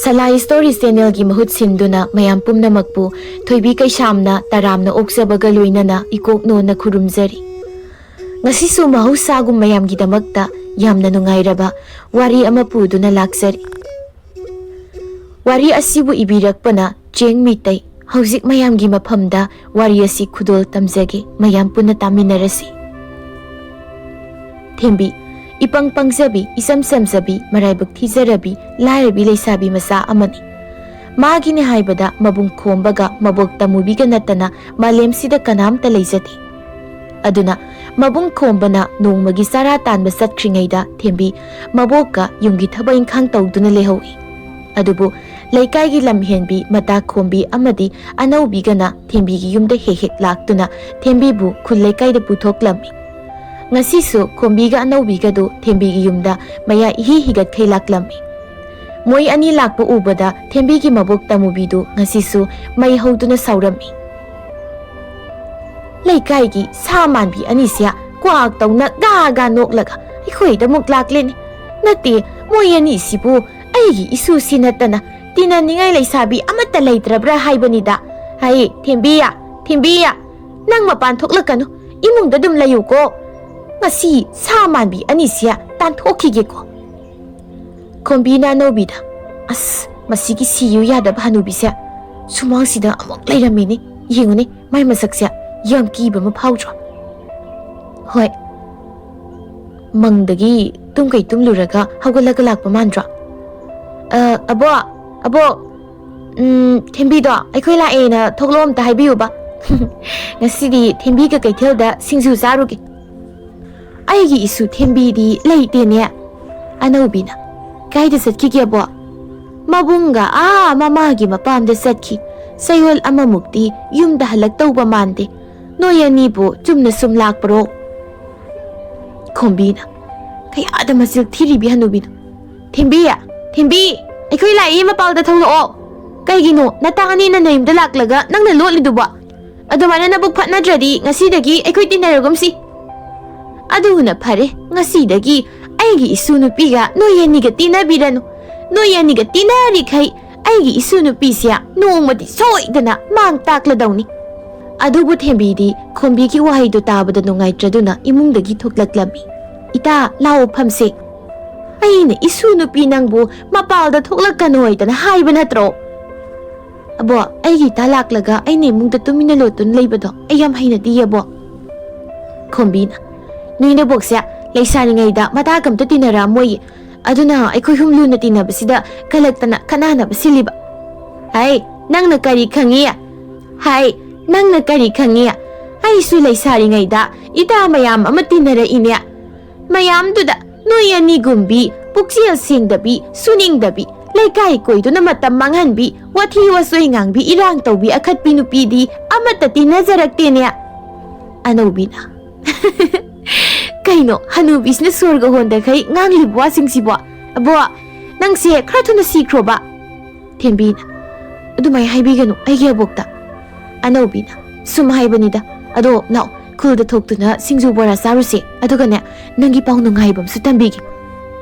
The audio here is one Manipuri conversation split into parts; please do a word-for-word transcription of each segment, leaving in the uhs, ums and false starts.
ꯁꯂꯥꯏ ꯁ꯭ꯇꯣꯔꯤ ꯆꯦꯅꯦꯜꯒꯤ ꯃꯍꯨꯠ ꯁꯤꯟꯗꯨꯅ ꯃꯌꯥꯝ ꯄꯨꯝꯅꯃꯛꯄꯨ ꯊꯣꯏꯕꯤ ꯀꯩꯁꯥꯝꯅ ꯇꯔꯥꯝꯅ ꯑꯣꯛꯆꯕꯒ ꯂꯣꯏꯅꯅ ꯏꯀꯣꯛꯅꯣꯅ ꯈꯨꯔꯨꯝꯖꯔꯤ꯫ ꯉꯁꯤꯁꯨ ꯃꯍꯧꯁꯥꯒꯨꯝ ꯃꯌꯥꯝꯒꯤꯗꯃꯛꯇ ꯌꯥꯝꯅ ꯅꯨꯡꯉꯥꯏꯔꯕ ꯋꯥꯔꯤ ꯑꯃ ꯄꯨꯗꯨꯅ ꯂꯥꯛꯆꯔꯤ꯫ ꯋꯥꯔꯤ ꯑꯁꯤꯕꯨ ꯏꯕꯤꯔꯛꯄꯅ ꯆꯦꯡ ꯃꯤꯇꯩ꯫ ꯍꯧꯖꯤꯛ ꯃꯌꯥꯝꯒꯤ ꯃꯐꯝꯗ ꯋꯥꯔꯤ ꯑꯁꯤ ꯈꯨꯗꯣꯜ ꯇꯝꯖꯒꯦ, ꯃꯌꯥꯝ ꯄꯨꯟꯅ ꯇꯥꯃꯤꯟꯅꯔꯁꯤ꯫ ꯊꯦꯝꯕꯤ, ꯏꯄꯪ ꯄꯪꯖꯕꯤ, ꯏꯆꯝ ꯆꯝꯖꯕꯤ, ꯃꯔꯥꯏꯕꯛ ꯊꯤꯖꯔꯕꯤ, ꯂꯥꯏꯔꯕꯤ ꯂꯩꯁꯥꯕꯤ ꯃꯆꯥ ꯑꯃꯅꯤ꯫ ꯃꯥꯒꯤꯅꯤ ꯍꯥꯏꯕꯗ ꯃꯕꯨꯡ ꯈꯣꯝꯕꯒ ꯃꯕꯣꯛ ꯇꯃꯨꯕꯤꯒ ꯅꯠꯇꯅ ꯃꯥꯂꯦꯝꯁꯤꯗ ꯀꯅꯥꯝꯇ ꯂꯩꯖꯗꯦ꯫ ꯑꯗꯨꯅ ꯃꯕꯨꯡ ꯈꯣꯝꯕꯅ ꯅꯣꯡꯃꯒꯤ ꯆꯔꯥ ꯇꯥꯟꯕ ꯆꯠꯈ꯭ꯔꯤꯉꯩꯗ ꯊꯦꯝꯕꯤ ꯃꯕꯣꯛꯀ ꯌꯨꯝꯒꯤ ꯊꯕꯛ ꯏꯪꯈꯥꯡ ꯇꯧꯗꯨꯅ ꯂꯩꯍꯧꯏ꯫ ꯑꯗꯨꯕꯨ ꯂꯩꯀꯥꯏꯒꯤ ꯂꯝꯍꯦꯟꯕꯤ ꯃꯇꯥ ꯈꯣꯝꯕꯤ ꯑꯃꯗꯤ ꯑꯅꯧꯕꯤꯒꯅ ꯊꯦꯝꯕꯤꯒꯤ ꯌꯨꯝꯗ ꯍꯦꯛ ꯍꯦꯛ ꯂꯥꯛꯇꯨꯅ ꯊꯦꯝꯕꯤꯕꯨ ꯈꯨꯜ ꯂꯩꯀꯥꯏꯗ ꯄꯨꯊꯣꯛꯂꯝꯃꯤ꯫ ꯉꯁꯤꯁꯨ ꯈꯣꯝꯕꯤꯒ ꯑꯅꯧꯕꯤꯒꯗꯨ ꯊꯦꯝꯕꯤꯒꯤ ꯌꯨꯝꯗ ꯃꯌꯥ ꯏꯍꯤ ꯍꯤꯒꯠꯈꯩ ꯂꯥꯛꯂꯝꯃꯤ꯫ ꯃꯣꯏ ꯑꯅꯤ ꯂꯥꯛꯄ ꯎꯕꯗ ꯊꯦꯝꯕꯤꯒꯤ ꯃꯕꯣꯛ ꯇꯃꯨꯕꯤꯗꯨ ꯉꯁꯤꯁꯨ ꯃꯩ ꯍꯧꯗꯨꯅ ꯁꯥꯎꯔꯝꯃꯤ꯫ "ꯂꯩꯀꯥꯏꯒꯤ ꯁꯥ ꯃꯥꯟꯕꯤ ꯑꯅꯤꯁꯦ ꯀ꯭ꯋꯥꯛ ꯇꯧꯅ ꯒꯥ ꯒꯥ ꯅꯣꯛꯂꯒ ꯑꯩꯈꯣꯏꯗ ꯑꯃꯨꯛ ꯂꯥꯛꯂꯦꯅꯦ꯫ ꯅꯠꯇꯦ, ꯃꯣꯏ ꯑꯅꯤꯁꯤꯕꯨ ꯑꯩꯒꯤ ꯏꯁꯨꯁꯤ ꯅꯠꯇꯅ ꯇꯤꯟꯅꯅꯤꯡꯉꯥꯏ ꯂꯩꯁꯥꯕꯤ ꯑꯃꯠꯇ ꯂꯩꯇ꯭ꯔꯕ꯭ꯔꯥ ꯍꯥꯏꯕꯅꯤꯗ꯫ ꯍꯩ, ꯊꯦꯝꯕꯤꯌꯥ, ꯊꯦꯝꯕꯤꯌꯥ, ꯅꯪ ꯃꯄꯥꯟ ꯊꯣꯛꯂꯛꯀꯅꯨ, ꯏꯃꯨꯡꯗ ꯑꯗꯨꯝ ꯂꯩꯌꯨꯀꯣ꯫ ꯉꯁꯤ ꯁꯥ ꯃꯥꯟꯕꯤ ꯑꯅꯤꯁꯦ ꯇꯥꯟꯊꯣꯛꯈꯤꯒꯦꯀꯣ꯫" ꯈꯣꯝꯕꯤꯅ ꯑꯅꯧꯕꯤꯗ, "ꯑꯁ, ꯃꯁꯤꯒꯤ ꯁꯤꯌꯨ ꯌꯥꯗꯕ ꯍꯅꯨꯕꯤꯁꯦ ꯁꯨꯃꯥꯡꯁꯤꯗ ꯑꯃꯨꯛ ꯂꯩꯔꯝꯃꯤꯅꯦ꯫ ꯌꯦꯡꯉꯨꯅꯦ, ꯃꯥꯏ ꯃꯁꯛꯁꯦ ꯌꯥꯝ ꯀꯤꯕ ꯑꯃ ꯐꯥꯎꯗ꯭ꯔꯣ?" "ꯍꯣꯏ, ꯃꯪꯗꯒꯤ ꯇꯨꯝ ꯀꯩ ꯇꯨꯝꯂꯨꯔꯒ ꯍꯧꯒꯠꯂꯒ ꯂꯥꯛꯄ ꯃꯥꯟꯗ꯭ꯔꯣ?" "ꯑ, ꯑꯕꯣ, ꯑꯕꯣ, ꯎꯝ, ꯊꯦꯝꯕꯤꯗꯣ ꯑꯩꯈꯣꯏ ꯂꯥꯛꯑꯦꯅ ꯊꯣꯛꯂꯛꯑꯣ ꯑꯝꯇ ꯍꯥꯏꯕꯤꯌꯨꯕ꯫ ꯉꯁꯤꯗꯤ ꯊꯦꯝꯕꯤꯒ ꯀꯩꯊꯦꯜꯗ ꯁꯤꯡꯖꯨ ꯆꯥꯔꯨꯒꯦ꯫" "ꯑꯩꯒꯤ ꯏꯁꯨ ꯊꯦꯝꯕꯤꯗꯤ ꯂꯩꯇꯦꯅꯦ꯫" ꯑꯅꯧꯕꯤꯅ, "ꯀꯥꯏꯗ ꯆꯠꯈꯤꯒꯦꯕꯣ?" "ꯃꯕꯨꯡꯒ ꯑꯥ ꯃꯃꯥꯒꯤ ꯃꯄꯥꯝꯗ ꯆꯠꯈꯤ꯫ ꯆꯌꯣꯜ ꯑꯃꯃꯨꯛꯇꯤ ꯌꯨꯝꯗ ꯍꯜꯂꯛꯇꯧꯕ ꯃꯥꯟꯗꯦ꯫ ꯅꯣꯏ ꯑꯅꯤꯕꯨ ꯆꯨꯝꯅ ꯁꯨꯝ ꯂꯥꯛꯄ꯭ꯔꯣ?" ꯈꯣꯝꯕꯤꯅ, "ꯀꯌꯥꯗ ꯃꯆꯤꯜ ꯊꯤꯔꯤꯕꯤ ꯍꯅꯨꯕꯤꯅꯣ꯫ ꯊꯦꯝꯕꯤ, ꯊꯦꯝꯕꯤ, ꯑꯩꯈꯣꯏ ꯂꯥꯛꯏ, ꯃꯄꯥꯜꯗ ꯊꯣꯛꯂꯛꯑꯣ꯫ ꯀꯩꯒꯤꯅꯣ ꯅꯇꯥ ꯑꯅꯤꯅ ꯅꯌꯨꯝꯗ ꯂꯥꯛꯂꯒ ꯅꯪꯅ ꯂꯣꯠꯂꯤꯗꯨꯕꯣ? ꯑꯗꯨꯃꯥꯏꯅ ꯅꯕꯨꯛ ꯐꯠꯅꯗ꯭ꯔꯗꯤ ꯉꯁꯤꯗꯒꯤ ꯑꯩꯈꯣꯏ ꯇꯤꯟꯅꯔꯒꯨꯝꯁꯤ꯫ ꯑꯗꯨꯅ ꯐꯔꯦ, ꯉꯁꯤꯗꯒꯤ ꯑꯩꯒꯤ ꯏꯁꯨ ꯅꯨꯄꯤꯒ ꯅꯣꯏ ꯑꯅꯤꯒ ꯇꯤꯟꯅꯕꯤꯔꯅꯨ꯫ ꯅꯣꯏ ꯑꯅꯤꯒ ꯇꯤꯟꯅꯔꯤꯈꯩ ꯑꯩꯒꯤ ꯏꯁꯨ ꯅꯨꯄꯤꯁꯦ ꯅꯣꯡꯃꯗꯤ ꯁꯣꯏꯗꯅ ꯃꯥꯡ ꯇꯥꯛꯂꯗꯧꯅꯤ꯫ ꯑꯗꯨꯕꯨ ꯊꯦꯝꯕꯤꯗꯤ ꯈꯣꯝꯕꯤꯒꯤ ꯋꯥꯍꯩꯗꯨ ꯇꯥꯕꯗ ꯅꯨꯡꯉꯥꯏꯇ꯭ꯔꯗꯨꯅ ꯏꯃꯨꯡꯗꯒꯤ ꯊꯣꯛꯂꯛꯂꯝꯃꯤ꯫ "ꯏꯇꯥ, ꯂꯥꯛꯑꯣ ꯐꯝꯁꯦ꯫ ꯑꯩꯅ ꯏꯁꯨ ꯅꯨꯄꯤ ꯅꯪꯕꯨ ꯃꯄꯥꯜꯗ ꯊꯣꯛꯂꯛꯀꯅꯣꯏꯗꯅ ꯍꯥꯏꯕ ꯅꯠꯇ꯭ꯔꯣ?" "ꯑꯕꯣ, ꯑꯩꯒꯤ ꯏꯇꯥ ꯂꯥꯛꯂꯒ ꯑꯩꯅ ꯏꯃꯨꯡꯗ ꯇꯨꯃꯤꯟꯅ ꯂꯣꯠꯇꯨꯅ ꯂꯩꯕꯗꯣ ꯑꯩ ꯌꯥꯝ ꯍꯩꯅꯗꯤꯌꯦ, ꯑꯕꯣ꯫" ꯈꯣꯝꯕꯤꯅ, "ꯅꯣꯏ ꯅꯕꯣꯛꯁꯦ ꯂꯩꯁꯥꯔꯤꯉꯩꯗ ꯃꯇꯥꯒ ꯑꯝꯇ ꯇꯤꯟꯅꯔꯛꯑꯝꯃꯣꯏꯌꯦ꯫ ꯑꯗꯨꯅ ꯑꯩꯈꯣꯏ ꯍꯨꯝ ꯂꯨꯅ ꯇꯤꯟꯅꯕꯁꯤꯗ ꯀꯂꯛꯇꯅ ꯈꯠꯅꯅꯕ ꯁꯤꯜꯂꯤꯕ꯫" "ꯍꯥꯏ, ꯅꯪꯅ ꯀꯔꯤ ꯈꯪꯉꯤ? ꯍꯥꯏ, ꯅꯪꯅ ꯀꯔꯤ ꯈꯪꯉꯤ? ꯑꯩꯁꯨ ꯂꯩꯁꯥꯔꯤꯉꯩꯗ ꯏꯇꯥ ꯃꯌꯥꯝ ꯑꯃ ꯇꯤꯟꯅꯔꯛꯏꯅꯦ꯫ ꯃꯌꯥꯝꯗꯨꯗ ꯅꯣꯏ ꯑꯅꯤꯒꯨꯝꯕꯤ ꯄꯨꯛꯆꯦꯜ ꯁꯦꯡꯗꯕꯤ, ꯁꯨꯅꯤꯡꯗꯕꯤ, ꯂꯩꯀꯥꯏ ꯀꯣꯏꯗꯨꯅ ꯃꯇꯝ ꯃꯥꯡꯍꯟꯕꯤ, ꯋꯥꯊꯤ ꯋꯥꯆꯣꯏ ꯉꯥꯡꯕꯤ, ꯏꯔꯥꯡ ꯇꯧꯕꯤ ꯑꯈꯠꯄꯤ ꯅꯨꯄꯤꯗꯤ ꯑꯃꯠꯇ ꯇꯤꯟꯅꯖꯔꯛꯇꯦꯅꯦ꯫" ꯑꯅꯧꯕꯤꯅ, "ꯀꯩꯅꯣ ꯍꯅꯨꯕꯤꯁꯤꯅ ꯁꯣꯔꯒ ꯍꯣꯟꯗꯈꯩ ꯉꯥꯡꯂꯤꯕ ꯋꯥꯁꯤꯡꯁꯤꯕꯣ? ꯑꯕꯣ, ꯅꯪꯁꯦ ꯈꯔ ꯊꯨꯅ ꯁꯤꯈ꯭ꯔꯣꯕ꯫" ꯊꯦꯝꯕꯤꯅ, "ꯑꯗꯨꯃꯥꯏ ꯍꯥꯏꯕꯤꯒꯅꯨ ꯑꯩꯒꯤ ꯑꯕꯣꯛꯇ꯫" ꯑꯅꯧꯕꯤꯅ, "ꯁꯨꯝ ꯍꯥꯏꯕꯅꯤꯗ꯫ ꯑꯗꯣ ꯂꯥꯛꯑꯣ, ꯈꯨꯜꯗ ꯊꯣꯛꯇꯨꯅ ꯁꯤꯡꯖꯨ ꯕꯣꯔꯥ ꯆꯥꯔꯨꯁꯦ꯫ ꯑꯗꯨꯒꯅꯦ, ꯅꯪꯒꯤ ꯄꯥꯎ ꯅꯨꯡꯉꯥꯏꯕ ꯑꯃꯁꯨ ꯇꯝꯕꯤꯒꯦ꯫"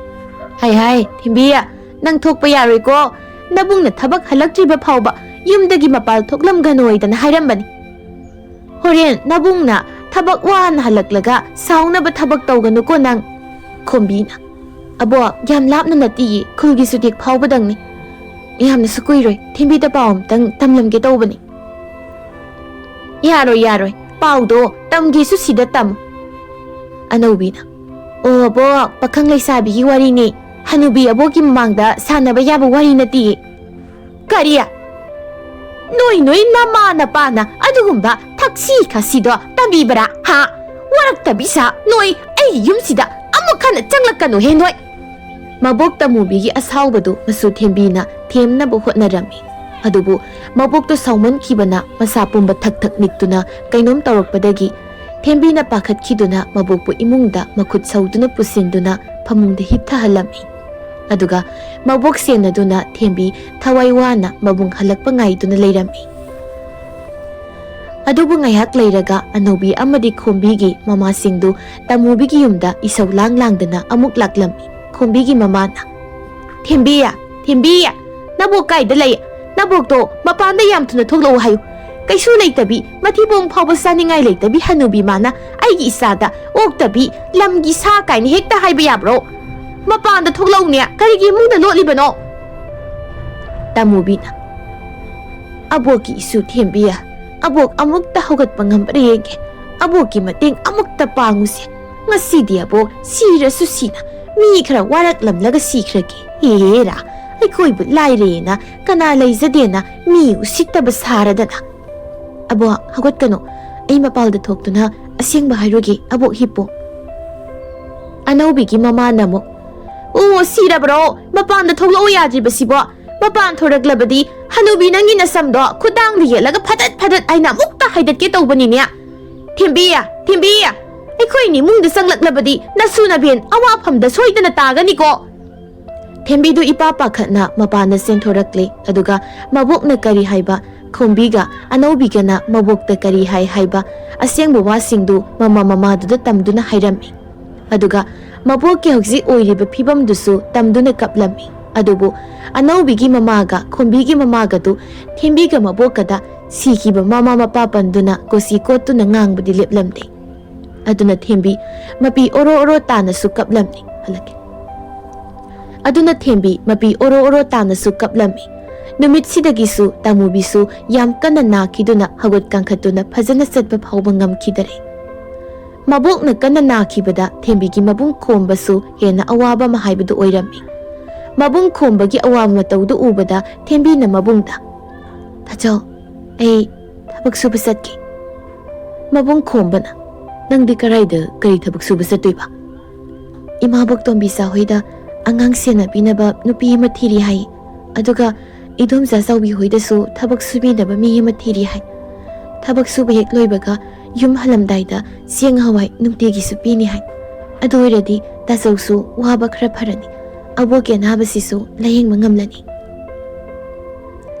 "ꯍꯥꯏ ꯍꯥꯏ, ꯊꯦꯝꯕꯤ, ꯅꯪ ꯊꯣꯛꯄ ꯌꯥꯔꯣꯏꯀꯣ꯫ ꯅꯕꯨꯡꯅ ꯊꯕꯛ ꯍꯜꯂꯛꯇ꯭ꯔꯤꯕ ꯐꯥꯎꯕ ꯌꯨꯝꯗꯒꯤ ꯃꯄꯥꯜ ꯊꯣꯛꯂꯝꯒꯅꯣꯏꯗꯅ ꯍꯥꯏꯔꯝꯕꯅꯤ꯫ ꯍꯣꯔꯦꯟ ꯅꯕꯨꯡꯅ ꯊꯕꯛ ꯋꯥꯅ ꯍꯜꯂꯛꯂꯒ ꯁꯥꯎꯅꯕ ꯊꯕꯛ ꯇꯧꯒꯅꯨꯀꯣ ꯅꯪ꯫" ꯈꯣꯝꯕꯤꯅ, "ꯑꯕꯣ, ꯌꯥꯝ ꯂꯥꯞꯅ ꯅꯠꯇꯤꯌꯦ, ꯈꯨꯜꯒꯤ ꯆꯨꯇꯦꯛ ꯐꯥꯎꯕꯗꯪꯅꯤ꯫ ꯌꯥꯝꯅꯁꯨ ꯀꯨꯏꯔꯣꯏ, ꯊꯦꯝꯕꯤꯗ ꯄꯥꯎ ꯑꯝꯇꯪ ꯇꯝꯂꯝꯒꯦ ꯇꯧꯕꯅꯤ꯫" "ꯌꯥꯔꯣꯏ, ꯌꯥꯔꯣꯏ, ꯄꯥꯎꯗꯣ ꯇꯝꯒꯦꯁꯨ ꯁꯤꯗ ꯇꯝꯃꯨ꯫" ꯑꯅꯧꯕꯤꯅ, "ꯑꯣ ꯑꯕꯣꯛ, ꯄꯥꯈꯪ ꯂꯩꯁꯥꯕꯤꯒꯤ ꯋꯥꯔꯤꯅꯤ꯫ ꯍꯅꯨꯕꯤ ꯑꯕꯣꯛꯀꯤ ꯃꯃꯥꯡꯗ ꯁꯥꯟꯅꯕ ꯌꯥꯕ ꯋꯥꯔꯤ ꯅꯠꯇꯤꯌꯦ꯫" "ꯀꯔꯤ? ꯅꯣꯏ ꯅꯣꯏ ꯅꯃꯥ ꯅꯄꯥꯅ ꯑꯗꯨꯒꯨꯝꯕ ꯊꯛꯁꯤ ꯈꯥꯁꯤꯗꯣ ꯇꯝꯕꯤꯕ꯭ꯔꯥ? ꯍꯥ? ꯋꯥꯔꯛꯇꯕꯤ ꯁꯥ ꯅꯣꯏ ꯑꯩꯒꯤ ꯌꯨꯝꯁꯤꯗ ꯑꯃꯨꯛ ꯍꯟꯅ ꯆꯪꯂꯛꯀꯅꯨꯍꯦ ꯅꯣꯏ!" ꯃꯕꯣꯛ ꯇꯃꯨꯕꯤꯒꯤ ꯑꯁꯥꯎꯕꯗꯨ ꯃꯆꯨ ꯊꯦꯝꯕꯤꯅ ꯊꯦꯝꯅꯕ ꯍꯣꯠꯅꯔꯝꯃꯤ꯫ ꯑꯗꯨꯕꯨ ꯃꯕꯣꯛꯇꯨ ꯁꯥꯎꯃꯟꯈꯤꯕꯅ ꯃꯁꯥ ꯄꯨꯝꯕ ꯊꯛ ꯊꯛ ꯅꯤꯛꯇꯨꯅ ꯀꯩꯅꯣꯝ ꯇꯧꯔꯛꯄꯗꯒꯤ ꯊꯦꯝꯕꯤꯅ ꯄꯥꯈꯠꯈꯤꯗꯨꯅ ꯃꯕꯣꯛꯄꯨ ꯏꯃꯨꯡꯗ ꯃꯈꯨꯠ ꯁꯧꯗꯨꯅ ꯄꯨꯁꯤꯟꯗꯨꯅ ꯐꯃꯨꯡꯗ ꯍꯤꯞꯊꯍꯜꯂꯝꯃꯤ꯫ ꯑꯗꯨꯒ ꯃꯕꯣꯛ ꯁꯦꯟꯅꯗꯨꯅ ꯊꯦꯝꯕꯤ ꯊꯋꯥꯏ ꯋꯥꯅ ꯃꯕꯨꯡ ꯍꯜꯂꯛꯄ ꯉꯥꯏꯗꯨꯅ ꯂꯩꯔꯝꯃꯤ꯫ ꯑꯗꯨꯕꯨ ꯉꯥꯏꯍꯥꯛ ꯂꯩꯔꯒ ꯑꯅꯧꯕꯤ ꯑꯃꯗꯤ ꯈꯣꯝꯕꯤꯒꯤ ꯃꯃꯥꯁꯤꯡꯗꯨ ꯇꯃꯨꯕꯤꯒꯤ ꯌꯨꯝꯗ ꯏꯁꯧ ꯂꯥꯡ ꯂꯥꯡꯗꯅ ꯑꯃꯨꯛ ꯂꯥꯛꯂꯝꯃꯤ꯫ ꯈꯣꯝꯕꯤꯒꯤ ꯃꯃꯥꯅ, "ꯊꯦꯝꯕꯤ, ꯊꯦꯝꯕꯤ, ꯅꯕꯣꯛ ꯀꯥꯏꯗ ꯂꯩ? ꯅꯕꯣꯛꯇꯣ ꯃꯄꯥꯟꯗ ꯌꯥꯝ ꯊꯨꯅ ꯊꯣꯛꯂꯛꯎ ꯍꯥꯏꯌꯨ꯫ ꯀꯩꯁꯨ ꯂꯩꯇꯕꯤ, ꯃꯊꯤꯕꯣꯡ ꯐꯥꯎꯕ ꯆꯥꯅꯤꯡꯉꯥꯏ ꯂꯩꯇꯕꯤ ꯍꯅꯨꯕꯤ ꯃꯥꯅ ꯑꯩꯒꯤ ꯏꯆꯥꯗ ꯑꯣꯛꯇꯕꯤ, ꯂꯝꯒꯤ ꯁꯥ ꯀꯥꯏꯅ ꯍꯦꯛꯇ ꯍꯥꯏꯕ ꯌꯥꯕ꯭ꯔꯣ? ꯃꯄꯥꯟꯗ ꯊꯣꯛꯂꯛꯎꯅꯦ, ꯀꯔꯤꯒꯤ ꯏꯃꯨꯡꯗ ꯂꯣꯠꯂꯤꯕꯅꯣ?" ꯇꯃꯨꯕꯤꯅ, "ꯑꯕꯣꯛꯀꯤ ꯏꯁꯨ ꯊꯦꯝꯕꯤ, ꯑꯕꯣꯛ ꯑꯃꯨꯛꯇ ꯍꯧꯒꯠꯄ ꯉꯝꯕ꯭ꯔꯥ ꯌꯦꯡꯒꯦ꯫ ꯑꯕꯣꯛꯀꯤ ꯃꯇꯦꯡ ꯑꯃꯨꯛꯇ ꯄꯥꯡꯉꯨꯁꯦ꯫ ꯉꯁꯤꯗꯤ ꯑꯕꯣꯛ ꯁꯤꯔꯁꯨ ꯁꯤꯅ ꯃꯤ ꯈꯔ ꯋꯥꯔꯛꯂꯝꯂꯒ ꯁꯤꯈ꯭ꯔꯒꯦ꯫ ꯍꯦꯔꯥ, ꯑꯩꯈꯣꯏꯕꯨ ꯂꯥꯏꯔꯦꯅ ꯀꯅꯥ ꯂꯩꯖꯗꯦꯅ ꯃꯤ ꯎꯁꯤꯠꯇꯕ ꯁꯥꯔꯗꯅ꯫ ꯑꯕꯣꯛ, ꯍꯧꯒꯠꯀꯅꯨ꯫ ꯑꯩ ꯃꯄꯥꯜꯗ ꯊꯣꯛꯇꯨꯅ ꯑꯁꯦꯡꯕ ꯍꯥꯏꯔꯨꯒꯦ꯫ ꯑꯕꯣꯛ, ꯍꯤꯞꯄꯣ꯫" ꯑꯅꯧꯕꯤꯒꯤ ꯃꯃꯥꯅ ꯑꯃꯨꯛ, "ꯑꯣ, ꯁꯤꯔꯕ꯭ꯔꯣ? ꯃꯄꯥꯟꯗ ꯊꯣꯛꯂꯛꯑꯣ ꯌꯥꯗ꯭ꯔꯤꯕꯁꯤꯕꯣ? ꯃꯄꯥꯟ ꯊꯣꯔꯛꯂꯕꯗꯤ ꯍꯅꯨꯕꯤ ꯅꯪꯒꯤ ꯅꯁꯝꯗꯣ ꯈꯨꯗꯥꯡꯗ ꯌꯦꯠꯂꯒ ꯐꯗꯠ ꯐꯗꯠ ꯍꯥꯏꯅ ꯑꯃꯨꯛꯇ ꯍꯥꯏꯗꯠꯀꯦ ꯇꯧꯕꯅꯤꯅꯦ꯫ ꯊꯦꯝꯕꯤ, ꯊꯦꯝꯕꯤ, ꯑꯩꯈꯣꯏ ꯏꯃꯨꯡꯗ ꯆꯪꯂꯛꯂꯕꯗꯤ ꯅꯁꯨ ꯅꯕꯦꯟ ꯑꯋꯥꯐꯝꯗ ꯁꯣꯏꯗꯅ ꯇꯥꯒꯅꯤꯀꯣ꯫" ꯊꯦꯝꯕꯤꯗꯨ ꯏꯄꯥ ꯄꯥꯈꯠꯅ ꯃꯄꯥꯟꯗ ꯆꯦꯟꯊꯣꯔꯛꯂꯦ꯫ ꯑꯗꯨꯒ ꯃꯕꯣꯛꯅ ꯀꯔꯤ ꯍꯥꯏꯕ, ꯈꯣꯝꯕꯤꯒ ꯑꯅꯧꯕꯤꯒꯅ ꯃꯕꯣꯛꯇ ꯀꯔꯤ ꯍꯥꯏ ꯍꯥꯏꯕ, ꯑꯁꯦꯡꯕ ꯋꯥꯁꯤꯡꯗꯨ ꯃꯃꯥ ꯃꯃꯥꯗꯨꯗ ꯇꯝꯗꯨꯅ ꯍꯥꯏꯔꯝꯃꯤ꯫ ꯑꯗꯨꯒ ꯃꯕꯣꯛꯀꯤ ꯍꯧꯖꯤꯛ ꯑꯣꯏꯔꯤꯕ ꯐꯤꯕꯝꯗꯨꯁꯨ ꯇꯝꯗꯨꯅ ꯀꯞꯂꯝꯃꯤ꯫ ꯑꯗꯨꯕꯨ ꯑꯅꯧꯕꯤꯒꯤ ꯃꯃꯥꯒ ꯈꯣꯝꯕꯤꯒꯤ ꯃꯃꯥꯒꯗꯨ ꯊꯦꯝꯕꯤꯒ ꯃꯕꯣꯛꯀꯗ ꯁꯤꯈꯤꯕ ꯃꯃꯥ ꯃꯄꯥ ꯄꯟꯗꯨꯅ ꯀꯣꯁꯤ ꯀꯣꯠꯇꯨꯅ ꯉꯥꯡꯕꯗꯤ ꯂꯦꯞꯂꯝꯗꯦ꯫ ꯑꯗꯨꯅ ꯊꯦꯝꯕꯤ ꯃꯄꯤ ꯑꯣꯔꯣ ꯑꯣꯔꯣ ꯇꯥꯅꯁꯨ ꯀꯞꯂꯝꯃꯤ꯫ ꯍꯜꯂꯛꯀꯦ꯫ ꯑꯗꯨꯅ ꯊꯦꯝꯕꯤ ꯃꯄꯤ ꯑꯣꯔꯣ ꯑꯣꯔꯣ ꯇꯥꯅꯁꯨ ꯀꯞꯂꯝꯃꯤ꯫ ꯅꯨꯃꯤꯠꯁꯤꯗꯒꯤꯁꯨ ꯇꯥꯃꯨꯕꯤꯁꯨ ꯌꯥꯝ ꯀꯟꯅ ꯅꯥꯈꯤꯗꯨꯅ ꯍꯧꯒꯠ ꯀꯥꯡꯈꯠꯇꯨꯅ ꯐꯖꯅ ꯆꯠꯄ ꯐꯥꯎꯕ ꯉꯝꯈꯤꯗꯔꯦ꯫ ꯃꯕꯣꯛꯅ ꯀꯟꯅ ꯅꯥꯈꯤꯕꯗ ꯊꯦꯝꯕꯤꯒꯤ ꯃꯕꯨꯡ ꯈꯣꯝꯕꯁꯨ ꯍꯦꯟꯅ ꯑꯋꯥꯕ ꯑꯃ ꯍꯥꯏꯕꯗꯨ ꯑꯣꯏꯔꯝꯃꯤ꯫ ꯃꯕꯨꯡ ꯈꯣꯝꯕꯒꯤ ꯑꯋꯥꯕ ꯃꯇꯧꯗꯨ ꯎꯕꯗ ꯊꯦꯝꯕꯤꯅ ꯃꯕꯨꯡꯗ, "ꯇꯥꯆꯧ, ꯑꯩ ꯊꯕꯛ ꯁꯨꯕ ꯆꯠꯀꯦ꯫" ꯃꯕꯨꯡ ꯈꯣꯝꯕꯅ, "ꯅꯪꯗꯤ ꯀꯔꯥꯏꯗ ꯀꯔꯤ ꯊꯕꯛ ꯁꯨꯕ ꯆꯠꯇꯣꯏꯕ?" "ꯏꯃꯥꯕꯣꯛ ꯇꯣꯝꯕꯤꯆꯥ ꯍꯣꯏꯗ ꯑꯉꯥꯡ ꯁꯦꯟꯅꯕꯤꯅꯕ ꯅꯨꯄꯤ ꯑꯃ ꯊꯤꯔꯤ ꯍꯥꯏ꯫ ꯑꯗꯨꯒ ꯏꯗꯣꯝꯆꯥ ꯆꯥꯎꯕꯤ ꯍꯣꯏꯗꯁꯨ ꯊꯕꯛ ꯁꯨꯕꯤꯅꯕ ꯃꯤ ꯑꯃ ꯊꯤꯔꯤ ꯍꯥꯏ꯫ ꯊꯕꯛ ꯁꯨꯕ ꯍꯦꯛ ꯂꯣꯏꯕꯒ ꯌꯨꯝ ꯍꯜꯂꯝꯗꯥꯏꯗ ꯆꯦꯡ ꯍꯋꯥꯏ ꯅꯨꯡꯇꯤꯒꯤꯁꯨ ꯄꯤꯅꯤ ꯍꯥꯏ꯫ ꯑꯗꯨ ꯑꯣꯏꯔꯗꯤ ꯇꯥꯆꯧꯁꯨ ꯋꯥꯕ ꯈꯔ ꯐꯔꯅꯤ꯫ ꯑꯕꯣꯛꯀꯤ ꯑꯅꯥꯕꯁꯤꯁꯨ ꯂꯥꯌꯦꯡꯕ ꯉꯝꯂꯅꯤ꯫"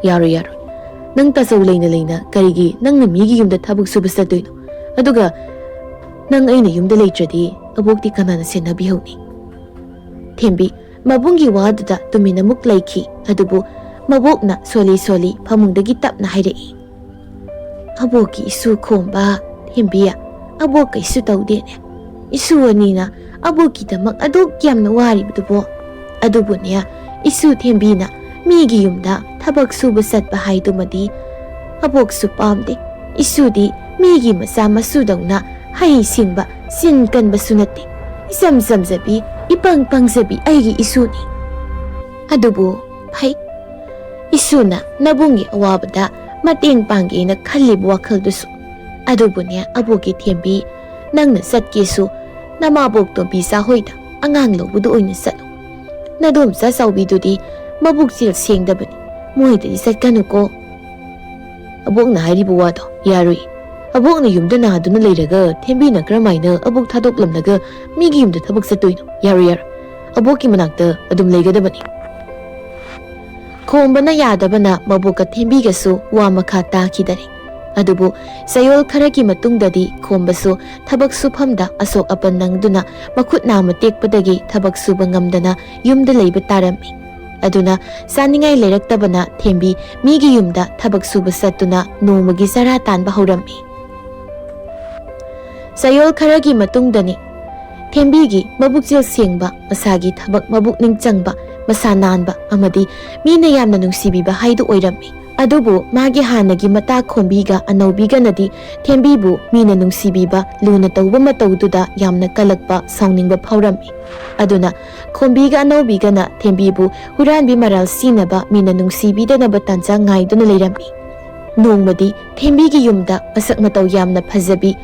"ꯌꯥꯔꯣꯏ, ꯌꯥꯔꯣꯏ꯫ ꯅꯪ ꯇꯥꯆꯧ ꯂꯩꯅ ꯂꯩꯅ ꯀꯔꯤꯒꯤ ꯅꯪꯅ ꯃꯤꯒꯤ ꯌꯨꯝꯗ ꯊꯕꯛ ꯁꯨꯕ ꯆꯠꯇꯣꯏꯅꯣ? ꯑꯗꯨꯒ ꯅꯪ ꯑꯩꯅ ꯌꯨꯝꯗ ꯂꯩꯇ꯭ꯔꯗꯤ ꯑꯕꯣꯛꯇꯤ ꯀꯅꯥꯅ ꯁꯦꯟꯅꯕꯤꯍꯧꯅꯤ?" ꯊꯦꯝꯕꯤ ꯃꯕꯨꯡꯒꯤ ꯋꯥꯗꯨꯗ ꯇꯨꯃꯤꯟ ꯑꯃꯨꯛ ꯂꯩꯈꯤ꯫ ꯑꯗꯨꯕꯨ ꯃꯕꯣꯛꯅ ꯁꯣꯜꯂꯤ ꯁꯣꯜꯂꯤ ꯐꯃꯨꯡꯗꯒꯤ ꯇꯞꯅ ꯍꯥꯏꯔꯛꯏ, "ꯑꯕꯣꯛꯀꯤ ꯏꯁꯨ ꯈꯣꯝꯕ, ꯊꯦꯝꯕꯤ, ꯑꯕꯣꯛ ꯀꯩꯁꯨ ꯇꯧꯗꯦꯅꯦ꯫ ꯏꯁꯨ ꯑꯅꯤꯅ ꯑꯕꯣꯛꯀꯤꯗꯃꯛ ꯑꯗꯨꯛ ꯌꯥꯝꯅ ꯋꯥꯔꯤꯕꯗꯨꯕꯣ꯫ ꯑꯗꯨꯕꯨꯅꯦ, ꯏꯁꯨ ꯊꯦꯝꯕꯤꯅ ꯃꯤꯒꯤ ꯌꯨꯝꯗ ꯊꯕꯛ ꯁꯨꯕ ꯆꯠꯄ ꯍꯥꯏꯗꯨꯃꯗꯤ ꯑꯕꯣꯛꯁꯨ ꯄꯥꯝꯗꯦ꯫ ꯏꯁꯨꯗꯤ ꯃꯤꯒꯤ ꯃꯆꯥ ꯃꯁꯨꯗꯧꯅ ꯍꯩ ꯁꯤꯡꯕ, ꯆꯤꯟ ꯀꯟꯕꯁꯨ ꯅꯠꯇꯦ꯫ ꯏꯆꯝ ꯆꯝꯖꯕꯤ, ꯏꯄꯪ ꯄꯪꯖꯕꯤ ꯑꯩꯒꯤ ꯏꯁꯨꯅꯤ꯫ ꯑꯗꯨꯕꯨ ꯐꯩ, ꯏꯁꯨꯅ ꯅꯕꯨꯡꯒꯤ ꯑꯋꯥꯕꯗ ꯃꯇꯦꯡ ꯄꯥꯡꯒꯦꯅ ꯈꯜꯂꯤꯕ ꯋꯥꯈꯜꯗꯨꯁꯨ꯫ ꯑꯗꯨꯕꯨꯅꯦ, ꯑꯕꯣꯛꯀꯤ ꯊꯦꯝꯕꯤ, ꯅꯪꯅ ꯆꯠꯀꯦꯁꯨ ꯅꯃꯥꯕꯣꯛ ꯇꯣꯝꯕꯤꯆꯥ ꯍꯣꯏꯗ ꯑꯉꯥꯡ ꯂꯧꯕꯗ ꯑꯣꯏꯅ ꯆꯠꯂꯨ꯫ ꯅꯗꯣꯝꯆꯥ ꯆꯥꯎꯕꯤꯗꯨꯗꯤ ꯃꯕꯨꯛꯆꯦꯜ ꯁꯦꯡꯗꯕꯅꯤ, ꯃꯣꯏꯗꯗꯤ ꯆꯠꯀꯅꯨꯀꯣ꯫" "ꯑꯕꯣꯛꯅ ꯍꯥꯏꯔꯤꯕ ꯋꯥꯗꯣ ꯌꯥꯔꯣꯏ꯫ ꯑꯕꯣꯛꯅ ꯌꯨꯝꯗ ꯅꯥꯗꯨꯅ ꯂꯩꯔꯒ ꯊꯦꯝꯕꯤꯅ ꯀꯔꯝꯍꯥꯏꯅ ꯑꯕꯣꯛ ꯊꯥꯗꯣꯛꯂꯝꯂꯒ ꯃꯤꯒꯤ ꯌꯨꯝꯗ ꯊꯕꯛ ꯆꯠꯇꯣꯏꯅꯣ? ꯌꯥꯔꯣꯏ, ꯌꯥꯔꯣꯏ꯫ ꯑꯕꯣꯛꯀꯤ ꯃꯅꯥꯛꯇ ꯑꯗꯨꯝ ꯂꯩꯒꯗꯕꯅꯤ꯫" ꯈꯣꯝꯕꯅ ꯌꯥꯗꯕꯅ ꯃꯕꯣꯛꯀ ꯊꯦꯝꯕꯤꯒꯁꯨ ꯋꯥ ꯃꯈꯥ ꯇꯥꯈꯤꯗꯔꯦ꯫ ꯑꯗꯨꯕꯨ ꯆꯌꯣꯜ ꯈꯔꯒꯤ ꯃꯇꯨꯡꯗꯗꯤ ꯈꯣꯝꯕꯁꯨ ꯊꯕꯛ ꯁꯨꯐꯝꯗ ꯑꯁꯣꯛ ꯑꯄꯟ ꯅꯪꯗꯨꯅ ꯃꯈꯨꯠ ꯅꯥꯝꯃ ꯇꯦꯛꯄꯗꯒꯤ ꯊꯕꯛ ꯁꯨꯕ ꯉꯝꯗꯅ ꯌꯨꯝꯗ ꯂꯩꯕ ꯇꯥꯔꯝꯃꯤ꯫ ꯑꯗꯨꯅ ꯆꯥꯅꯤꯡꯉꯥꯏ ꯂꯩꯔꯛꯇꯕꯅ ꯊꯦꯝꯕꯤ ꯃꯤꯒꯤ ꯌꯨꯝꯗ ꯊꯕꯛ ꯁꯨꯕ ꯆꯠꯇꯨꯅ ꯅꯣꯡꯃꯒꯤ ꯆꯔꯥ ꯇꯥꯟꯕ ꯍꯧꯔꯝꯃꯤ꯫ ꯆꯌꯣꯜ ꯈꯔꯒꯤ ꯃꯇꯨꯡꯗꯅꯤ ꯊꯦꯝꯕꯤꯒꯤ ꯃꯕꯨꯛꯆꯦꯜ ꯁꯦꯡꯕ, ꯃꯁꯥꯒꯤ ꯊꯕꯛ ꯃꯕꯨꯛꯅꯤꯡ ꯆꯪꯕ, ꯃꯁꯥ ꯅꯥꯟꯕ ꯑꯃꯗꯤ ꯃꯤꯅ ꯌꯥꯝꯅ ꯅꯨꯡꯁꯤꯕꯤꯕ ꯍꯥꯏꯗꯨ ꯑꯣꯏꯔꯝꯃꯤ꯫ ꯑꯗꯨꯕꯨ ꯃꯥꯒꯤ ꯍꯥꯟꯅꯒꯤ ꯃꯇꯥ ꯈꯣꯝꯕꯤꯒ ꯑꯅꯧꯕꯤꯒꯅꯗꯤ ꯊꯦꯝꯕꯤꯕꯨ ꯃꯤꯅ ꯅꯨꯡꯁꯤꯕꯤꯕ, ꯂꯨꯅ ꯇꯧꯕ ꯃꯇꯧꯗꯨꯗ ꯌꯥꯝꯅ ꯀꯜꯂꯛꯄ, ꯁꯥꯎꯅꯤꯡꯕ ꯐꯥꯎꯔꯝꯃꯤ꯫ ꯑꯗꯨꯅ ꯈꯣꯝꯕꯤꯒ ꯑꯅꯧꯕꯤꯒꯅ ꯊꯦꯝꯕꯤꯕꯨ ꯍꯨꯔꯥꯟꯕꯤ ꯃꯔꯥꯜ ꯁꯤꯅꯕ, ꯃꯤꯅ ꯅꯨꯡꯁꯤꯕꯤꯗꯅꯕ ꯇꯥꯟꯖꯥ ꯉꯥꯏꯗꯨꯅ ꯂꯩꯔꯝꯃꯤ꯫ ꯅꯣꯡꯃꯗꯤ ꯊꯦꯝꯕꯤꯒꯤ ꯌꯨꯝꯗ ꯃꯁꯛ ꯃꯇꯧ ꯌꯥꯝꯅ ꯐꯖꯕꯤ,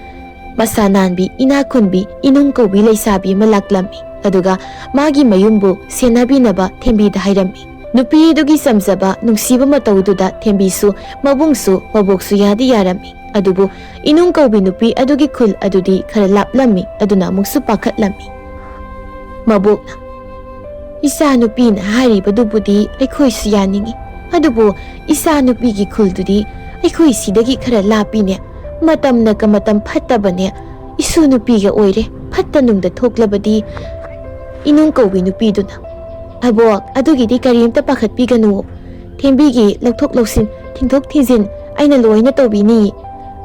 ꯃꯁꯥ ꯅꯥꯟꯕꯤ, ꯏꯅꯥꯛ ꯈꯨꯟꯕꯤ, ꯏꯅꯨꯡ ꯀꯧꯕꯤ ꯂꯩꯁꯥꯕꯤ ꯑꯃ ꯂꯥꯛꯂꯝꯃꯤ꯫ ꯑꯗꯨꯒ ꯃꯥꯒꯤ ꯃꯌꯨꯝꯕꯨ ꯁꯦꯟꯅꯕꯤꯅꯕ ꯊꯦꯝꯕꯤꯗ ꯍꯥꯏꯔꯝꯃꯤ꯫ ꯅꯨꯄꯤ ꯑꯗꯨꯒꯤ ꯆꯝꯖꯕ, ꯅꯨꯡꯁꯤꯕ ꯃꯇꯧꯗꯨꯗ ꯊꯦꯝꯕꯤꯁꯨ ꯃꯕꯨꯡꯁꯨ ꯃꯕꯣꯛꯁꯨ ꯌꯥꯗꯤ ꯌꯥꯔꯝꯃꯤ꯫ ꯑꯗꯨꯕꯨ ꯏꯅꯨꯡ ꯀꯧꯕꯤ ꯅꯨꯄꯤ ꯑꯗꯨꯒꯤ ꯈꯨꯜ ꯑꯗꯨꯗꯤ ꯈꯔ ꯂꯥꯞꯂꯝꯃꯤ, ꯑꯗꯨꯅ ꯑꯃꯨꯛꯁꯨ ꯄꯥꯈꯠꯂꯝꯃꯤ꯫ ꯃꯕꯣꯛꯅ, "ꯏꯆꯥ ꯅꯨꯄꯤꯅ ꯍꯥꯏꯔꯤꯕꯗꯨꯕꯨꯗꯤ ꯑꯩꯈꯣꯏꯁꯨ ꯌꯥꯅꯤꯡꯏ, ꯑꯗꯨꯕꯨ ꯏꯆꯥ ꯅꯨꯄꯤꯒꯤ ꯈꯨꯜꯗꯨꯗꯤ ꯑꯩꯈꯣꯏ ꯁꯤꯗꯒꯤ ꯈꯔ ꯂꯥꯞꯄꯤꯅꯦ꯫ ꯃꯇꯝꯅꯒ ꯃꯇꯝ ꯐꯠꯇꯕꯅꯦ, ꯏꯁꯨ ꯅꯨꯄꯤꯒ ꯑꯣꯏꯔꯦ, ꯐꯠꯇ ꯅꯨꯡꯗ ꯊꯣꯛꯂꯕꯗꯤ꯫" ꯏꯅꯨꯡ ꯀꯧꯕꯤ ꯅꯨꯄꯤꯗꯨꯅ, "ꯑꯕꯣꯛ, ꯑꯗꯨꯒꯤꯗꯤ ꯀꯔꯤꯝꯇ ꯄꯥꯈꯠꯄꯤꯒꯅꯨ꯫ ꯊꯦꯝꯕꯤꯒꯤ ꯂꯧꯊꯣꯛ ꯂꯧꯁꯤꯟ, ꯊꯤꯟꯗꯣꯛ ꯊꯤꯟꯖꯤꯟ ꯑꯩꯅ ꯂꯣꯏꯅ ꯇꯧꯕꯤꯅꯤ꯫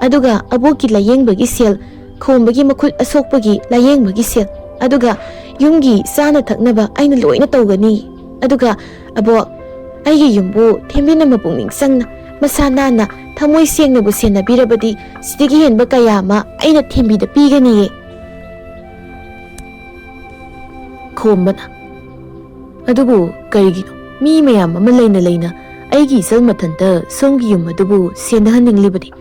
ꯑꯗꯨꯒ ꯑꯕꯣꯛꯀꯤ ꯂꯥꯌꯦꯡꯕꯒꯤ ꯁꯦꯜ, ꯈꯣꯝꯕꯒꯤ ꯃꯈꯨꯠ ꯑꯁꯣꯛꯄꯒꯤ ꯂꯥꯌꯦꯡꯕꯒꯤ ꯁꯦꯜ, ꯑꯗꯨꯒ ꯌꯨꯝꯒꯤ ꯆꯥꯅ ꯊꯛꯅꯕ ꯑꯩꯅ ꯂꯣꯏꯅ ꯇꯧꯒꯅꯤ꯫ ꯑꯗꯨꯒ ꯑꯕꯣꯛ, ꯑꯩꯒꯤ ꯌꯨꯝꯕꯨ ꯊꯦꯝꯕꯤꯅ ꯃꯄꯨꯛꯅꯤꯡ ꯆꯪꯅ, ꯃꯁꯥ ꯅꯥꯟꯅ, ꯊꯃꯣꯏ ꯁꯦꯡꯅꯕꯨ ꯁꯦꯟꯅꯕꯤꯔꯕꯗꯤ ꯁꯤꯗꯒꯤ ꯍꯦꯟꯕ ꯀꯌꯥ ꯑꯃ ꯑꯩꯅ ꯊꯦꯝꯕꯤꯗ ꯄꯤꯒꯅꯤꯌꯦ꯫" ꯈꯣꯝꯕꯅ, "ꯑꯗꯨꯕꯨ ꯀꯔꯤꯒꯤꯅꯣ ꯃꯤ ꯃꯌꯥꯝ ꯑꯃ ꯂꯩꯅ ꯂꯩꯅ ꯑꯩꯒꯤ ꯏꯆꯜ ꯃꯊꯟꯇ ꯁꯣꯝꯒꯤ ꯌꯨꯝ ꯑꯗꯨꯕꯨ ꯁꯦꯟꯅꯍꯟꯅꯤꯡꯂꯤꯕꯗꯤ?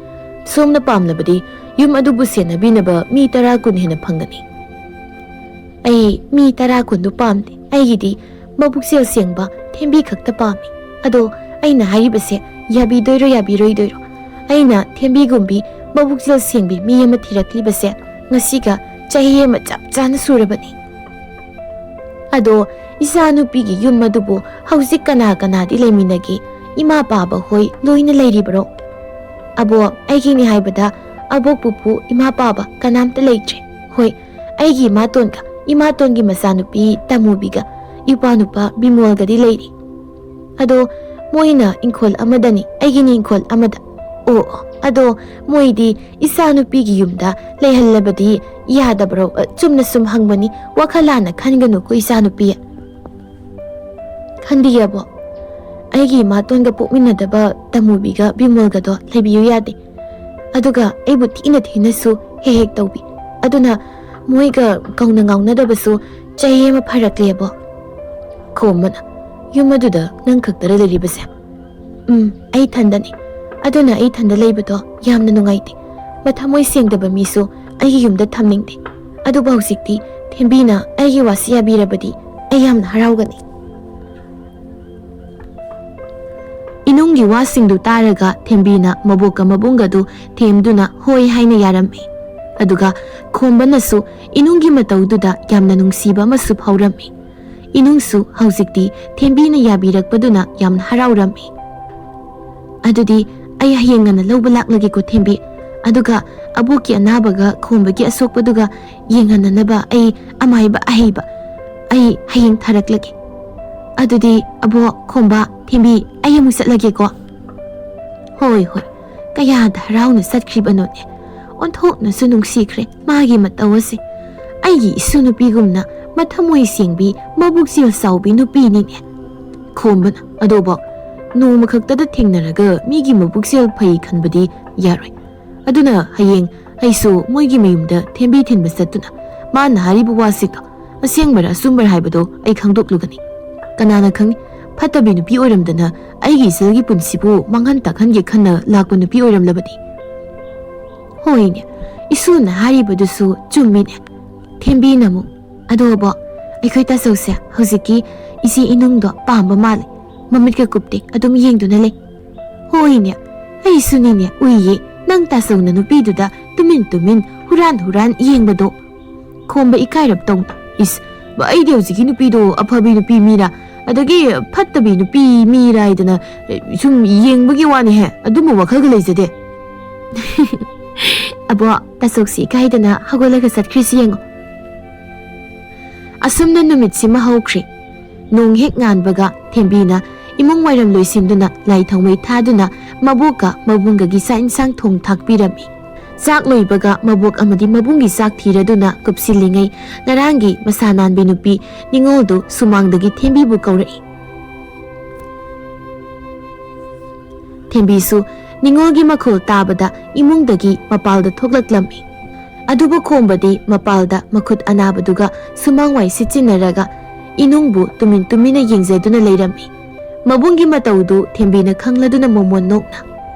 ꯁꯣꯝꯅ ꯄꯥꯝꯂꯕꯗꯤ ꯌꯨꯝ ꯑꯗꯨꯕꯨ ꯁꯦꯟꯅꯕꯤꯅꯕ ꯃꯤ ꯇꯔꯥ ꯀꯨꯟ ꯍꯦꯟꯅ ꯐꯪꯒꯅꯤ꯫" "ꯑꯩ ꯃꯤ ꯇꯔꯥ ꯀꯨꯟꯗꯨ ꯄꯥꯝꯗꯦ꯫ ꯑꯩꯒꯤꯗꯤ ꯃꯕꯨꯛꯆꯦꯜ ꯁꯦꯡꯕ ꯊꯦꯝꯕꯤ ꯈꯛꯇ ꯄꯥꯝꯃꯤ꯫ ꯑꯗꯣ ꯑꯩꯅ ꯍꯥꯏꯔꯤꯕꯁꯦ ꯌꯥꯕꯤꯗꯣꯏꯔꯣ ꯌꯥꯕꯤꯔꯣꯏꯗꯣꯏꯔꯣ? ꯑꯩꯅ ꯊꯦꯝꯕꯤꯒꯨꯝꯕꯤ ꯃꯕꯨꯛꯆꯦꯜ ꯁꯦꯡꯕꯤ ꯃꯤ ꯑꯃ ꯊꯤꯔꯛꯂꯤꯕꯁꯦ ꯉꯁꯤꯒ ꯆꯍꯤ ꯑꯃ ꯆꯞ ꯆꯥꯅ ꯁꯨꯔꯕꯅꯤ꯫ ꯑꯗꯣ ꯏꯆꯥꯅꯨꯄꯤꯒꯤ ꯌꯨꯝ ꯑꯗꯨꯕꯨ ꯍꯧꯖꯤꯛ ꯀꯅꯥ ꯀꯅꯥꯗꯤ ꯂꯩꯃꯤꯟꯅꯒꯦ? ꯏꯃꯥ ꯄꯥꯕ ꯍꯣꯏ ꯂꯣꯏꯅ ꯂꯩꯔꯤꯕꯔꯣ?" "ꯑꯕꯣꯛ, ꯑꯩꯒꯤꯅꯤ ꯍꯥꯏꯕꯗ ꯑꯕꯣꯛ ꯄꯨꯄꯨ ꯏꯃꯥ ꯄꯥꯕ ꯀꯅꯥꯝꯇ ꯂꯩꯇ꯭ꯔꯦ꯫ ꯍꯣꯏ, ꯑꯩꯒꯤ ꯏꯃꯥꯇꯣꯟꯒ ꯏꯃꯥꯇꯣꯟꯒꯤ ꯃꯆꯥꯅꯨꯄꯤ ꯇꯃꯨꯕꯤꯒ ꯏꯄ꯭ꯋꯥꯅꯨꯄꯥ ꯕꯤꯃꯣꯜꯒꯗꯤ ꯂꯩꯔꯤ꯫ ꯑꯗꯣ ꯃꯣꯏꯅ ꯏꯪꯈꯣꯜ ꯑꯃꯗꯅꯤ, ꯑꯩꯒꯤꯅ ꯏꯪꯈꯣꯜ ꯑꯃꯗ꯫" "ꯑꯣ, ꯑꯣ, ꯑꯗꯣ ꯃꯣꯏꯗꯤ ꯏꯆꯥꯅꯨꯄꯤꯒꯤ ꯌꯨꯝꯗ ꯂꯩꯍꯜꯂꯕꯗꯤ ꯌꯥꯗꯕ꯭ꯔꯣ? ꯑ, ꯆꯨꯝꯅ ꯁꯨꯝ ꯍꯪꯕꯅꯤ, ꯋꯥꯈꯜ ꯂꯥꯟꯅ ꯈꯟꯒꯅꯨꯀꯣ ꯏꯆꯥꯅꯨꯄꯤ꯫" "ꯈꯟꯗꯤꯌꯦ ꯑꯕꯣꯛ, ꯑꯩꯒꯤ ꯏꯃꯥꯇꯣꯟꯒ ꯄꯣꯛꯃꯤꯟꯅꯗꯕ ꯇꯃꯨꯕꯤꯒ ꯕꯤꯃꯣꯜꯒꯗꯣ ꯂꯩꯕꯤꯌꯨ ꯌꯥꯗꯦ꯫ ꯑꯗꯨꯒ ꯑꯩꯕꯨ ꯊꯤꯅ ꯊꯤꯅꯁꯨ ꯍꯦꯛ ꯍꯦꯛ ꯇꯧꯕꯤ꯫ ꯑꯗꯨꯅ ꯃꯣꯏꯒ ꯀꯧꯅ ꯉꯥꯎꯅꯗꯕꯁꯨ ꯆꯍꯤ ꯑꯃ ꯐꯥꯔꯛꯂꯦ ꯑꯕꯣꯛ꯫" ꯈꯣꯝꯕꯅ, "ꯌꯨꯝ ꯑꯗꯨꯗ ꯅꯪ ꯈꯛꯇꯔ ꯂꯩꯔꯤꯕꯁꯦ?" "ꯎꯝ, ꯑꯩ ꯏꯊꯟꯗꯅꯤ꯫ ꯑꯗꯨꯅ ꯑꯩ ꯏꯊꯟꯗ ꯂꯩꯕꯗꯣ ꯌꯥꯝꯅ ꯅꯨꯡꯉꯥꯏꯇꯦ꯫ ꯃꯊꯃꯣꯏ ꯁꯦꯡꯗꯕ ꯃꯤꯁꯨ ꯑꯩꯒꯤ ꯌꯨꯝꯗ ꯊꯝꯅꯤꯡꯗꯦ꯫ ꯑꯗꯨꯕꯨ ꯍꯧꯖꯤꯛꯇꯤ ꯊꯦꯝꯕꯤꯅ ꯑꯩꯒꯤ ꯋꯥꯁꯤ ꯌꯥꯕꯤꯔꯕꯗꯤ ꯑꯩ ꯌꯥꯝꯅ ꯍꯔꯥꯎꯒꯅꯤ꯫" ꯏꯅꯨꯡꯒꯤ ꯋꯥꯁꯤꯡꯗꯨ ꯇꯥꯔꯒ ꯊꯦꯝꯕꯤꯅ ꯃꯕꯣꯛꯀ ꯃꯕꯨꯡꯒꯗꯨ ꯊꯦꯝꯗꯨꯅ ꯍꯣꯏ ꯍꯥꯏꯅ ꯌꯥꯔꯝꯃꯤ꯫ ꯑꯗꯨꯒ ꯈꯣꯝꯕꯅꯁꯨ ꯏꯅꯨꯡꯒꯤ ꯃꯇꯧꯗꯨꯗ ꯌꯥꯝꯅ ꯅꯨꯡꯁꯤꯕ ꯑꯃꯁꯨ ꯐꯥꯎꯔꯝꯃꯤ꯫ ꯏꯅꯨꯡꯁꯨ ꯍꯧꯖꯤꯛꯇꯤ ꯊꯦꯝꯕꯤꯅ ꯌꯥꯕꯤꯔꯛꯄꯗꯨꯅ ꯌꯥꯝꯅ ꯍꯔꯥꯎꯔꯝꯃꯤ꯫ "ꯑꯗꯨꯗꯤ ꯑꯩ ꯍꯌꯦꯡ ꯉꯟꯅ ꯂꯧꯕ ꯂꯥꯛꯂꯒꯦꯀꯣ ꯊꯦꯝꯕꯤ꯫ ꯑꯗꯨꯒ ꯑꯕꯣꯛꯀꯤ ꯑꯅꯥꯕꯒ ꯈꯣꯝꯕꯒꯤ ꯑꯁꯣꯛꯄꯗꯨꯒ ꯌꯦꯡꯍꯟꯅꯅꯕ ꯑꯩ ꯑꯃꯥꯏꯕ ꯑꯍꯩꯕ ꯑꯩ ꯍꯌꯦꯡ ꯊꯥꯔꯛꯂꯒꯦ꯫" ꯑꯗꯨꯗꯤ ꯑꯕꯣꯛ, ꯈꯣꯝꯕ, ꯊꯦꯝꯕꯤ, ꯑꯩ ꯑꯃꯨꯛ ꯆꯠꯂꯒꯦꯀꯣ꯫ ꯍꯣꯏ, ꯍꯣꯏ, ꯀꯌꯥꯗ ꯍꯔꯥꯎꯅ ꯆꯠꯈ꯭ꯔꯤꯕꯅꯣꯅꯦ꯫ ꯑꯣꯟꯊꯣꯛꯅꯁꯨ ꯅꯨꯡꯁꯤꯈ꯭ꯔꯦ ꯃꯥꯒꯤ ꯃꯇꯧ ꯑꯁꯦ꯫ ꯑꯩꯒꯤ ꯏꯁꯨ ꯅꯨꯄꯤꯒꯨꯝꯅ ꯃꯊꯃꯣꯏ ꯁꯦꯡꯕꯤ, ꯃꯕꯨꯛꯆꯦꯜ ꯆꯥꯎꯕꯤ ꯅꯨꯄꯤꯅꯤꯅꯦ꯫ ꯈꯣꯝꯕꯅ, ꯑꯗꯣ ꯕꯣꯛ, ꯅꯣꯡꯃ ꯈꯛꯇꯗ ꯊꯦꯡꯅꯔꯒ ꯃꯤꯒꯤ ꯃꯕꯨꯛꯆꯦꯜ ꯐꯩ ꯈꯟꯕꯗꯤ ꯌꯥꯔꯣꯏ꯫ ꯑꯗꯨꯅ ꯍꯌꯦꯡ ꯑꯩꯁꯨ ꯃꯣꯏꯒꯤ ꯃꯌꯨꯝꯗ ꯊꯦꯝꯕꯤ ꯊꯤꯟꯕ ꯆꯠꯇꯨꯅ ꯃꯥꯅ ꯍꯥꯏꯔꯤꯕ ꯋꯥꯁꯤꯡꯗꯣ ꯑꯁꯦꯡꯕꯔ ꯑꯆꯨꯝꯕꯔ ꯍꯥꯏꯕꯗꯣ ꯑꯩ ꯈꯪꯗꯣꯛꯂꯨꯒꯅꯤ꯫ ꯀꯅꯥꯅ ꯈꯪꯏ, ꯐꯠꯇꯕꯤ ꯅꯨꯄꯤ ꯑꯣꯏꯔꯝꯗꯅ ꯑꯩꯒꯤ ꯏꯆꯜꯒꯤ ꯄꯨꯟꯁꯤꯕꯨ ꯃꯥꯡꯍꯟ ꯇꯥꯛꯍꯟꯒꯦ ꯈꯟꯅ ꯂꯥꯛꯄ ꯅꯨꯄꯤ ꯑꯣꯏꯔꯝꯂꯕꯗꯤ꯫ ꯍꯣꯏꯅꯦ, ꯏꯁꯨꯅ ꯍꯥꯏꯔꯤꯕꯗꯨꯁꯨ ꯆꯨꯝꯃꯤꯅꯦ꯫ ꯊꯦꯝꯕꯤꯅ ꯑꯃꯨꯛ, "ꯑꯗꯣ ꯑꯕꯣꯛ, ꯑꯩꯈꯣꯏ ꯇꯥꯆꯧꯁꯦ ꯍꯧꯖꯤꯛꯀꯤ ꯏꯆꯦ ꯏꯅꯨꯡꯗꯣ ꯄꯥꯝꯕ ꯃꯥꯜꯂꯦ꯫ ꯃꯃꯤꯠꯀ ꯀꯨꯞꯇꯦ, ꯑꯗꯨꯝ ꯌꯦꯡꯗꯨꯅ ꯂꯩ꯫" "ꯍꯣꯏꯅꯦ, ꯑꯩꯁꯨꯅꯤꯅꯦ ꯎꯏꯌꯦ, ꯅꯪ ꯇꯥꯆꯧꯅ ꯅꯨꯄꯤꯗꯨꯗ ꯇꯨꯃꯤꯟ ꯇꯨꯃꯤꯟ, ꯍꯨꯔꯥꯟ ꯍꯨꯔꯥꯟ ꯌꯦꯡꯕꯗꯣ꯫" ꯈꯣꯝꯕ ꯏꯀꯥꯏꯔꯞ ꯇꯧꯅ, "ꯏꯁ, ꯕ-, ꯑꯩꯗꯤ ꯍꯧꯖꯤꯛꯀꯤ ꯅꯨꯄꯤꯗꯣ ꯑꯐꯕꯤ ꯅꯨꯄꯤ ꯃꯤꯔꯥ, ꯑꯗꯒꯤ ꯐꯠꯇꯕꯤ ꯅꯨꯄꯤ ꯃꯤꯔꯥ ꯍꯥꯏꯗꯅ, ꯑꯦ, ꯁꯨꯝ ꯌꯦꯡꯕꯒꯤ ꯋꯥꯅꯤꯍꯦ, ꯑꯗꯨꯝꯕ ꯋꯥꯈꯜꯒ ꯂꯩꯖꯗꯦ꯫" ꯑꯕꯣ, ꯇꯥꯆꯧꯁꯤ ꯏꯀꯥꯏꯗꯅ ꯍꯧꯒꯠꯂꯒ ꯆꯠꯈ꯭ꯔꯤꯁꯤ ꯌꯦꯡꯉꯣ꯫ ꯑꯁꯨꯝꯅ ꯅꯨꯃꯤꯠꯁꯤꯃ ꯍꯧꯈ꯭ꯔꯦ꯫ ꯅꯣꯡ ꯍꯦꯛ ꯉꯥꯟꯕꯒ ꯊꯦꯝꯕꯤꯅ ꯏꯃꯨꯡ ꯋꯥꯏꯔꯝ ꯂꯣꯏꯁꯤꯟꯗꯨꯅ, ꯂꯥꯏ ꯊꯥꯎꯃꯩ ꯊꯥꯗꯨꯅ, ꯃꯕꯣꯛꯀ ꯃꯕꯨꯡꯒꯒꯤ ꯆꯥꯛ ꯏꯟꯁꯥꯡ ꯊꯣꯡ ꯊꯥꯛꯄꯤꯔꯝꯃꯤ꯫ ꯆꯥꯛ ꯂꯣꯏꯕꯒ ꯃꯕꯣꯛ ꯑꯃꯗꯤ ꯃꯕꯨꯡꯒꯤ ꯆꯥꯛ ꯊꯤꯔꯗꯨꯅ ꯀꯨꯞꯁꯤꯜꯂꯤꯉꯩ, ꯉꯔꯥꯡꯒꯤ ꯃꯁꯥ ꯅꯥꯟꯕꯤ ꯅꯨꯄꯤ ꯅꯤꯉꯣꯜꯗꯨ ꯁꯨꯃꯥꯡꯗꯒꯤ ꯊꯦꯝꯕꯤꯕꯨ ꯀꯧꯔꯛꯏ꯫ ꯊꯦꯝꯕꯤꯁꯨ ꯅꯤꯉꯣꯜꯒꯤ ꯃꯈꯣꯜ ꯇꯥꯕꯗ ꯏꯃꯨꯡꯗꯒꯤ ꯃꯄꯥꯜꯗ ꯊꯣꯛꯂꯛꯂꯝꯃꯤ꯫ ꯑꯗꯨꯕꯨ ꯈꯣꯝꯕꯗꯤ ꯃꯄꯥꯜꯗ ꯃꯈꯨꯠ ꯑꯅꯥꯕꯗꯨꯒ ꯁꯨꯃꯥꯡ ꯋꯥꯏ ꯁꯤꯠꯆꯤꯟꯅꯔꯒ ꯏꯅꯨꯡꯕꯨ ꯇꯨꯃꯤꯟ ꯇꯨꯃꯤꯟꯅ ꯌꯦꯡꯖꯗꯨꯅ ꯂꯩꯔꯝꯃꯤ꯫ ꯃꯕꯨꯡꯒꯤ ꯃꯇꯧꯗꯨ ꯊꯦꯝꯕꯤꯅ ꯈꯪꯂꯗꯨꯅ ꯃꯣꯃꯣꯟ ꯅꯣꯛꯅ,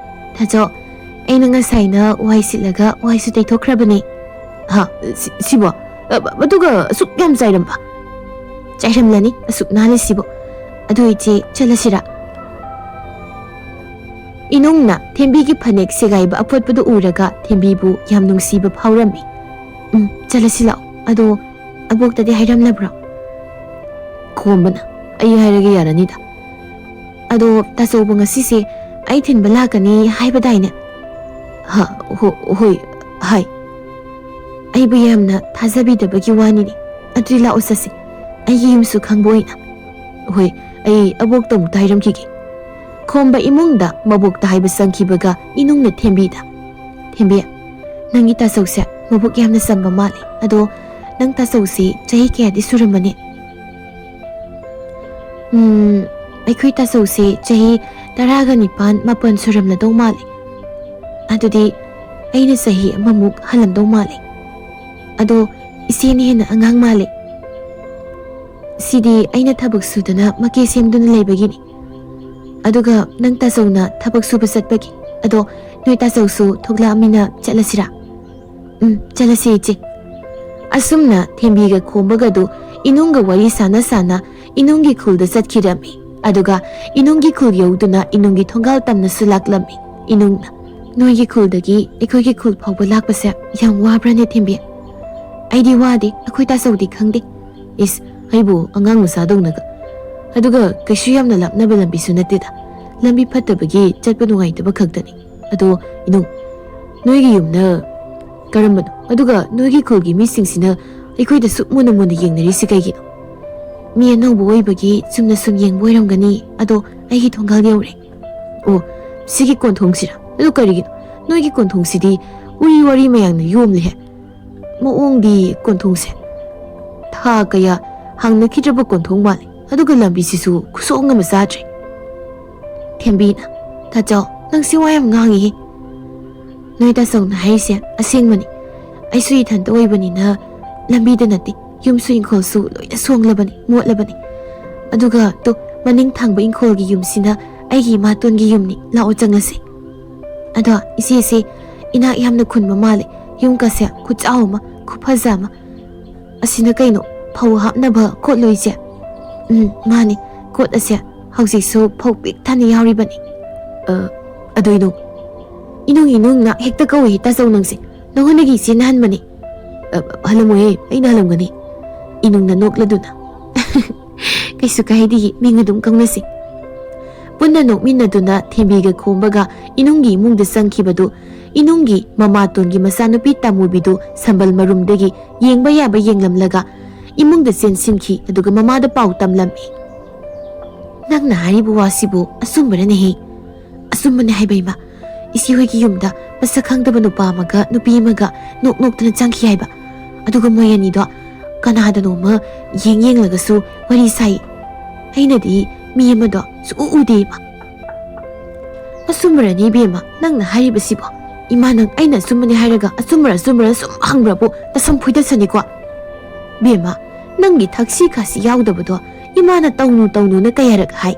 "ꯊꯥꯖꯧ, ꯑꯩꯅ ꯉꯁꯥꯏꯅ ꯋꯥꯏ ꯁꯤꯠꯂꯒ ꯋꯥꯏꯁꯨ ꯇꯩꯊꯣꯛꯈ꯭ꯔꯕꯅꯦ꯫" "ꯍꯥ? ꯁꯤ-, ꯁꯤꯕꯣ? ꯑ, ꯑꯗꯨꯒ ꯑꯁꯨꯛ ꯌꯥꯝ ꯆꯥꯏꯔꯝꯕ?" "ꯆꯥꯏꯔꯝꯂꯅꯤ, ꯑꯁꯨꯛ ꯅꯥꯜꯂꯤꯁꯤꯕꯨ꯫ ꯑꯗꯨ ꯏꯆꯦ, ꯆꯠꯂꯁꯤꯔꯥ?" ꯏꯅꯨꯡꯅ ꯊꯦꯝꯕꯤꯒꯤ ꯐꯅꯦꯛ ꯁꯦꯒꯥꯏꯕ ꯑꯐꯣꯠꯄꯗꯨ ꯎꯔꯒ ꯊꯦꯝꯕꯤꯕꯨ ꯌꯥꯝ ꯅꯨꯡꯁꯤꯕ ꯐꯥꯎꯔꯝꯃꯤ꯫ "ꯎꯝ, ꯆꯠꯂꯁꯤ ꯂꯥꯛꯑꯣ꯫ ꯑꯗꯣ ꯑꯕꯣꯛꯇꯗꯤ ꯍꯥꯏꯔꯝꯂꯕ꯭ꯔꯣ?" ꯈꯣꯝꯕꯅ, "ꯑꯩ ꯍꯥꯏꯔꯒꯦ ꯌꯥꯔꯅꯤꯗ꯫" "ꯑꯗꯣ ꯇꯥꯆꯧꯕ ꯉꯁꯤꯁꯦ ꯑꯩ ꯊꯤꯟꯕ ꯂꯥꯛꯀꯅꯤ ꯍꯥꯏꯕꯗꯥꯏꯅꯦ?" "ꯍꯥ, ꯍꯣ-, ꯍꯣꯏ, ꯍꯥꯏ꯫" "ꯑꯩꯕꯨ ꯌꯥꯝꯅ ꯊꯥꯖꯕꯤꯗꯕꯒꯤ ꯋꯥꯅꯤꯅꯦ꯫ ꯑꯗꯨꯗꯤ ꯂꯥꯛꯑꯣ ꯆꯠꯁꯤ, ꯑꯩꯒꯤ ꯌꯨꯝꯁꯨ ꯈꯪꯕ ꯑꯣꯏꯅ꯫" "ꯍꯣꯏ, ꯑꯩ ꯑꯕꯣꯛꯇ ꯑꯃꯨꯛꯇ ꯍꯥꯏꯔꯝꯈꯤꯒꯦ꯫" ꯈꯣꯝꯕ ꯏꯃꯨꯡꯗ ꯃꯕꯣꯛꯇ ꯍꯥꯏꯕ ꯆꯪꯈꯤꯕꯒ ꯏꯅꯨꯡꯅ ꯊꯦꯝꯕꯤꯗ, "ꯊꯦꯝꯕꯤ, ꯅꯪꯒꯤ ꯇꯥꯆꯧꯁꯦ ꯃꯕꯨꯛ ꯌꯥꯝꯅ ꯆꯝꯕ ꯃꯥꯜꯂꯦ꯫ ꯑꯗꯣ ꯅꯪ ꯇꯥꯆꯧꯁꯦ ꯆꯍꯤ ꯀꯌꯥꯗꯤ ꯁꯨꯔꯝꯃꯅꯤ?" "ꯎꯝ, ꯑꯩꯈꯣꯏ ꯇꯥꯆꯧꯁꯦ ꯆꯍꯤ ꯇꯔꯥꯒ ꯅꯤꯄꯥꯟ ꯃꯥꯄꯟ ꯁꯨꯔꯝꯂꯗꯧ ꯃꯥꯜꯂꯦ꯫ ꯑꯗꯨꯗꯤ ꯑꯩꯅ ꯆꯍꯤ ꯑꯃꯃꯨꯛ ꯍꯜꯂꯝꯗꯧ ꯃꯥꯜꯂꯦ꯫ ꯑꯗꯣ ꯏꯆꯦꯅ ꯍꯦꯟꯅ ꯑꯉꯥꯡ ꯃꯥꯜꯂꯦ꯫ ꯁꯤꯗꯤ ꯑꯩꯅ ꯊꯕꯛ ꯁꯨꯗꯅ ꯃꯀꯦ ꯁꯦꯝꯗꯨꯅ ꯂꯩꯕꯒꯤꯅꯤ꯫ ꯑꯗꯨꯒ ꯅꯪ ꯇꯥꯆꯧꯅ ꯊꯕꯛ ꯁꯨꯕ ꯆꯠꯄꯒꯤ꯫ ꯑꯗꯣ ꯅꯣꯏ ꯇꯥꯆꯧꯁꯨ ꯊꯣꯛꯂꯛꯑꯃꯤꯅ ꯆꯠꯂꯁꯤꯔꯥ?" "ꯎꯝ, ꯆꯠꯂꯁꯤ ꯏꯆꯦ꯫" ꯑꯁꯨꯝꯅ ꯊꯦꯝꯕꯤꯒ ꯈꯣꯝꯕꯒꯗꯨ ꯏꯅꯨꯡꯒ ꯋꯥꯔꯤ ꯁꯥꯟꯅ ꯁꯥꯟꯅ ꯏꯅꯨꯡꯒꯤ ꯈꯨꯜꯗ ꯆꯠꯈꯤꯔꯝꯃꯤ꯫ ꯑꯗꯨꯒ ꯏꯅꯨꯡꯒꯤ ꯈꯨꯜ ꯌꯧꯗꯨꯅ ꯏꯅꯨꯡꯒꯤ ꯊꯣꯡꯒꯥꯜ ꯇꯝꯅꯁꯨ ꯂꯥꯛꯂꯝꯃꯤ꯫ ꯏꯅꯨꯡꯅ, "ꯅꯣꯏꯒꯤ ꯈꯨꯜꯗꯒꯤ ꯑꯩꯈꯣꯏꯒꯤ ꯈꯨꯜ ꯐꯥꯎꯕ ꯂꯥꯛꯄꯁꯦ ꯌꯥꯝ ꯋꯥꯕ꯭ꯔꯥꯅꯦ ꯊꯦꯝꯕꯤ?" "ꯑꯩꯗꯤ ꯋꯥꯗꯦ, ꯑꯩꯈꯣꯏ ꯇꯥꯆꯧꯗꯤ ꯈꯪꯗꯦ꯫" "ꯏꯁ, ꯑꯩꯕꯨ ꯑꯉꯥꯡ ꯃꯆꯥꯗꯧꯅꯒ꯫ ꯑꯗꯨꯒ ꯀꯩꯁꯨ ꯌꯥꯝꯅ ꯂꯥꯞꯅꯕ ꯂꯝꯕꯤꯁꯨ ꯅꯠꯇꯦꯗ꯫ ꯂꯝꯕꯤ ꯐꯠꯇꯕꯒꯤ ꯆꯠꯄ ꯅꯨꯡꯉꯥꯏꯇꯕ ꯈꯛꯇꯅꯤ꯫ ꯑꯗꯣ ꯏꯅꯨꯡ, ꯅꯣꯏꯒꯤ ꯌꯨꯝꯅ ꯀꯔꯝꯕꯅꯣ? ꯑꯗꯨꯒ ꯅꯣꯏꯒꯤ ꯈꯨꯜꯒꯤ ꯃꯤꯁꯤꯡꯁꯤꯅ ꯑꯩꯈꯣꯏꯗ ꯁꯨꯛ ꯃꯨꯟꯅ ꯃꯨꯟꯅ ꯌꯦꯡꯅꯔꯤꯁꯤ ꯀꯩꯒꯤꯅꯣ?" "ꯃꯤ ꯑꯅꯧꯕ ꯑꯣꯏꯕꯒꯤ ꯆꯨꯝꯅ ꯁꯨꯝ ꯌꯦꯡꯕ ꯑꯣꯏꯔꯝꯒꯅꯤ꯫ ꯑꯗꯣ ꯑꯩꯒꯤ ꯊꯣꯡꯒꯥꯜ ꯌꯧꯔꯦ꯫ ꯑꯣ, ꯁꯤꯒꯤ ꯀꯣꯟꯊꯣꯡꯁꯤꯔꯥ? ꯑꯗꯨ ꯀꯔꯤꯒꯤꯅꯣ? ꯅꯣꯏꯒꯤ ꯀꯣꯟꯊꯣꯡꯁꯤꯗꯤ ꯎꯔꯤ ꯋꯥꯔꯤ ꯃꯌꯥꯝꯅ ꯌꯣꯝꯂꯦꯍꯦ꯫ ꯃꯑꯣꯡꯗꯤ ꯀꯣꯟꯊꯣꯡꯁꯦ ꯊꯥ ꯀꯌꯥ ꯍꯥꯡꯅꯈꯤꯗ꯭ꯔꯕ ꯀꯣꯟꯊꯣꯡ ꯃꯥꯜꯂꯦ꯫ ꯑꯗꯨꯒ ꯂꯝꯕꯤꯁꯤꯁꯨ ꯈꯨꯁꯣꯡ ꯑꯃ ꯆꯥꯗ꯭ꯔꯦ꯫" ꯊꯦꯝꯕꯤꯅ, "ꯇꯥꯆꯧ, ꯅꯪꯁꯤ ꯋꯥ ꯌꯥꯝ ꯉꯥꯡꯉꯤꯍꯦ꯫" "ꯅꯣꯏ ꯇꯥꯆꯧꯅ ꯍꯥꯏꯔꯤꯁꯦ ꯑꯁꯦꯡꯕꯅꯤ꯫ ꯑꯩꯁꯨ ꯏꯊꯟꯇ ꯑꯣꯏꯕꯅꯤꯅ ꯂꯝꯕꯤꯗ ꯅꯠꯇꯦ, ꯌꯨꯝꯁꯨ ꯏꯪꯈꯣꯜꯁꯨ ꯂꯣꯏꯅ ꯁꯣꯡꯂꯕꯅꯤ, ꯃꯣꯠꯂꯕꯅꯤ꯫ ꯑꯗꯨꯒ ꯇꯣ, ꯃꯅꯤꯡ ꯊꯪꯕ ꯏꯪꯈꯣꯜꯒꯤ ꯌꯨꯝꯁꯤꯅ ꯑꯩꯒꯤ ꯏꯃꯥꯇꯣꯟꯒꯤ ꯌꯨꯝꯅꯤ꯫ ꯂꯥꯛꯑꯣ ꯆꯪꯂꯁꯤ꯫ ꯑꯗꯣ ꯏꯆꯦꯁꯦ ꯏꯅꯥꯛ ꯌꯥꯝꯅ ꯈꯨꯟꯕ ꯃꯥꯜꯂꯦ꯫ ꯌꯨꯝꯒꯁꯦ ꯈꯨꯆꯥꯎ ꯑꯃ, ꯈꯨꯐꯖ ꯑꯃ꯫ ꯑꯁꯤꯅ ꯀꯩꯅꯣ, ꯐꯧ ꯍꯥꯞꯅꯕ ꯀꯣꯠꯂꯣ ꯏꯆꯦ?" "ꯎꯝ, ꯃꯥꯅꯤ, ꯀꯣꯠ ꯑꯁꯦ ꯍꯧꯖꯤꯛꯁꯨ ꯐꯧ ꯄꯤꯛ ꯊꯟꯅ ꯌꯥꯎꯔꯤꯕꯅꯤ꯫" "ꯑ, ꯑꯗꯣ ꯏꯅꯨꯡ, ꯏꯅꯨꯡ, ꯏꯅꯨꯡꯅ ꯍꯦꯛꯇ ꯀꯧꯏ ꯇꯥꯆꯧ ꯅꯪꯁꯦ꯫ ꯅꯉꯣꯟꯗꯒꯤ ꯏꯆꯦꯅ ꯍꯟꯕꯅꯤ꯫" "ꯑ, ꯍꯜꯂꯝꯃꯣꯏꯌꯦ, ꯑꯩꯅ ꯍꯜꯂꯝꯒꯅꯤ꯫" ꯏꯅꯨꯡꯅ ꯅꯣꯛꯂꯗꯨꯅ, "ꯀꯩꯁꯨ ꯀꯥꯏꯗꯤꯌꯦ, ꯃꯤꯡ ꯑꯗꯨꯝ ꯀꯧꯅꯁꯤ꯫" ꯄꯨꯟꯅ ꯅꯣꯛꯃꯤꯟꯅꯗꯨꯅ ꯊꯦꯝꯕꯤꯒ ꯈꯣꯝꯕꯒ ꯏꯅꯨꯡꯒꯤ ꯏꯃꯨꯡꯗ ꯆꯪꯈꯤꯕꯗꯨ, ꯏꯅꯨꯡꯒꯤ ꯃꯃꯥꯇꯣꯟꯒꯤ ꯃꯆꯥꯅꯨꯄꯤ ꯇꯥꯃꯨꯕꯤꯗꯨ ꯁꯝꯕꯜ ꯃꯔꯨꯝꯗꯒꯤ ꯌꯦꯡꯕ ꯌꯥꯕ ꯌꯦꯡꯂꯝꯂꯒ ꯏꯃꯨꯡꯗ ꯆꯦꯟꯁꯤꯟꯈꯤ, ꯑꯗꯨꯒ ꯃꯃꯥꯗ ꯄꯥꯎ ꯇꯝꯂꯝꯃꯤ꯫ "ꯅꯪꯅ ꯍꯥꯏꯔꯤꯕ ꯋꯥꯁꯤꯕꯨ ꯑꯆꯨꯝꯕꯔꯅꯦꯍꯦ?" "ꯑꯆꯨꯝꯕꯅꯦ ꯍꯥꯏꯕ, ꯏꯃꯥ꯫ ꯏꯆꯦ ꯍꯣꯏꯒꯤ ꯌꯨꯝꯗ ꯃꯁꯛ ꯈꯪꯗꯕ ꯅꯨꯄꯥ ꯑꯃꯒ ꯅꯨꯄꯤ ꯑꯃꯒ ꯅꯣꯛ ꯅꯣꯛꯇꯅ ꯆꯪꯈꯤ ꯍꯥꯏꯕ꯫ ꯑꯗꯨꯒ ꯃꯣꯏ ꯑꯅꯤꯗꯣ ꯀꯅꯥꯗꯅꯣꯃ ꯌꯦꯡ ꯌꯦꯡꯂꯒꯁꯨ ꯋꯥꯔꯤ ꯁꯥꯏ꯫ ꯑꯩꯅꯗꯤ ꯃꯤ ꯑꯃꯗꯣ ꯁꯨꯛꯎ ꯎꯗꯦ, ꯏꯃꯥ꯫" "ꯑꯆꯨꯝꯕꯔꯅꯦ ꯏꯕꯦꯝꯃ ꯅꯪꯅ ꯍꯥꯏꯔꯤꯕꯁꯤꯕꯣ? ꯏꯃꯥ, ꯅꯪ ꯑꯩꯅ ꯑꯆꯨꯝꯕꯅꯦ ꯍꯥꯏꯔꯒ ꯑꯆꯨꯝꯕꯔ ꯑꯆꯨꯝꯕꯔ ꯁꯨꯝ ꯍꯪꯕ꯭ꯔꯕꯨ ꯅꯁꯝ ꯐꯣꯏꯗꯠꯁꯅꯤꯀꯣ꯫ ꯏꯕꯦꯝꯃ, ꯅꯪꯒꯤ ꯊꯛꯁꯤ ꯈꯥꯁꯤ ꯌꯥꯎꯗꯕꯗꯣ ꯏꯃꯥꯅ ꯇꯧꯅꯨ ꯇꯧꯅꯨꯅ ꯀꯌꯥꯔꯛ ꯍꯥꯏ꯫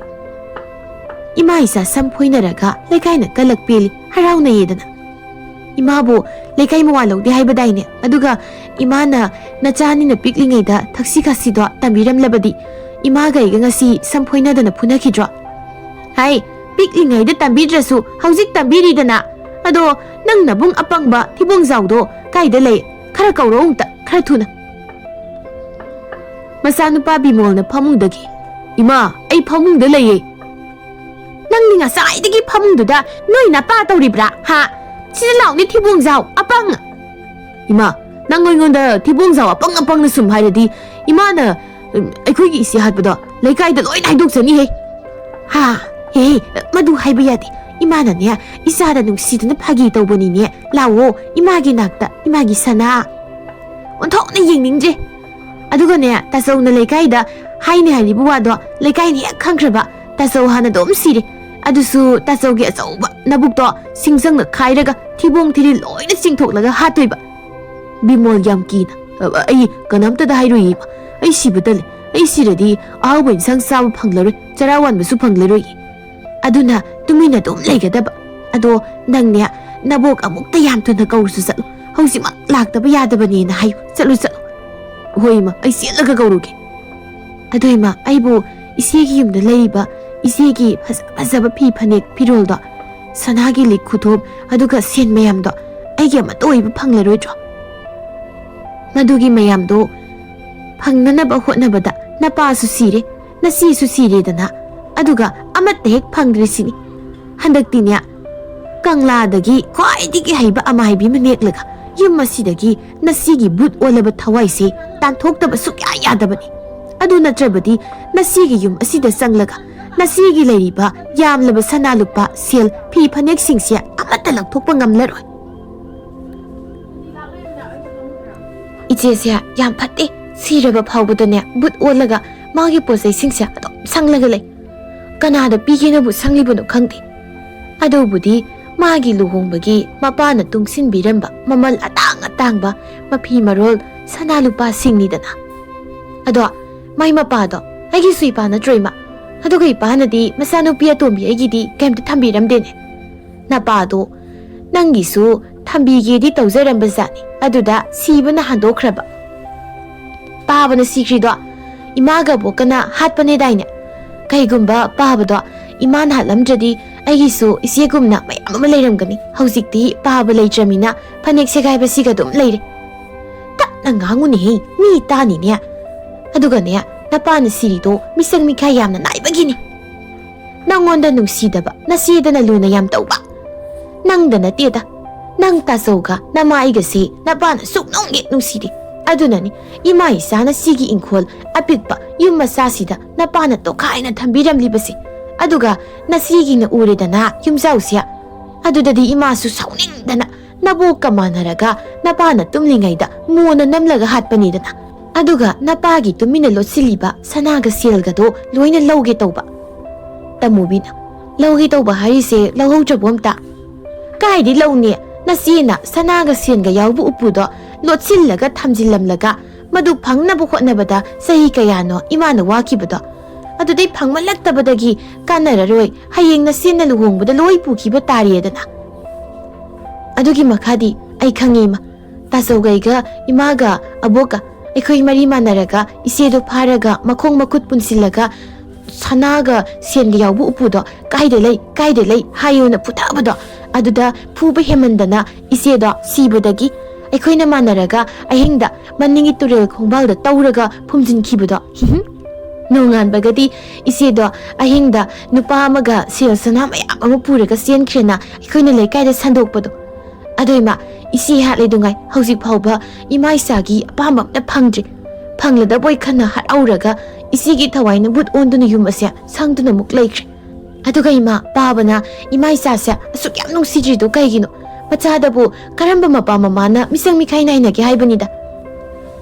ꯏꯃꯥ ꯏꯆꯥ ꯁꯝ ꯐꯣꯏꯅꯔꯒ ꯂꯩꯀꯥꯏꯅ ꯀꯂꯛ ꯄꯦꯜꯂꯤ, ꯍꯔꯥꯎꯅꯩꯌꯦꯗꯅ꯫ ꯏꯃꯥꯕꯨ ꯂꯩꯀꯥꯏ ꯃꯋꯥ ꯂꯧꯗꯦ ꯍꯥꯏꯕꯗꯥꯏꯅꯦ? ꯑꯗꯨꯒ ꯏꯃꯥꯅ ꯅꯆꯥꯅꯤꯅ ꯄꯤꯛꯂꯤꯉꯩꯗ ꯊꯛꯁꯤ ꯈꯥꯁꯤꯗꯣ ꯇꯝꯕꯤꯔꯝꯂꯕꯗꯤ ꯏꯃꯥꯒ ꯑꯩꯒ ꯉꯁꯤ ꯁꯝ ꯐꯣꯏꯅꯗꯅ ꯐꯨꯅꯈꯤꯗ꯭ꯔꯣ?" "ꯍꯥꯏ, ꯄꯤꯛꯂꯤꯉꯩꯗ ꯇꯝꯕꯤꯗ꯭ꯔꯁꯨ ꯍꯧꯖꯤꯛ ꯇꯝꯕꯤꯔꯤꯗꯅ꯫ ꯑꯗꯣ ꯅꯪ ꯅꯕꯨꯡ ꯑꯄꯪꯕ ꯊꯤꯕꯣꯡꯖꯥꯎꯗꯣ ꯀꯥꯏꯗ ꯂꯩ? ꯈꯔ ꯀꯧꯔꯛꯎ ꯑꯝꯇ, ꯈꯔ ꯊꯨꯅ꯫" ꯃꯆꯥꯅꯨꯄꯥ ꯕꯤꯃꯣꯜꯅ ꯐꯃꯨꯡꯗꯒꯤ, "ꯏꯃꯥ, ꯑꯩ ꯐꯃꯨꯡꯗ ꯂꯩꯌꯦ꯫" "ꯅꯪꯗꯤ ꯉꯁꯥꯏꯗꯒꯤ ꯐꯃꯨꯡꯗꯨꯗ ꯅꯣꯏ ꯅꯄꯥ ꯇꯧꯔꯤꯕ꯭ꯔꯥ? ꯍꯥ? ꯁꯤꯗ ꯂꯥꯎꯅꯦ, ꯊꯤꯕꯣꯡꯖꯥꯎ ꯑꯄꯪ!" "ꯏꯃꯥ, ꯅꯪ ꯑꯩꯉꯣꯟꯗ ꯊꯤꯕꯣꯡꯖꯥꯎ ꯑꯄꯪ ꯑꯄꯪꯅ ꯁꯨꯝ ꯍꯥꯏꯔꯗꯤ ꯏꯃꯥꯅ, ꯎꯝ, ꯑꯩꯈꯣꯏꯒꯤ ꯏꯆꯦ ꯍꯥꯠꯄꯗꯣ ꯂꯩꯀꯥꯏꯗ ꯂꯣꯏꯅ ꯍꯥꯏꯗꯣꯛꯆꯅꯤꯍꯦ꯫" "ꯍꯥ? ꯍꯦ, ꯃꯗꯨ ꯍꯥꯏꯕ ꯌꯥꯗꯦ꯫ ꯏꯃꯥꯅꯅꯦ, ꯏꯆꯥꯗ ꯅꯨꯡꯁꯤꯗꯨꯅ ꯐꯥꯒꯤ ꯇꯧꯕꯅꯤꯅꯦ꯫ ꯂꯥꯛꯑꯣ, ꯏꯃꯥꯒꯤ ꯅꯥꯛꯇ, ꯏꯃꯥꯒꯤ ꯁꯅꯥ꯫" ꯑꯣꯟꯊꯣꯛꯅ ꯌꯦꯡꯅꯤꯡꯗ꯭ꯔꯦ꯫ ꯑꯗꯨꯒꯅꯦ, ꯇꯥꯆꯧꯅ ꯂꯩꯀꯥꯏꯗ ꯍꯥꯏꯅꯤ ꯍꯥꯏꯔꯤꯕ ꯋꯥꯗꯣ ꯂꯩꯀꯥꯏꯅ ꯍꯦꯛ ꯈꯪꯈ꯭ꯔꯕ, ꯇꯥꯆꯧ ꯍꯥꯟꯅ ꯑꯗꯨꯝ ꯁꯤꯔꯦ꯫ ꯑꯗꯨꯁꯨ ꯇꯥꯆꯧꯒꯤ ꯑꯆꯧꯕ ꯅꯕꯨꯛꯇꯣ ꯁꯤꯡꯖꯪꯅ ꯈꯥꯏꯔꯒ ꯊꯤꯕꯣꯡ ꯊꯤꯔꯤꯜ ꯂꯣꯏꯅ ꯆꯤꯡꯊꯣꯛꯂꯒ ꯍꯥꯠꯇꯣꯏꯕ꯫ ꯕꯤꯃꯣꯜ ꯌꯥꯝ ꯀꯤꯅ, "ꯑ, ꯑ, ꯑꯩ ꯀꯅꯥꯝꯇꯗ ꯍꯥꯏꯔꯣꯏꯌꯦ ꯏꯃꯥ꯫ ꯑꯩ ꯁꯤꯕ ꯇꯜꯂꯦ꯫ ꯑꯩ ꯁꯤꯔꯗꯤ ꯑꯍꯥꯎꯕ ꯏꯟꯁꯥꯡ ꯆꯥꯕ ꯐꯪꯂꯔꯣꯏ, ꯆꯔꯥ ꯋꯥꯟꯕꯁꯨ ꯐꯪꯂꯔꯣꯏꯌꯦ꯫ ꯑꯗꯨꯅ ꯇꯨꯃꯤꯟꯅ ꯑꯗꯨꯝ ꯂꯩꯒꯗꯕ꯫ ꯑꯗꯣ ꯅꯪꯅꯦ, ꯅꯕꯣꯛ ꯑꯃꯨꯛꯇ ꯌꯥꯝ ꯊꯨꯅ ꯀꯧꯔꯨꯁꯨ ꯆꯠꯂꯨ꯫ ꯍꯧꯖꯤꯛꯃꯛ ꯂꯥꯛꯇꯕ ꯌꯥꯗꯕꯅꯦꯅ ꯍꯥꯏꯌꯨ꯫ ꯆꯠꯂꯨ, ꯆꯠꯂꯨ꯫" "ꯍꯣꯏ ꯏꯃꯥ, ꯑꯩ ꯆꯦꯜꯂꯒ ꯀꯧꯔꯨꯒꯦ꯫" "ꯑꯗꯣ ꯏꯃꯥ, ꯑꯩꯕꯨ ꯏꯆꯦꯒꯤ ꯌꯨꯝꯗ ꯂꯩꯔꯤꯕ ꯏꯆꯦꯒꯤ ꯐꯖ ꯐꯖꯕ ꯐꯤ ꯐꯅꯦꯛ ꯐꯤꯔꯣꯜꯗꯣ, ꯁꯅꯥꯒꯤ ꯂꯤꯛ ꯈꯨꯊꯣꯞ, ꯑꯗꯨꯒ ꯁꯦꯟ ꯃꯌꯥꯝꯗꯣ ꯑꯩꯒꯤ ꯑꯃꯠꯇ ꯑꯣꯏꯕ ꯐꯪꯂꯔꯣꯏꯗ꯭ꯔꯣ?" "ꯃꯗꯨꯒꯤ ꯃꯌꯥꯝꯗꯣ ꯐꯪꯅꯅꯕ ꯍꯣꯠꯅꯕꯗ ꯅꯄꯥꯁꯨ ꯁꯤꯔꯦ, ꯅꯆꯦꯁꯨ ꯁꯤꯔꯦꯗꯅ, ꯑꯗꯨꯒ ꯑꯃꯠꯇ ꯍꯦꯛ ꯐꯪꯗ꯭ꯔꯤꯁꯤꯅꯤ꯫ ꯍꯟꯗꯛꯇꯤꯅꯦ, ꯀꯪꯂꯥꯗꯒꯤ ꯈ꯭ꯋꯥꯏꯗꯒꯤ ꯍꯩꯕ ꯑꯃꯥꯏꯕꯤ ꯑꯃ ꯅꯦꯛꯂꯒ ꯌꯨꯝ ꯑꯁꯤꯗꯒꯤ ꯅꯆꯦꯒꯤ ꯕꯨꯠ ꯑꯣꯜꯂꯕ ꯊꯋꯥꯏꯁꯦ ꯇꯥꯟꯊꯣꯛꯇꯕ ꯁꯨꯛꯌꯥ ꯌꯥꯗꯕꯅꯤ꯫ ꯑꯗꯨ ꯅꯠꯇ꯭ꯔꯕꯗꯤ ꯅꯆꯦꯒꯤ ꯌꯨꯝ ꯑꯁꯤꯗ ꯆꯪꯂꯒ ꯅꯆꯦꯒꯤ ꯂꯩꯔꯤꯕ ꯌꯥꯝꯂꯕ ꯁꯅꯥ ꯂꯨꯄꯥ, ꯁꯦꯜ, ꯐꯤ ꯐꯅꯦꯛꯁꯤꯡꯁꯦ ꯑꯃꯠꯇ ꯂꯧꯊꯣꯛꯄ ꯉꯝꯂꯔꯣꯏ꯫ ꯏꯆꯦꯁꯦ ꯌꯥꯝ ꯐꯠꯇꯦ꯫ ꯁꯤꯔꯕ ꯐꯥꯎꯕꯗꯅꯦ ꯕꯨꯠ ꯑꯣꯜꯂꯒ ꯃꯥꯒꯤ ꯄꯣꯠ ꯆꯩꯁꯤꯡꯁꯦ ꯑꯗꯨꯝ ꯁꯪꯂꯒ ꯂꯩ꯫ ꯀꯅꯥꯗ ꯄꯤꯒꯦꯅꯕꯨ ꯁꯪꯂꯤꯕꯅꯣ ꯈꯪꯗꯦ꯫ ꯑꯗꯨꯕꯨꯗꯤ ꯃꯥꯒꯤ ꯂꯨꯍꯣꯡꯕꯒꯤ ꯃꯄꯥꯅ ꯇꯨꯡꯁꯤꯟꯕꯤꯔꯝꯕ ꯃꯃꯜ ꯑꯇꯥꯡ ꯑꯇꯥꯡꯕ ꯃꯐꯤ ꯃꯔꯣꯜ, ꯁꯅꯥ ꯂꯨꯄꯥꯁꯤꯡꯅꯤꯗꯅ꯫ ꯑꯗꯣ ꯃꯥꯏ ꯃꯄꯥꯗꯣ ꯑꯩꯒꯤꯁꯨ ꯏꯄꯥ ꯅꯠꯇ꯭ꯔꯣ, ꯏꯃꯥ? ꯑꯗꯨꯒ ꯏꯄꯥꯅꯗꯤ ꯃꯆꯥꯅꯨꯄꯤ ꯑꯇꯣꯝꯕꯤ ꯑꯩꯒꯤꯗꯤ ꯀꯩꯝꯇ ꯊꯝꯕꯤꯔꯝꯗꯦꯅꯦ꯫ ꯅꯄꯥꯗꯣ ꯅꯪꯒꯤꯁꯨ ꯊꯝꯕꯤꯒꯦꯗꯤ ꯇꯧꯖꯔꯝꯕ ꯖꯥꯠꯅꯤ, ꯑꯗꯨꯗ ꯁꯤꯕꯅ ꯍꯟꯗꯣꯛꯈ꯭ꯔꯕ꯫ ꯄꯥꯕꯅ ꯁꯤꯈ꯭ꯔꯤꯗꯣ ꯏꯃꯥꯒ ꯑꯕꯣꯛꯀꯅ ꯍꯥꯠꯄꯅꯦꯗꯥꯏꯅꯦ? ꯀꯩꯒꯨꯝꯕ ꯄꯥꯕꯗꯣ ꯏꯃꯥꯅ ꯍꯥꯠꯂꯝꯗ꯭ꯔꯗꯤ ꯑꯩꯒꯤꯁꯨ ꯏꯆꯦꯒꯨꯝꯅ ꯃꯌꯥꯝ ꯑꯃ ꯂꯩꯔꯝꯒꯅꯤ꯫ ꯍꯧꯖꯤꯛꯇꯤ ꯄꯥꯕ ꯂꯩꯇ꯭ꯔꯃꯤꯅ ꯐꯅꯦꯛ ꯁꯦꯒꯥꯏꯕꯁꯤꯒ ꯑꯗꯨꯝ ꯂꯩꯔꯦ꯫ ꯇꯞꯅ ꯉꯥꯡꯉꯨꯅꯦꯍꯦ, ꯃꯤ ꯇꯥꯅꯤꯅꯦ꯫ ꯑꯗꯨꯒꯅꯦ, ꯅꯄꯥꯅ ꯁꯤꯔꯤꯗꯣ ꯃꯤꯆꯪ ꯃꯤꯈꯥꯏ ꯌꯥꯝꯅ ꯅꯥꯏꯕꯒꯤꯅꯤ꯫ ꯅꯪꯉꯣꯟꯗ ꯅꯨꯡꯁꯤꯗꯕ ꯅꯆꯦꯗꯅ ꯂꯨꯅ ꯌꯥꯝ ꯇꯧꯕ꯫ ꯅꯪꯗ ꯅꯠꯇꯦꯗ, ꯅꯪ ꯇꯥꯆꯧꯒ ꯅꯃꯥꯏꯒꯁꯦ ꯅꯄꯥꯅ ꯁꯨꯛꯅꯨꯡ ꯍꯦꯛ ꯅꯨꯡꯁꯤꯗꯦ꯫ ꯑꯗꯨꯅꯅꯤ ꯏꯃꯥ ꯏꯆꯥꯅ ꯁꯤꯒꯤ ꯏꯪꯈꯣꯜ ꯑꯄꯤꯛꯄ ꯌꯨꯝ ꯃꯆꯥꯁꯤꯗ ꯅꯄꯥꯅ ꯇꯣꯈꯥꯏꯅ ꯊꯝꯕꯤꯔꯝꯂꯤꯕꯁꯦ꯫ ꯑꯗꯨꯒ ꯅꯆꯦꯒꯤꯅ ꯎꯔꯦꯗꯅ ꯌꯨꯝꯖꯥꯎꯁꯦ, ꯑꯗꯨꯗꯗꯤ ꯏꯃꯥꯁꯨ ꯁꯥꯎꯅꯤꯡꯗꯅ ꯅꯕꯣꯛꯀ ꯃꯥꯟꯅꯔꯒ ꯅꯄꯥꯅ ꯇꯨꯝꯂꯤꯉꯩꯗ ꯃꯣꯟꯅ ꯅꯝꯂꯒ ꯍꯥꯠꯄꯅꯤꯗꯅ꯫ ꯑꯗꯨꯒ ꯅꯄꯥꯒꯤ ꯇꯨꯃꯤꯟꯅ ꯂꯣꯠꯁꯤꯜꯂꯤꯕ ꯁꯅꯥꯒ ꯁꯦꯜꯒꯗꯣ ꯂꯣꯏꯅ ꯂꯧꯒꯦ ꯇꯧꯕ꯫ ꯇꯃꯨꯕꯤꯅ, "ꯂꯧꯒꯦ ꯇꯧꯕ ꯍꯥꯏꯔꯤꯁꯦ ꯂꯧꯍꯧꯗ꯭ꯔꯕꯣ ꯑꯝꯇ?" "ꯀꯥꯏꯗꯤ ꯂꯧꯅꯤ? ꯅꯆꯦꯅ ꯁꯅꯥꯒ ꯁꯦꯟꯒ ꯌꯥꯎꯕ ꯎꯄꯨꯗꯣ ꯂꯣꯠꯁꯤꯜꯂꯒ ꯊꯝꯖꯤꯜꯂꯝꯂꯒ ꯃꯗꯨ ꯐꯪꯅꯕ ꯍꯣꯠꯅꯕꯗ ꯆꯍꯤ ꯀꯌꯥꯅꯣ ꯏꯃꯥꯅ ꯋꯥꯈꯤꯕꯗꯣ꯫ ꯑꯗꯨꯗꯩ ꯐꯪꯃꯜꯂꯛꯇꯕꯗꯒꯤ ꯀꯥꯟꯅꯔꯔꯣꯏ, ꯍꯌꯦꯡ ꯅꯆꯦꯅ ꯂꯨꯍꯣꯡꯕꯗ ꯂꯣꯏ ꯄꯨꯈꯤꯕ ꯇꯥꯔꯦꯗꯅ꯫ ꯑꯗꯨꯒꯤ ꯃꯈꯥꯗꯤ ꯑꯩ ꯈꯪꯉꯦ, ꯏꯃꯥ꯫ ꯇꯥꯆꯧꯒꯩꯒ, ꯏꯃꯥꯒ, ꯑꯕꯣꯛꯀ ꯑꯩꯈꯣꯏ ꯃꯔꯤ ꯃꯥꯟꯅꯔꯒ ꯏꯆꯦꯗꯣ ꯐꯥꯔꯒ ꯃꯈꯣꯡ ꯃꯈꯨꯠ ꯄꯨꯟꯁꯤꯜꯂꯒ ꯁꯅꯥꯒ ꯁꯦꯟꯒ ꯌꯥꯎꯕ ꯎꯄꯨꯗꯣ ꯀꯥꯏꯗ ꯂꯩ, ꯀꯥꯏꯗ ꯂꯩ ꯍꯥꯏꯌꯣꯅ ꯐꯨꯊꯕꯗꯣ꯫ ꯑꯗꯨꯗ ꯐꯨꯕ ꯍꯦꯟꯃꯟꯗꯅ ꯏꯆꯦꯗꯣ ꯁꯤꯕꯗꯒꯤ ꯑꯩꯈꯣꯏꯅ ꯃꯥꯟꯅꯔꯒ ꯑꯍꯤꯡꯗ ꯃꯅꯤꯡꯒꯤ ꯇꯨꯔꯦꯜ ꯈꯣꯡꯕꯥꯜꯗ ꯇꯧꯔꯒ ꯐꯨꯝꯖꯤꯟꯈꯤꯕꯗꯣ꯫ ꯅꯣꯡꯉꯥꯟꯕꯒꯗꯤ ꯏꯆꯦꯗꯣ ꯑꯍꯤꯡꯗ ꯅꯨꯄꯥ ꯑꯃꯒ ꯁꯦꯜ ꯁꯅꯥ ꯃꯌꯥꯝ ꯑꯃ ꯄꯨꯔꯒ ꯆꯦꯟꯈ꯭ꯔꯦꯅ ꯑꯩꯈꯣꯏꯅ ꯂꯩꯀꯥꯏꯗ ꯁꯟꯗꯣꯛꯄꯗꯣ꯫ ꯑꯗꯣ ꯏꯃꯥ, ꯏꯆꯦ ꯍꯥꯠꯂꯦꯗꯨꯉꯥꯏ ꯍꯧꯖꯤꯛ ꯐꯥꯎꯕ ꯏꯃꯥ ꯏꯆꯥꯒꯤ ꯑꯄꯥꯝꯕ ꯑꯝꯇ ꯐꯪꯗ꯭ꯔꯤ꯫ ꯐꯪꯂꯗꯕꯣꯏ ꯈꯟꯅ ꯍꯔꯥꯎꯔꯒ ꯏꯆꯦꯒꯤ ꯊꯋꯥꯏꯅ ꯕꯨꯠ ꯑꯣꯟꯗꯨꯅ ꯌꯨꯝ ꯑꯁꯦ ꯁꯪꯗꯨꯅ ꯑꯃꯨꯛ ꯂꯩꯈ꯭ꯔꯦ꯫ ꯑꯗꯨꯒ ꯏꯃꯥ, ꯄꯥꯕꯅ ꯏꯃꯥ ꯏꯆꯥꯁꯦ ꯑꯁꯨꯛ ꯌꯥꯝ ꯅꯨꯡꯁꯤꯗ꯭ꯔꯤꯗꯣ ꯀꯩꯒꯤꯅꯣ? ꯃꯆꯥꯗꯕꯨ ꯀꯔꯝꯕ ꯃꯄꯥ ꯃꯃꯥꯅ ꯃꯤꯆꯪ ꯃꯤꯈꯥꯏ ꯅꯥꯏꯅꯒꯦ ꯍꯥꯏꯕꯅꯤꯗ꯫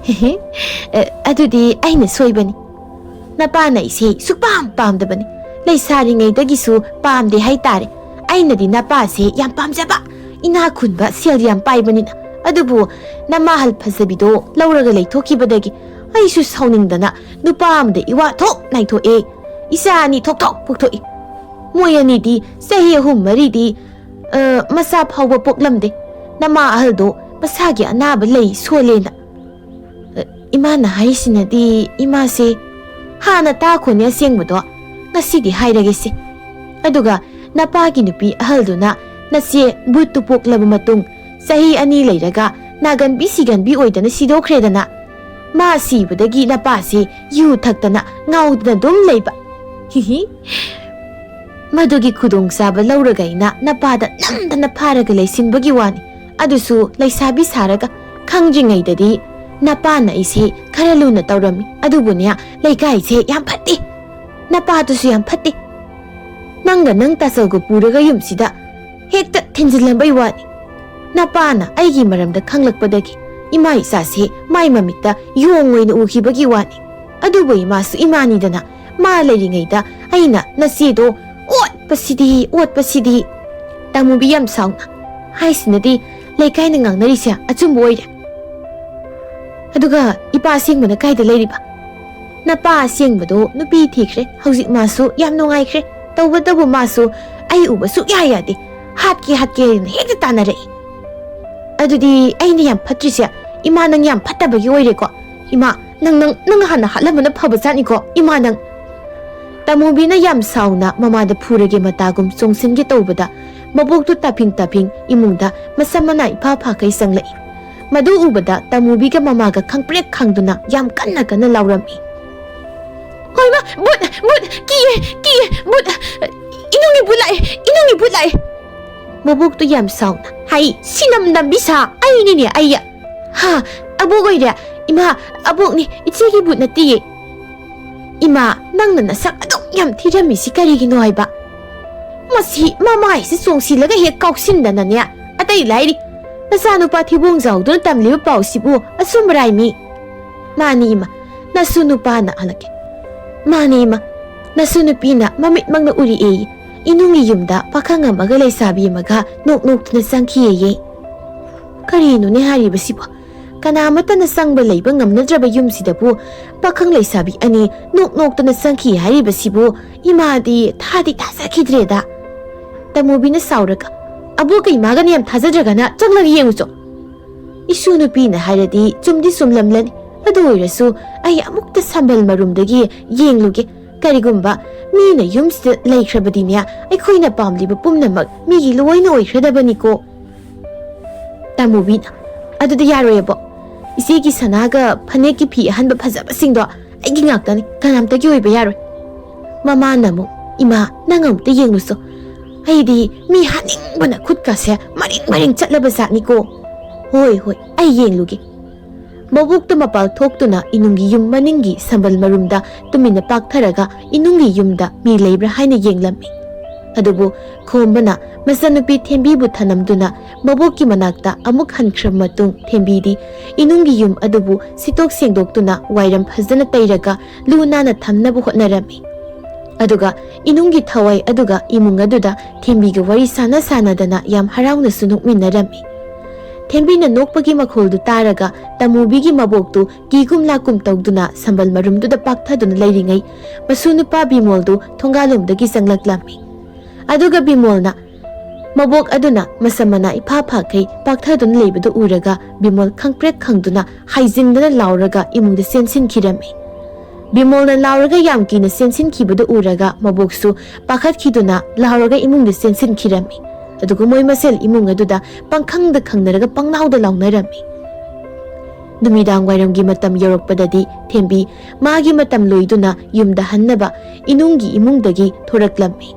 "ꯑꯦ, ꯑꯗꯨꯗꯤ ꯑꯩꯅ ꯁꯣꯏꯕꯅꯤ꯫ ꯅꯄꯥꯅ ꯑꯩꯁꯦ ꯁꯨꯛꯄꯥꯝ ꯄꯥꯝꯗꯕꯅꯤ꯫ ꯂꯩꯁꯥꯔꯤꯉꯩꯗꯒꯤꯁꯨ ꯄꯥꯝꯗꯦ ꯍꯥꯏꯇꯥꯔꯦ꯫ ꯑꯩꯅꯗꯤ ꯅꯄꯥꯁꯦ ꯌꯥꯝ ꯄꯥꯝꯖꯕ, ꯏꯅꯥꯛ ꯈꯨꯟꯕ, ꯁꯦꯜ ꯌꯥꯝ ꯄꯥꯏꯕꯅꯤꯅ꯫ ꯑꯗꯨꯕꯨ ꯅꯃꯥꯍꯜ ꯐꯖꯕꯤꯗꯣ ꯂꯧꯔꯒ ꯂꯩꯊꯣꯛꯈꯤꯕꯗꯒꯤ ꯑꯩꯁꯨ ꯁꯥꯎꯅꯤꯡꯗꯅ ꯅꯨꯄꯥ ꯑꯃꯗ ꯏꯋꯥ ꯊꯣꯛ ꯅꯥꯏꯊꯣꯛꯑꯦ꯫ ꯏꯆꯥ ꯑꯅꯤ ꯊꯣꯛ ꯊꯣꯛ ꯄꯣꯛꯊꯣꯛꯏ꯫ ꯃꯣꯏ ꯑꯅꯤꯗꯤ ꯆꯍꯤ ꯑꯍꯨꯝ ꯃꯔꯤꯗꯤ, ꯑ, ꯃꯆꯥ ꯐꯥꯎꯕ ꯄꯣꯛꯂꯝꯗꯦ꯫ ꯅꯃꯥ ꯑꯍꯜꯗꯣ ꯃꯁꯥꯒꯤ ꯑꯅꯥꯕ ꯂꯩ ꯁꯣꯜꯂꯦꯅ꯫ ꯑ, ꯏꯃꯥꯅ ꯍꯥꯏꯔꯤꯁꯤꯅꯗꯤ ꯏꯃꯥꯁꯦ ꯍꯥꯟꯅ ꯇꯥꯈꯣꯅꯦ ꯑꯁꯦꯡꯕꯗꯣ꯫ ꯉꯁꯤꯗꯤ ꯍꯥꯏꯔꯒꯦꯁꯦ꯫ ꯑꯗꯨꯒ ꯅꯄꯥꯒꯤ ꯅꯨꯄꯤ ꯑꯍꯜꯗꯨꯅ ꯅꯆꯦ ꯕꯨꯠꯇꯨ ꯄꯣꯛꯂꯕ ꯃꯇꯨꯡ ꯆꯍꯤ ꯑꯅꯤ ꯂꯩꯔꯒ ꯅꯥꯒꯟꯕꯤ ꯁꯤꯒꯟꯕꯤ ꯑꯣꯏꯗꯅ ꯁꯤꯗꯣꯛꯈ꯭ꯔꯦꯗꯅ꯫ ꯃꯥ ꯁꯤꯕꯗꯒꯤ ꯅꯄꯥꯁꯦ ꯌꯨ ꯊꯛꯇꯅ ꯉꯥꯎꯗꯅ ꯑꯗꯨꯝ ꯂꯩꯕ꯫ ꯍꯤꯍꯤ꯫ ꯃꯗꯨꯒꯤ ꯈꯨꯗꯣꯡꯆꯥꯕ ꯂꯧꯔꯒ ꯑꯩꯅ ꯅꯄꯥꯗ ꯅꯝꯗꯅ ꯐꯥꯔꯒ ꯂꯩꯁꯤꯟꯕꯒꯤ ꯋꯥꯅꯤ꯫ ꯑꯗꯨꯁꯨ ꯂꯩꯁꯥꯕꯤ ꯁꯥꯔꯒ ꯈꯪꯗ꯭ꯔꯤꯉꯩꯗꯗꯤ ꯅꯄꯥꯅ ꯑꯩꯁꯦ ꯈꯔ ꯂꯨꯅ ꯇꯧꯔꯝꯃꯤ꯫ ꯑꯗꯨꯕꯨꯅꯦ, ꯂꯩꯀꯥꯏꯁꯦ ꯌꯥꯝ ꯐꯠꯇꯦ꯫ ꯅꯄꯥꯗꯨꯁꯨ ꯌꯥꯝ ꯐꯠꯇꯦ꯫ ꯅꯪꯒ ꯅꯪ ꯇꯥꯆꯧꯒ ꯄꯨꯔꯒ ꯌꯨꯝꯁꯤꯗ ꯍꯦꯛꯇ ꯊꯤꯟꯖꯤꯜꯂꯝꯕꯩ ꯋꯥꯅꯤ꯫ ꯅꯄꯥꯅ ꯑꯩꯒꯤ ꯃꯔꯝꯗ ꯈꯪꯂꯛꯄꯗꯒꯤ ꯏꯃꯥ ꯏꯆꯥꯁꯦ ꯃꯥꯏ ꯃꯃꯤꯠꯇ ꯌꯣꯡ ꯑꯣꯏꯅ ꯎꯈꯤꯕꯒꯤ ꯋꯥꯅꯤ꯫ ꯑꯗꯨꯕꯨ ꯏꯃꯥꯁꯨ ꯏꯃꯥꯅꯤꯗꯅ, ꯃꯥ ꯂꯩꯔꯤꯉꯩꯗ ꯑꯩꯅ ꯅꯆꯦꯗꯣ ꯑꯣꯠꯄꯁꯤꯗꯤ, ꯑꯣꯠꯄꯁꯤꯗꯤ꯫ ꯇꯥꯃꯨꯕꯤ ꯌꯥꯝ ꯁꯥꯎꯅ ꯍꯥꯏꯁꯤꯅꯗꯤ ꯂꯩꯀꯥꯏꯅ ꯉꯥꯡꯅꯔꯤꯁꯦ ꯑꯆꯨꯝꯕ ꯑꯣꯏꯔꯦ꯫ ꯑꯗꯨꯒ ꯏꯄꯥ ꯑꯁꯦꯡꯕꯅ ꯀꯥꯏꯗ ꯂꯩꯔꯤꯕ? ꯅꯄꯥ ꯑꯁꯦꯡꯕꯗꯣ ꯅꯨꯄꯤ ꯊꯤꯈ꯭ꯔꯦ꯫ ꯍꯧꯖꯤꯛ ꯃꯥꯁꯨ ꯌꯥꯝ ꯅꯨꯡꯉꯥꯏꯈ꯭ꯔꯦ꯫ ꯇꯧꯕꯇꯕꯨ ꯃꯥꯁꯨ ꯑꯩ ꯎꯕ ꯁꯨꯛꯌꯥ ꯌꯥꯗꯦ꯫ ꯍꯥꯠꯀꯦ, ꯍꯥꯠꯀꯦ ꯍꯥꯏꯗꯅ ꯍꯦꯛꯇ ꯇꯥꯟꯅꯔꯛꯏ꯫ ꯑꯗꯨꯗꯤ ꯑꯩꯅ ꯌꯥꯝ ꯐꯠꯇ꯭ꯔꯤꯁꯦ ꯏꯃꯥ ꯅꯪ ꯌꯥꯝ ꯐꯠꯇꯕꯒꯤ ꯑꯣꯏꯔꯦꯀꯣ? ꯏꯃꯥ, ꯅꯪ, ꯅꯪ, ꯅꯪ ꯍꯥꯟꯅ ꯍꯥꯠꯂꯝꯕꯅ ꯐꯕ ꯖꯥꯠꯅꯤꯀꯣ, ꯏꯃꯥ ꯅꯪ꯫ ꯇꯥꯃꯨꯕꯤꯅ ꯌꯥꯝ ꯁꯥꯎꯅ ꯃꯃꯥꯗ ꯐꯨꯔꯒꯦ ꯃꯇꯥꯒꯨꯝ ꯆꯣꯡꯁꯤꯟꯒꯦ ꯇꯧꯕꯗ, ꯃꯕꯣꯛꯇꯨ ꯇꯥꯐꯤꯡ ꯇꯥꯐꯤꯡ ꯏꯃꯨꯡꯗ ꯃꯁꯝ ꯃꯅꯥ ꯏꯐꯥ ꯐꯥꯈꯩ ꯆꯪꯂꯛꯏ꯫ ꯃꯗꯨ ꯎꯕꯗ ꯇꯥꯃꯨꯕꯤꯒ ꯃꯃꯥꯒ ꯈꯪꯄ꯭ꯔꯦꯛ ꯈꯪꯗꯨꯅ ꯌꯥꯝ ꯀꯟꯅ ꯀꯟꯅ ꯂꯥꯎꯔꯝꯃꯤ꯫ "ꯍꯣꯏꯃ, ꯕꯨꯠ, ꯕꯨꯠ, ꯀꯤꯌꯦ, ꯀꯤꯌꯦ, ꯕꯨꯠ, ꯏꯅꯨꯡꯒꯤ ꯕꯨꯠ ꯂꯥꯛꯑꯦ, ꯏꯅꯨꯡꯒꯤ ꯕꯨꯠ ꯂꯥꯛꯑꯦ!" ꯃꯕꯣꯛꯇꯨ ꯌꯥꯝ ꯁꯥꯎꯅ ꯍꯥꯏ, "ꯁꯤꯅꯝ ꯅꯝꯕꯤ ꯁꯥ ꯑꯩꯅꯤꯅꯦ, ꯑꯩ!" "ꯍꯥ, ꯑꯕꯣꯛ ꯑꯣꯏꯔꯦ? "ꯏꯃꯥ, ꯑꯕꯣꯛꯅꯤ, ꯏꯆꯦꯒꯤ ꯕꯨꯠ ꯅꯠꯇꯤꯌꯦ꯫ ꯏꯃꯥ, ꯅꯪꯅ ꯅꯁꯛ ꯑꯗꯨꯛ ꯌꯥꯝ ꯊꯤꯔꯝꯃꯤꯁꯤ ꯀꯔꯤꯒꯤꯅꯣ ꯍꯥꯏꯕ? ꯃꯁꯤ ꯃꯃꯥꯏꯁꯤ ꯆꯣꯡꯁꯤꯜꯂꯒ ꯍꯦꯛ ꯀꯥꯎꯁꯤꯟꯗꯅꯅꯦ꯫ ꯑꯇꯩ ꯂꯥꯏꯔꯤ, ꯅꯆꯥꯅꯨꯄꯥ ꯊꯤꯕꯣꯡ ꯖꯥꯎꯗꯨꯅ ꯇꯝꯂꯤꯕ ꯄꯥꯎꯁꯤꯕꯨ ꯑꯆꯨꯝꯕꯔꯥꯏ ꯃꯤ?" "ꯃꯥꯅꯤ ꯏꯃꯥ, ꯅꯁꯨ ꯅꯨꯄꯥꯅ ꯍꯜꯂꯛꯀꯦ꯫ ꯃꯥꯅꯤ ꯏꯃꯥ, ꯅꯁꯨ ꯅꯨꯄꯤꯅ ꯃꯃꯤꯠꯃꯛꯅ ꯎꯔꯤꯑꯦ꯫ ꯏꯅꯨꯡꯒꯤ ꯌꯨꯝꯗ ꯄꯥꯈꯪ ꯑꯃꯒ ꯂꯩꯁꯥꯕꯤ ꯑꯃꯒ ꯅꯣꯛ ꯅꯣꯛꯇꯨꯅ ꯆꯪꯈꯤꯑꯦ꯫" ꯀꯔꯤꯅꯣꯅꯦ ꯍꯥꯏꯔꯤꯕꯁꯤꯕꯣ? ꯀꯅꯥꯃꯠꯇꯅ ꯆꯪꯕ ꯂꯩꯕ ꯉꯝꯅꯗ꯭ꯔꯕ ꯌꯨꯝꯁꯤꯗꯕꯨ ꯄꯥꯈꯪ ꯂꯩꯁꯥꯕꯤ ꯑꯅꯤ ꯅꯣꯛ ꯅꯣꯛꯇꯅ ꯆꯪꯈꯤ ꯍꯥꯏꯔꯤꯕꯁꯤꯕꯨ ꯏꯃꯥꯗꯤ ꯊꯥꯗꯤ ꯊꯥꯖꯈꯤꯗ꯭ꯔꯦꯗ꯫ ꯇꯃꯨꯕꯤꯅ ꯁꯥꯎꯔꯒ, "ꯑꯕꯣꯛꯀ ꯏꯃꯥꯒꯅ ꯌꯥꯝ ꯊꯥꯖꯗ꯭ꯔꯒꯅ ꯆꯪꯂꯒ ꯌꯦꯡꯉꯨꯆꯣ꯫" "ꯏꯁꯨ ꯅꯨꯄꯤꯅ ꯍꯥꯏꯔꯗꯤ ꯆꯨꯝꯗꯤ ꯆꯨꯝꯂꯝꯂꯅꯤ꯫ ꯑꯗꯨ ꯑꯣꯏꯔꯁꯨ ꯑꯩ ꯑꯃꯨꯛꯇ ꯁꯝꯕꯜ ꯃꯔꯨꯝꯗꯒꯤ ꯌꯦꯡꯂꯨꯒꯦ꯫ ꯀꯔꯤꯒꯨꯝꯕ ꯃꯤꯅ ꯌꯨꯝꯁꯤꯗ ꯂꯩꯈ꯭ꯔꯕꯗꯤꯅꯦ, ꯑꯩꯈꯣꯏꯅ ꯄꯥꯝꯂꯤꯕ ꯄꯨꯝꯅꯃꯛ ꯃꯤꯒꯤ ꯂꯣꯏꯅ ꯑꯣꯏꯈ꯭ꯔꯗꯕꯅꯤꯀꯣ꯫" ꯇꯃꯨꯕꯤꯅ, "ꯑꯗꯨꯗꯤ ꯌꯥꯔꯣꯏ ꯑꯕꯣꯛ꯫ ꯏꯆꯦꯒꯤ ꯁꯅꯥꯒ ꯐꯅꯦꯛꯀꯤ ꯐꯤ ꯑꯍꯟꯕ ꯐꯖꯕꯁꯤꯡꯗꯣ ꯑꯩꯒꯤ ꯉꯥꯛꯇꯅꯤ, ꯀꯅꯥꯝꯇꯒꯤ ꯑꯣꯏꯕ ꯌꯥꯔꯣꯏ꯫" ꯃꯃꯥꯅ ꯑꯃꯨꯛ, "ꯏꯃꯥ, ꯅꯪ ꯑꯃꯨꯛꯇ ꯌꯦꯡꯂꯨꯆꯣ꯫ ꯑꯩꯗꯤ ꯃꯤ ꯍꯥꯠꯅꯤꯡꯕꯅ ꯈꯨꯠꯀꯁꯦ ꯃꯔꯤꯡ ꯃꯔꯤꯡ ꯆꯠꯂꯕ ꯖꯥꯠꯅꯤꯀꯣ꯫" "ꯍꯣꯏ, ꯍꯣꯏ, ꯑꯩ ꯌꯦꯡꯂꯨꯒꯦ꯫" ꯃꯕꯣꯛꯇ ꯃꯄꯥꯜ ꯊꯣꯛꯇꯨꯅ ꯏꯅꯨꯡꯒꯤ ꯌꯨꯝ ꯃꯅꯤꯡꯒꯤ ꯁꯝꯕꯜ ꯃꯔꯨꯝꯗ ꯇꯨꯃꯤꯟꯅ ꯄꯥꯛꯊꯔꯒ ꯏꯅꯨꯡꯒꯤ ꯌꯨꯝꯗ ꯃꯤ ꯂꯩꯕ꯭ꯔꯥ ꯍꯥꯏꯅ ꯌꯦꯡꯂꯝꯃꯤ꯫ ꯑꯗꯨꯕꯨ ꯈꯣꯝꯕꯅ ꯃꯆꯟꯅꯨꯄꯤ ꯊꯦꯝꯕꯤꯕꯨ ꯊꯅꯝꯗꯨꯅ ꯃꯕꯣꯛꯀꯤ ꯃꯅꯥꯛꯇ ꯑꯃꯨꯛ ꯍꯟꯈ꯭ꯔꯕ ꯃꯇꯨꯡ ꯊꯦꯝꯕꯤꯗꯤ ꯏꯅꯨꯡꯒꯤ ꯌꯨꯝ ꯑꯗꯨꯕꯨ ꯁꯤꯠꯇꯣꯛ ꯁꯦꯡꯗꯣꯛꯇꯨꯅ ꯋꯥꯏꯔꯝ ꯐꯖꯅ ꯇꯩꯔꯒ ꯂꯨ ꯅꯥꯟꯅ ꯊꯝꯅꯕ ꯍꯣꯠꯅꯔꯝꯃꯤ꯫ ꯑꯗꯨꯒ ꯏꯅꯨꯡꯒꯤ ꯊꯋꯥꯏ ꯑꯗꯨꯒ ꯏꯃꯨꯡ ꯑꯗꯨꯗ ꯊꯦꯝꯕꯤꯒ ꯋꯥꯔꯤ ꯁꯥꯟꯅ ꯁꯥꯟꯅꯗꯅ ꯌꯥꯝ ꯍꯔꯥꯎꯅꯁꯨ ꯅꯣꯛꯃꯤꯟꯅꯔꯝꯃꯤ꯫ ꯊꯦꯝꯕꯤꯅ ꯅꯣꯛꯄꯒꯤ ꯃꯈꯣꯜꯗꯨ ꯇꯥꯔꯒ ꯇꯃꯨꯕꯤꯒꯤ ꯃꯕꯣꯛꯇꯨ ꯀꯤꯒꯨꯝ ꯂꯥꯛꯀꯨꯝ ꯇꯧꯗꯨꯅ ꯁꯝꯕꯜ ꯃꯔꯨꯝꯗꯨꯗ ꯄꯥꯛꯊꯗꯨꯅ ꯂꯩꯔꯤꯉꯩ, ꯃꯁꯨ ꯅꯨꯄꯥ ꯕꯤꯃꯣꯜꯗꯨ ꯊꯣꯡꯒꯥꯜꯂꯣꯝꯗꯒꯤ ꯆꯪꯂꯛꯂꯝꯃꯤ꯫ ꯑꯗꯨꯒ ꯕꯤꯃꯣꯜꯅ ꯃꯕꯣꯛ ꯑꯗꯨꯅ ꯃꯁꯝ ꯃꯅꯥ ꯏꯐꯥ ꯐꯥꯈꯩ ꯄꯥꯛꯊꯗꯨꯅ ꯂꯩꯕꯗꯨ ꯎꯔꯒ ꯕꯤꯃꯣꯜ ꯈꯪꯄ꯭ꯔꯦꯛ ꯈꯪꯗꯨꯅ ꯍꯥꯏꯖꯤꯟꯗꯅ ꯂꯥꯎꯔꯒ ꯏꯃꯨꯡꯗ ꯆꯦꯟꯁꯤꯟꯈꯤꯔꯝꯃꯤ꯫ ꯕꯤꯃꯣꯜꯅ ꯂꯥꯎꯔꯒ ꯌꯥꯝ ꯀꯤꯅ ꯆꯦꯟꯁꯤꯟꯈꯤꯕꯗꯨ ꯎꯔꯒ ꯃꯕꯣꯛꯁꯨ ꯄꯥꯈꯠꯈꯤꯗꯨꯅ ꯂꯥꯎꯔꯒ ꯏꯃꯨꯡꯗ ꯆꯦꯟꯁꯤꯟꯈꯤꯔꯝꯃꯤ꯫ ꯑꯗꯨꯒ ꯃꯣꯏ ꯃꯁꯦꯜ ꯏꯃꯨꯡ ꯑꯗꯨꯗ ꯄꯪꯈꯪꯗ ꯈꯪꯅꯔꯒ ꯄꯪꯂꯥꯎꯗ ꯂꯥꯎꯅꯔꯝꯃꯤ꯫ ꯅꯨꯃꯤꯗꯥꯡ ꯋꯥꯏꯔꯝꯒꯤ ꯃꯇꯝ ꯌꯧꯔꯛꯄꯗꯗꯤ ꯊꯦꯝꯕꯤ ꯃꯥꯒꯤ ꯃꯇꯝ ꯂꯣꯏꯗꯨꯅ ꯌꯨꯝꯗ ꯍꯟꯅꯕ ꯏꯅꯨꯡꯒꯤ ꯏꯃꯨꯡꯗꯒꯤ ꯊꯣꯔꯛꯂꯝꯃꯤ꯫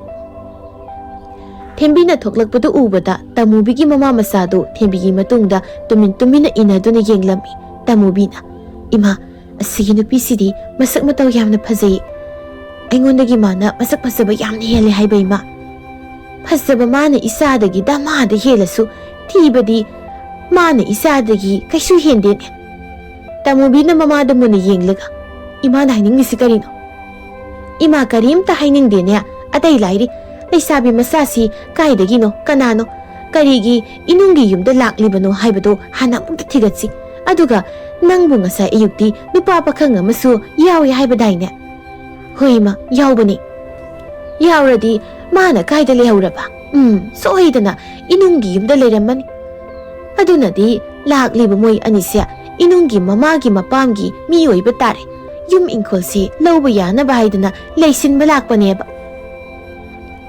ꯊꯦꯝꯕꯤꯅ ꯊꯣꯛꯂꯛꯄꯗꯨ ꯎꯕꯗ ꯇꯃꯨꯕꯤꯒꯤ ꯃꯃꯥ ꯃꯆꯥꯗꯨ ꯊꯦꯝꯕꯤꯒꯤ ꯃꯇꯨꯡꯗ ꯇꯨꯃꯤꯟ ꯇꯨꯃꯤꯟꯅ ꯏꯟꯅꯗꯨꯅ ꯌꯦꯡꯂꯝꯃꯤ꯫ ꯇꯃꯨꯕꯤꯅ, "ꯏꯃꯥ, ꯑꯁꯤꯒꯤ ꯅꯨꯄꯤꯁꯤꯗꯤ ꯃꯁꯛ ꯃꯇꯧ ꯌꯥꯝꯅ ꯐꯖꯩ꯫ ꯑꯩꯉꯣꯟꯗꯒꯤ ꯃꯥꯅ ꯃꯁꯛ ꯐꯖꯕ ꯌꯥꯝꯅ ꯍꯦꯜꯂꯦ ꯍꯥꯏꯕ, ꯏꯃꯥ꯫ ꯐꯖꯕ ꯃꯥꯅ ꯏꯆꯥꯗꯒꯤ ꯗꯃꯥꯗ ꯍꯦꯜꯂꯁꯨ, ꯊꯤꯕꯗꯤ ꯃꯥꯅ ꯏꯆꯥꯗꯒꯤ ꯀꯩꯁꯨ ꯍꯦꯟꯗꯦꯅꯦ"꯫ ꯇꯥꯃꯨꯕꯤꯅ ꯃꯃꯥꯗ ꯃꯨꯟꯅ ꯌꯦꯡꯂꯒ, "ꯏꯃꯥꯅ ꯍꯥꯏꯅꯤꯡꯂꯤꯁꯤ ꯀꯔꯤꯅꯣ?" "ꯏꯃꯥ, ꯀꯔꯤꯝꯇ ꯍꯥꯏꯅꯤꯡꯗꯦꯅꯦ꯫ ꯑꯇꯩ ꯂꯥꯏꯔꯤ, ꯂꯩꯁꯥꯕꯤ ꯃꯆꯥꯁꯤ ꯀꯥꯏꯗꯒꯤꯅꯣ, ꯀꯅꯥꯅꯣ, ꯀꯔꯤꯒꯤ ꯏꯅꯨꯡꯒꯤ ꯌꯨꯝꯗ ꯂꯥꯛꯂꯤꯕꯅꯣ ꯍꯥꯏꯕꯗꯣ ꯍꯥꯟꯅ ꯑꯃꯨꯛꯇ ꯊꯤꯒꯠꯁꯤ꯫ ꯑꯗꯨꯒ ꯅꯪꯕꯨ ꯉꯁꯥꯏ ꯑꯌꯨꯛꯇꯤ ꯅꯨꯄꯥ ꯄꯥꯈꯪ ꯑꯃꯁꯨ ꯌꯥꯎꯏ ꯍꯥꯏꯕꯗꯥꯏꯅꯦ?" "ꯍꯣꯏ ꯏꯃꯥ, ꯌꯥꯎꯕꯅꯤ"꯫ "ꯌꯥꯎꯔꯗꯤ ꯃꯥꯅ ꯀꯥꯏꯗ ꯂꯩꯍꯧꯔꯕ? ꯎꯝ, ꯁꯣꯏꯗꯅ ꯏꯅꯨꯡꯒꯤ ꯌꯨꯝꯗ ꯂꯩꯔꯝꯃꯅꯤ꯫ ꯑꯗꯨꯅꯗꯤ ꯂꯥꯛꯂꯤꯕ ꯃꯣꯏ ꯑꯅꯤꯁꯦ ꯏꯅꯨꯡꯒꯤ ꯃꯃꯥꯒꯤ ꯃꯄꯥꯝꯒꯤ ꯃꯤ ꯑꯣꯏꯕ ꯇꯥꯔꯦ꯫ ꯌꯨꯝ ꯏꯪꯈꯣꯜꯁꯤ ꯂꯧꯕ ꯌꯥꯅꯕ ꯍꯥꯏꯗꯅ ꯂꯩꯁꯤꯟꯕ ꯂꯥꯛꯄꯅꯦꯕ"꯫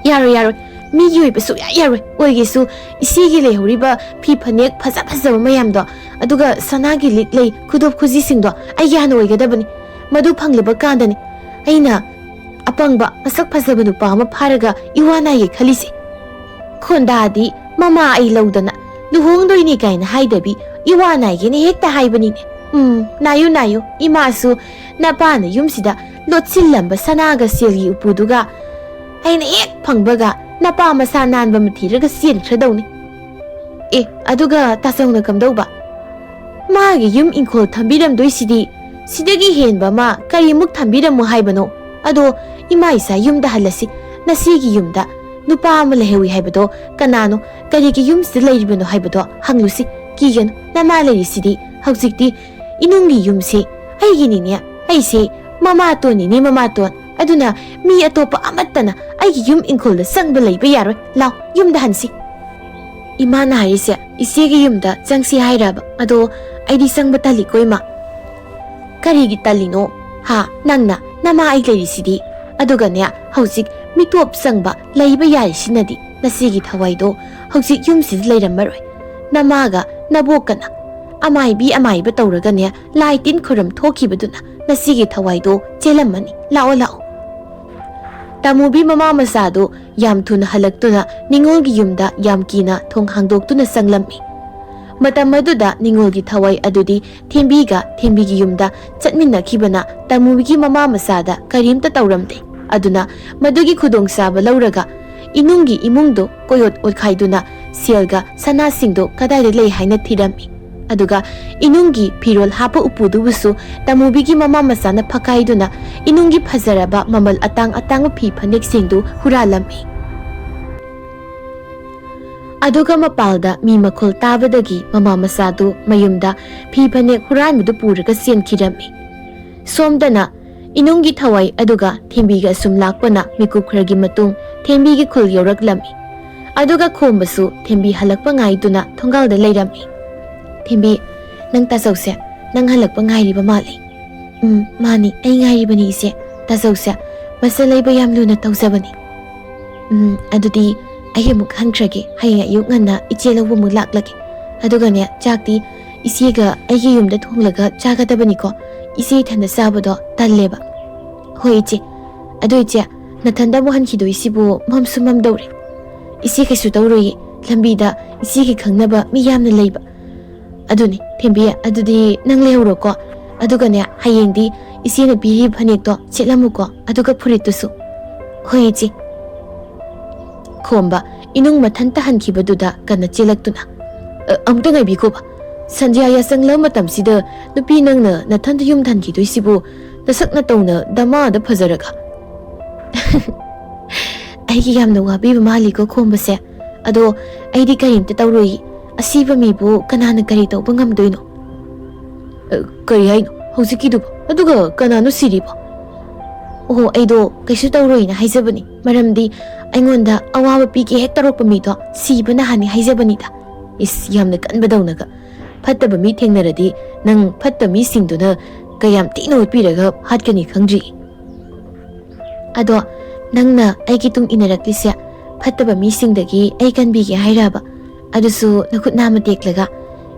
"ꯌꯥꯔꯣꯏ, ꯌꯥꯔꯣꯏ꯫ ꯃꯤꯒꯤ ꯑꯣꯏꯕ ꯁꯨꯛꯌꯥ ꯌꯥꯔꯣꯏ꯫ ꯑꯣꯏꯒꯦꯁꯨ ꯏꯆꯦꯒꯤ ꯂꯩꯍꯧꯔꯤꯕ ꯐꯤ ꯐꯅꯦꯛ ꯐꯖ ꯐꯖꯕ ꯃꯌꯥꯝꯗꯣ, ꯑꯗꯨꯒ ꯁꯅꯥꯒꯤ ꯂꯤꯛ ꯂꯩ, ꯈꯨꯗꯣꯞ ꯈꯨꯖꯤꯁꯤꯡꯗꯣ ꯑꯩꯒꯤ ꯍꯥꯟꯅ ꯑꯣꯏꯒꯗꯕꯅꯤ꯫ ꯃꯗꯨ ꯐꯪꯂꯕ ꯀꯥꯟꯗꯅꯤ ꯑꯩꯅ ꯑꯄꯪꯕ ꯃꯁꯛ ꯐꯖꯕ ꯅꯨꯄꯥ ꯑꯃ ꯐꯥꯔꯒ ꯏꯋꯥ ꯅꯥꯏꯒꯦ ꯈꯜꯂꯤꯁꯦ꯫ ꯈꯣꯟꯗꯥꯗꯤ ꯃꯃꯥ ꯑꯩ ꯂꯧꯗꯅ ꯂꯨꯍꯣꯡꯗꯣꯏꯅꯤ ꯀꯥꯏꯅ ꯍꯥꯏꯗꯕꯤ ꯏꯋꯥ ꯅꯥꯏꯒꯦꯅ ꯍꯦꯛꯇ ꯍꯥꯏꯕꯅꯤꯅꯦ꯫ ꯎꯝ, ꯅꯥꯏꯌꯨ, ꯅꯥꯏꯌꯨ꯫ ꯏꯃꯥꯁꯨ ꯅꯄꯥꯅ ꯌꯨꯝꯁꯤꯗ ꯂꯣꯠꯁꯤꯜꯂꯝꯕ ꯁꯅꯥꯒ ꯁꯦꯜꯒꯤ ꯎꯄꯨꯗꯨꯒ ꯑꯩꯅ ꯍꯦꯛ ꯐꯪꯕꯒ ꯅꯄꯥ ꯃꯁꯥ ꯅꯥꯟꯕ ꯑꯃ ꯊꯤꯔꯒ ꯆꯦꯟꯈ꯭ꯔꯗꯧꯅꯤ"꯫ "ꯑꯦ, ꯑꯗꯨꯒ ꯇꯥꯆꯧꯅ ꯀꯝꯗꯧꯕ?" "ꯃꯥꯒꯤ ꯌꯨꯝ ꯏꯪꯈꯣꯜ ꯊꯝꯕꯤꯔꯝꯗꯣꯏꯁꯤꯗꯤ ꯁꯤꯗꯒꯤ ꯍꯦꯟꯕ ꯑꯃ ꯀꯔꯤꯃꯨꯛ ꯊꯝꯕꯤꯔꯝꯃꯨ ꯍꯥꯏꯕꯅꯣ? ꯑꯗꯣ ꯏꯃꯥ ꯏꯆꯥ ꯌꯨꯝꯗ ꯍꯜꯂꯁꯤ꯫ ꯅꯁꯤꯒꯤ ꯌꯨꯝꯗ ꯅꯨꯄꯥ ꯑꯃ ꯂꯩꯍꯧꯏ ꯍꯥꯏꯕꯗꯣ ꯀꯅꯥꯅꯣ? ꯀꯔꯤꯒꯤ ꯌꯨꯝꯁꯤꯗ ꯂꯩꯔꯤꯕꯅꯣ ꯍꯥꯏꯕꯗꯣ ꯍꯪꯂꯨꯁꯤ꯫ ꯀꯤꯒꯅꯨ, ꯅꯃꯥ ꯂꯩꯔꯤꯁꯤꯗꯤ꯫ ꯍꯧꯖꯤꯛꯇꯤ ꯏꯅꯨꯡꯒꯤ ꯌꯨꯝꯁꯤ ꯑꯩꯒꯤꯅꯤꯅꯦ꯫ ꯑꯩꯁꯦ ꯃꯃꯥꯇꯣꯟꯅꯤꯅꯦ, ꯃꯃꯥꯇꯣꯟ꯫ ꯑꯗꯨꯅ ꯃꯤ ꯑꯇꯣꯞꯄ ꯑꯃꯠꯇꯅ ꯑꯩꯒꯤ ꯌꯨꯝ ꯏꯪꯈꯣꯜꯗ ꯆꯪꯕ ꯂꯩꯕ ꯌꯥꯔꯣꯏ꯫ ꯂꯥꯎ, ꯌꯨꯝꯗ ꯍꯟꯁꯤ"꯫ "ꯏꯃꯥꯅ ꯍꯥꯏꯔꯤꯁꯦ ꯏꯆꯦꯒꯤ ꯌꯨꯝꯗ ꯆꯪꯁꯤ ꯍꯥꯏꯔꯕ? ꯑꯗꯣ ꯑꯩꯗꯤ ꯆꯪꯕ ꯇꯜꯂꯤꯀꯣ, ꯏꯃꯥ"꯫ "ꯀꯔꯤꯒꯤ ꯇꯜꯂꯤꯅꯣ? ꯍꯥ, ꯅꯪꯅ? ꯅꯃꯥ ꯑꯩ ꯂꯩꯔꯤꯁꯤꯗꯤ꯫ ꯑꯗꯨꯒꯅꯦ, ꯍꯧꯖꯤꯛ ꯃꯤꯇꯣꯞ ꯆꯪꯕ ꯂꯩꯕ ꯌꯥꯔꯤꯁꯤꯅꯗꯤ ꯅꯁꯤꯒꯤ ꯊꯋꯥꯏꯗꯣ ꯍꯧꯖꯤꯛ ꯌꯨꯝꯁꯤꯗ ꯂꯩꯔꯝꯃꯔꯣꯏ꯫ ꯅꯃꯥꯒ ꯅꯕꯣꯛꯀꯅ ꯑꯃꯥꯏꯕꯤ ꯑꯃꯥꯏꯕ ꯇꯧꯔꯒꯅꯦ, ꯂꯥꯏ ꯇꯤꯟ ꯈꯨꯔꯨꯝ ꯊꯣꯛꯈꯤꯕꯗꯨꯅ ꯅꯁꯤꯒꯤ ꯊꯋꯥꯏꯗꯣ ꯆꯦꯜꯂꯝꯃꯅꯤ꯫ ꯂꯥꯛꯑꯣ, ꯂꯥꯛꯑꯣ"꯫ ꯇꯥꯃꯨꯕꯤ ꯃꯃꯥ ꯃꯆꯥꯗꯨ ꯌꯥꯝ ꯊꯨꯅ ꯍꯜꯂꯛꯇꯨꯅ ꯅꯤꯉꯣꯜꯒꯤ ꯌꯨꯝꯗ ꯌꯥꯝ ꯀꯤꯅ ꯊꯣꯡ ꯍꯥꯡꯗꯣꯛꯇꯨꯅ ꯆꯪꯂꯝꯃꯤ꯫ ꯃꯇꯝ ꯑꯗꯨꯗ ꯅꯤꯡꯉꯣꯜꯒꯤ ꯊꯋꯥꯏ ꯑꯗꯨꯗꯤ ꯊꯦꯝꯕꯤꯒ ꯊꯦꯝꯕꯤꯒꯤ ꯌꯨꯝꯗ ꯆꯠꯃꯤꯟꯅꯈꯤꯕꯅ ꯇꯃꯨꯕꯤꯒꯤ ꯃꯃꯥ ꯃꯆꯥꯗ ꯀꯔꯤꯝꯇ ꯇꯧꯔꯝꯗꯦ꯫ ꯑꯗꯨꯅ ꯃꯗꯨꯒꯤ ꯈꯨꯗꯣꯡꯆꯥꯕ ꯂꯧꯔꯒ ꯏꯅꯨꯡꯒꯤ ꯏꯃꯨꯡꯗꯨ ꯀꯣꯏꯑꯣꯠ ꯑꯣꯠꯈꯥꯏꯗꯨꯅ ꯁꯦꯜꯒ ꯁꯅꯥꯁꯤꯡꯗꯨ ꯀꯗꯥꯏꯗ ꯂꯩ ꯍꯥꯏꯅ ꯊꯤꯔꯝꯃꯤ꯫ ꯑꯗꯨꯒ ꯏꯅꯨꯡꯒꯤ ꯐꯤꯔꯣꯜ ꯍꯥꯞꯄ ꯎꯄꯨꯗꯨꯕꯨꯁꯨ ꯇꯃꯨꯕꯤꯒꯤ ꯃꯃꯥ ꯃꯆꯥꯅ ꯐꯛꯀꯥꯏꯗꯨꯅ ꯏꯅꯨꯡꯒꯤ ꯐꯖꯔꯕ ꯃꯃꯜ ꯑꯇꯥꯡ ꯑꯇꯥꯡꯕ ꯐꯤ ꯐꯅꯦꯛꯁꯤꯡꯗꯨ ꯍꯨꯔꯥꯜꯂꯝꯃꯤ꯫ ꯑꯗꯨꯒ ꯃꯄꯥꯜꯗ ꯃꯤ ꯃꯈꯣꯜ ꯇꯥꯕꯗꯒꯤ ꯃꯃꯥ ꯃꯆꯥꯗꯨ ꯃꯌꯨꯝꯗ ꯐꯤ ꯐꯅꯦꯛ ꯍꯨꯔꯥꯟꯕꯗꯨ ꯄꯨꯔꯒ ꯆꯦꯟꯈꯤꯔꯝꯃꯤ꯫ ꯁꯣꯝꯗꯅ ꯏꯅꯨꯡꯒꯤ ꯊꯋꯥꯏ ꯑꯗꯨꯒ ꯊꯦꯝꯕꯤꯒ ꯑꯁꯨꯝ ꯂꯥꯛꯄꯅ ꯃꯤꯀꯨꯞ ꯈꯔꯒꯤ ꯃꯇꯨꯡ ꯊꯦꯝꯕꯤꯒꯤ ꯈꯨꯜ ꯌꯧꯔꯛꯂꯝꯃꯤ꯫ ꯑꯗꯨꯒ ꯈꯣꯝꯕꯁꯨ ꯊꯦꯝꯕꯤ ꯍꯜꯂꯛꯄ ꯉꯥꯏꯗꯨꯅ ꯊꯣꯡꯒꯥꯜꯗ ꯂꯩꯔꯝꯃꯤ꯫ "ꯊꯦꯝꯕꯤ, ꯅꯪ ꯇꯥꯆꯧꯁꯦ ꯅꯪ ꯍꯜꯂꯛꯄ ꯉꯥꯏꯔꯤꯕ ꯃꯥꯜꯂꯤ꯫" "ꯎꯝ, ꯃꯥꯅꯤ, ꯑꯩ ꯉꯥꯏꯔꯤꯕꯅꯤ ꯏꯆꯦ꯫ ꯇꯥꯆꯧꯁꯦ ꯃꯆꯜ ꯂꯩꯕ ꯌꯥꯝ ꯂꯨꯅ ꯇꯧꯖꯕꯅꯤ꯫" "ꯎꯝ, ꯑꯗꯨꯗꯤ ꯑꯩ ꯑꯃꯨꯛ ꯍꯟꯈ꯭ꯔꯒꯦ꯫ ꯍꯌꯦꯡ ꯑꯌꯨꯛ ꯉꯟꯅ ꯏꯆꯦ ꯂꯧꯕ ꯑꯃꯨꯛ ꯂꯥꯛꯂꯒꯦ꯫ ꯑꯗꯨꯒꯅꯦ, ꯆꯥꯛꯇꯤ ꯏꯆꯦꯒ ꯑꯩꯒꯤ ꯌꯨꯝꯗ ꯊꯣꯡꯂꯒ ꯆꯥꯒꯗꯕꯅꯤꯀꯣ꯫ ꯏꯆꯦ ꯏꯊꯟꯗ ꯆꯥꯕꯗꯣ ꯇꯜꯂꯦꯕ꯫" "ꯍꯣꯏ ꯏꯆꯦ꯫ ꯑꯗꯣ ꯏꯆꯦ, ꯅꯊꯟꯗ ꯑꯃꯨꯛ ꯍꯟꯈꯤꯗꯣꯏꯁꯤꯕꯨ ꯃꯝꯁꯨ ꯃꯝꯗꯧꯔꯦ꯫" "ꯏꯆꯦ ꯀꯩꯁꯨ ꯇꯧꯔꯣꯏꯌꯦ꯫ ꯂꯝꯕꯤꯗ ꯏꯆꯦꯒꯤ ꯈꯪꯅꯕ ꯃꯤ ꯌꯥꯝꯅ ꯂꯩꯕ꯫" "ꯑꯗꯨꯅꯤ ꯊꯦꯝꯕꯤ, ꯑꯗꯨꯗꯤ ꯅꯪ ꯂꯩꯍꯧꯔꯣꯀꯣ꯫ ꯑꯗꯨꯒꯅꯦ, ꯍꯌꯦꯡꯗꯤ ꯏꯆꯦꯅ ꯄꯤꯔꯤꯕ ꯐꯅꯦꯛꯇꯣ ꯁꯦꯠꯂꯝꯃꯨꯀꯣ, ꯑꯗꯨꯒ ꯐꯨꯔꯤꯠꯇꯨꯁꯨ꯫" "ꯍꯣꯏ ꯏꯆꯦ꯫" ꯈꯣꯝꯕ ꯏꯅꯨꯡ ꯃꯊꯟꯇ ꯍꯟꯈꯤꯕꯗꯨꯗ ꯀꯟꯅ ꯆꯦꯜꯂꯛꯇꯨꯅ, "ꯑ, ꯑꯃꯨꯛꯇ ꯉꯥꯏꯕꯤꯈꯣꯕ꯫ ꯁꯟꯙ꯭ꯌꯥ ꯌꯥꯆꯪꯂꯕ ꯃꯇꯝꯁꯤꯗ ꯅꯨꯄꯤ ꯅꯪꯅ ꯅꯊꯟꯇ ꯌꯨꯝꯗ ꯍꯟꯈꯤꯗꯣꯏꯁꯤꯕꯨ ꯅꯁꯛ ꯅꯇꯧꯅ ꯗꯃꯥꯗ ꯐꯖꯔꯒ꯫" "ꯑꯩꯒꯤ ꯌꯥꯝꯅ ꯋꯥꯕꯤꯕ ꯃꯥꯜꯂꯤꯀꯣ ꯈꯣꯝꯕꯁꯦ꯫ ꯑꯗꯣ ꯑꯩꯗꯤ ꯀꯔꯤꯝꯇ ꯇꯧꯔꯣꯏꯌꯦ꯫ ꯑꯁꯤꯕ ꯃꯤꯕꯨ ꯀꯅꯥꯅ ꯀꯔꯤ ꯇꯧꯕ ꯉꯝꯗꯣꯏꯅꯣ?" "ꯑ, ꯀꯔꯤ ꯍꯥꯏꯅꯣ ꯍꯧꯖꯤꯛꯀꯤꯗꯨꯕꯨ? ꯑꯗꯨꯒ ꯀꯅꯥꯅꯣ ꯁꯤꯔꯤꯕꯣ?" "ꯑꯣꯍꯣ, ꯑꯩꯗꯣ ꯀꯩꯁꯨ ꯇꯧꯔꯣꯏꯅ ꯍꯥꯏꯖꯕꯅꯤ꯫ ꯃꯔꯝꯗꯤ ꯑꯩꯉꯣꯟꯗ ꯑꯋꯥꯕ ꯄꯤꯒꯦ ꯍꯦꯛ ꯇꯧꯔꯛꯄ ꯃꯤꯗꯣ ꯁꯤꯕꯅ ꯍꯥꯟꯅꯤ ꯍꯥꯏꯖꯕꯅꯤꯗ꯫" "ꯏꯁ, ꯌꯥꯝꯅ ꯀꯟꯕꯗꯧꯅꯒ꯫ ꯐꯠꯇꯕ ꯃꯤ ꯊꯦꯡꯅꯔꯗꯤ ꯅꯪ ꯐꯠꯇ ꯃꯤꯁꯤꯡꯗꯨꯅ ꯀꯌꯥꯝ ꯊꯤꯅ ꯑꯣꯠꯄꯤꯔꯒ ꯍꯥꯠꯀꯅꯤ ꯈꯪꯗ꯭ꯔꯤ꯫" "ꯑꯗꯣ ꯅꯪꯅ ꯑꯩꯒꯤ ꯇꯨꯡ ꯏꯟꯅꯔꯛꯂꯤꯁꯦ ꯐꯠꯇꯕ ꯃꯤꯁꯤꯡꯗꯒꯤ ꯑꯩ ꯀꯟꯕꯤꯒꯦ ꯍꯥꯏꯔꯕ? ꯑꯗꯨꯁꯨ ꯅꯈꯨꯠ ꯅꯥꯝꯃ ꯇꯦꯛꯂꯒ?"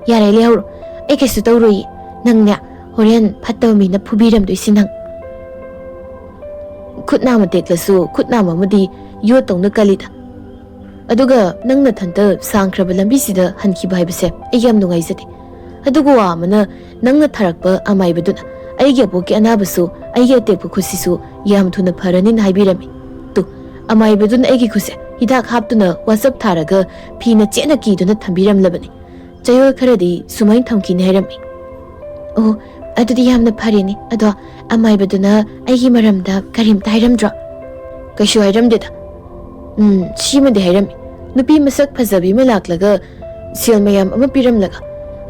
"ꯌꯥꯔꯦ, ꯂꯩꯍꯧꯔꯣ꯫ ꯑꯩ ꯀꯩꯁꯨ ꯇꯧꯔꯣꯏꯌꯦ꯫ ꯅꯪꯅꯦ, ꯍꯣꯔꯦꯟ ꯐꯠꯇꯕ ꯃꯤꯅ ꯐꯨꯕꯤꯔꯝꯗꯣꯏꯁꯤ ꯅꯪ꯫" "ꯈꯨꯠ ꯅꯥꯝꯃ ꯇꯦꯛꯂꯁꯨ ꯈꯨꯠ ꯅꯥꯝꯃ ꯑꯃꯗꯤ ꯌꯣꯠꯇꯧꯅ ꯀꯜꯂꯤꯗ꯫" ꯑꯗꯨꯒ ꯅꯪ ꯅꯊꯟꯇ ꯁꯥꯡꯈ꯭ꯔꯕ ꯂꯝꯕꯤꯁꯤꯗ ꯍꯟꯈꯤꯕ ꯍꯥꯏꯕꯁꯦ ꯑꯩ ꯌꯥꯝ ꯅꯨꯡꯉꯥꯏꯖꯗꯦ꯫ ꯑꯗꯨꯒ ꯋꯥ ꯑꯃꯅ, ꯅꯪꯅ ꯊꯥꯔꯛꯄ ꯑꯃꯥꯏꯕꯗꯨꯅ ꯑꯩꯒꯤ ꯑꯕꯣꯛꯀꯤ ꯑꯅꯥꯕꯁꯨ ꯑꯩꯒꯤ ꯑꯇꯦꯛꯄ ꯈꯨꯠꯁꯤꯁꯨ ꯌꯥꯝ ꯊꯨꯅ ꯐꯔꯅꯤꯅ ꯍꯥꯏꯕꯤꯔꯝꯃꯤ꯫ ꯇꯨ, ꯑꯃꯥꯏꯕꯗꯨꯅ ꯑꯩꯒꯤ ꯈꯨꯠꯁꯦ ꯍꯤꯗꯥꯛ ꯍꯥꯞꯇꯨꯅ ꯋꯥꯆꯞ ꯊꯥꯔꯒ ꯐꯤꯅ ꯆꯦꯠꯅ ꯀꯤꯗꯨꯅ ꯊꯝꯕꯤꯔꯝꯂꯕꯅꯤ꯫ ꯆꯌꯣꯜ ꯈꯔꯗꯤ ꯁꯨꯃꯥꯏꯅ ꯊꯝꯈꯤꯅꯤ ꯍꯥꯏꯔꯝꯃꯤ꯫ ꯑꯣ, ꯑꯗꯨꯗꯤ ꯌꯥꯝꯅ ꯐꯔꯦꯅꯦ꯫ ꯑꯗꯣ ꯑꯃꯥꯏꯕꯗꯨꯅ ꯑꯩꯒꯤ ꯃꯔꯝꯗ ꯀꯔꯤꯝꯇ ꯍꯥꯏꯔꯝꯗ꯭ꯔꯣ? ꯀꯩꯁꯨ ꯍꯥꯏꯔꯝꯗꯦꯗ꯫ ꯎꯝ, ꯁꯤꯃꯗꯤ ꯍꯥꯏꯔꯝꯃꯤ꯫ ꯅꯨꯄꯤ ꯃꯁꯛ ꯐꯖꯕꯤ ꯑꯃ ꯂꯥꯛꯂꯒ ꯁꯦꯜ ꯃꯌꯥꯝ ꯑꯃ ꯄꯤꯔꯝꯂꯒ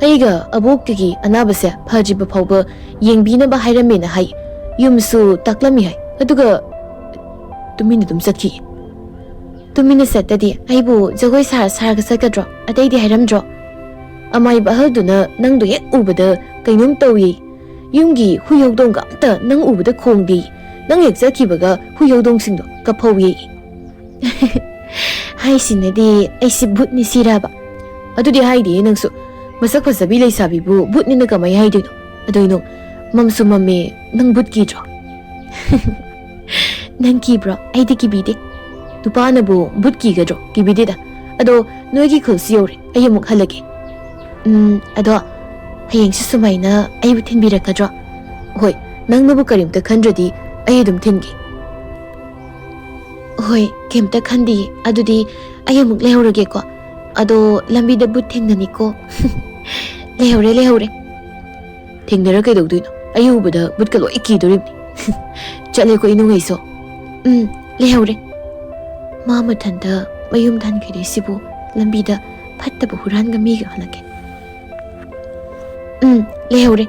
ꯑꯩꯒ ꯑꯕꯣꯛꯇꯒꯤ ꯑꯅꯥꯕꯁꯦ ꯐꯗ꯭ꯔꯤꯕ ꯐꯥꯎꯕ ꯌꯦꯡꯕꯤꯅꯕ ꯍꯥꯏꯔꯝꯃꯦꯅ ꯍꯥꯏ꯫ ꯌꯨꯝꯁꯨ ꯇꯥꯛꯂꯝꯃꯤ ꯍꯥꯏ꯫ ꯑꯗꯨꯒ ꯇꯨꯃꯤꯟꯅ ꯑꯗꯨꯝ ꯆꯠꯈꯤ꯫ ꯇꯨꯃꯤꯟꯅ ꯆꯠꯇꯗꯤ ꯑꯩꯕꯨ ꯖꯒꯣꯏ ꯁꯥꯔ ꯁꯥꯔꯒ ꯆꯠꯀꯗ꯭ꯔꯣ? ꯑꯇꯩꯗꯤ ꯍꯥꯏꯔꯝꯗ꯭ꯔꯣ? ꯑꯃꯥꯏꯕ ꯑꯍꯜꯗꯨꯅ ꯅꯪꯗꯣ ꯍꯦꯛ ꯎꯕꯗ ꯀꯩꯅꯣꯝ ꯇꯧꯏ꯫ ꯌꯨꯝꯒꯤ ꯍꯨꯏ ꯍꯧꯗꯣꯡꯒ ꯑꯝꯇ ꯅꯪ ꯎꯕꯗ ꯈꯣꯡꯗꯦ꯫ ꯅꯪ ꯍꯦꯛ ꯆꯠꯈꯤꯕꯒ ꯍꯨꯏ ꯍꯧꯗꯣꯡꯁꯤꯡꯗꯣ ꯀꯞꯍꯧꯏ꯫ ꯍꯥꯏꯁꯤꯅꯗꯤ ꯑꯩꯁꯤ ꯚꯨꯠꯅꯤ ꯁꯤꯔꯕ? ꯑꯗꯨꯗꯤ ꯍꯥꯏꯗꯦ ꯅꯪꯁꯨ꯫ ꯃꯁꯛ ꯐꯖꯕꯤ ꯂꯩꯁꯥꯕꯤꯕꯨ ꯚꯨꯠꯅꯤꯅ ꯀꯃꯥꯏ ꯍꯥꯏꯗꯣꯏꯅꯣ? ꯑꯗꯣ ꯏꯅꯨ, ꯃꯝꯁꯨ ꯃꯝꯃꯦ, ꯅꯪ ꯚꯨꯠ ꯀꯤꯗ꯭ꯔꯣ? ꯅꯪ ꯀꯤꯕ꯭ꯔꯣ? ꯑꯩꯗꯤ ꯀꯤꯕꯤꯗꯦ꯫ ꯅꯨꯄꯥꯅꯕꯨ ꯚꯨꯠ ꯀꯤꯒꯗ꯭ꯔꯣ? ꯀꯤꯕꯤꯗꯦꯗ꯫ ꯑꯗꯣ ꯅꯣꯏꯒꯤ ꯈꯨꯜꯁꯤ ꯌꯧꯔꯦ, ꯑꯩ ꯑꯃꯨꯛ ꯍꯜꯂꯒꯦ꯫ ꯎꯝ, ꯑꯗꯣ ꯍꯌꯦꯡꯁꯨ ꯁꯨꯃꯥꯏꯅ ꯑꯩꯕꯨ ꯊꯤꯟꯕꯤꯔꯛꯀꯗ꯭ꯔꯣ? ꯍꯣꯏ, ꯅꯪꯅꯕꯨ ꯀꯔꯤꯝꯇ ꯈꯟꯗ꯭ꯔꯗꯤ ꯑꯩ ꯑꯗꯨꯝ ꯊꯤꯟꯒꯦ꯫ ꯍꯣꯏ, ꯀꯩꯝꯇ ꯈꯟꯗꯤꯌꯦ꯫ ꯑꯗꯨꯗꯤ ꯑꯩ ꯑꯃꯨꯛ ꯂꯩꯍꯧꯔꯒꯦꯀꯣ꯫ ꯑꯗꯣ ꯂꯝꯕꯤꯗ ꯚꯨꯠ ꯊꯦꯡꯅꯅꯤꯀꯣ꯫ ꯂꯩꯍꯧꯔꯦ, ꯂꯩꯍꯧꯔꯦ꯫ ꯊꯦꯡꯅꯔ ꯀꯩꯗꯧꯗꯣꯏꯅꯣ? ꯑꯩ ꯎꯕꯗ ꯚꯨꯠꯀ ꯂꯣꯏ ꯀꯤꯗꯣꯔꯤꯕꯅꯤ꯫ ꯆꯠꯂꯦꯀꯣ ꯏꯅꯨꯡꯉꯩꯁꯨ꯫ ꯎꯝ, ꯂꯩꯍꯧꯔꯦ꯫ ꯃꯥ ꯃꯊꯟꯇ ꯃꯌꯨꯝꯗ ꯍꯟꯈꯤꯗꯣꯏꯁꯤꯕꯨ ꯂꯝꯕꯤꯗ ꯐꯠꯇꯕ ꯍꯨꯔꯥꯟꯒ ꯃꯤꯒ ꯍꯜꯂꯛꯀꯦ꯫ ꯎꯝ, ꯂꯩꯍꯧꯔꯦ꯫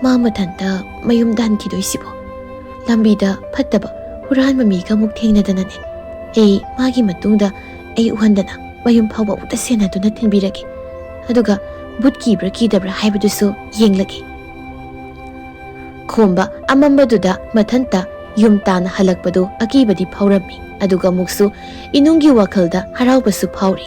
ꯃꯥ ꯃꯊꯟꯇ ꯃꯌꯨꯝꯗ ꯍꯟꯈꯤꯗꯣꯏꯁꯤꯕꯨ ꯂꯝꯕꯤꯗ ꯐꯠꯇꯕ ꯍꯨꯔꯥꯟꯕ ꯃꯤꯒ ꯑꯃꯨꯛ ꯊꯦꯡꯅꯗꯅꯅꯦ꯫ ꯑꯩ ꯃꯥꯒꯤ ꯃꯇꯨꯡꯗ ꯑꯩ ꯎꯍꯟꯗꯅ ꯃꯌꯨꯝ ꯐꯥꯎꯕ ꯑꯃꯨꯛꯇ ꯁꯦꯟꯅꯗꯨꯅ ꯊꯤꯟꯕꯤꯔꯒꯦ꯫ ꯑꯗꯨꯒ ꯚꯨꯠ ꯀꯤꯕ꯭ꯔꯥ ꯀꯤꯗꯕ꯭ꯔꯥ ꯍꯥꯏꯕꯗꯨꯁꯨ ꯌꯦꯡꯂꯒꯦ꯫ ꯈꯣꯝꯕ ꯑꯃꯝꯕꯗꯨꯗ ꯃꯊꯟꯇ ꯌꯨꯝ ꯇꯥꯟꯅ ꯍꯜꯂꯛꯄꯗꯨ ꯑꯀꯤꯕꯗꯤ ꯐꯥꯎꯔꯝꯃꯤ, ꯑꯗꯨꯒ ꯑꯃꯨꯛꯁꯨ ꯏꯅꯨꯡꯒꯤ ꯋꯥꯈꯜꯗ ꯍꯔꯥꯎꯕꯁꯨ ꯐꯥꯎꯔꯤ꯫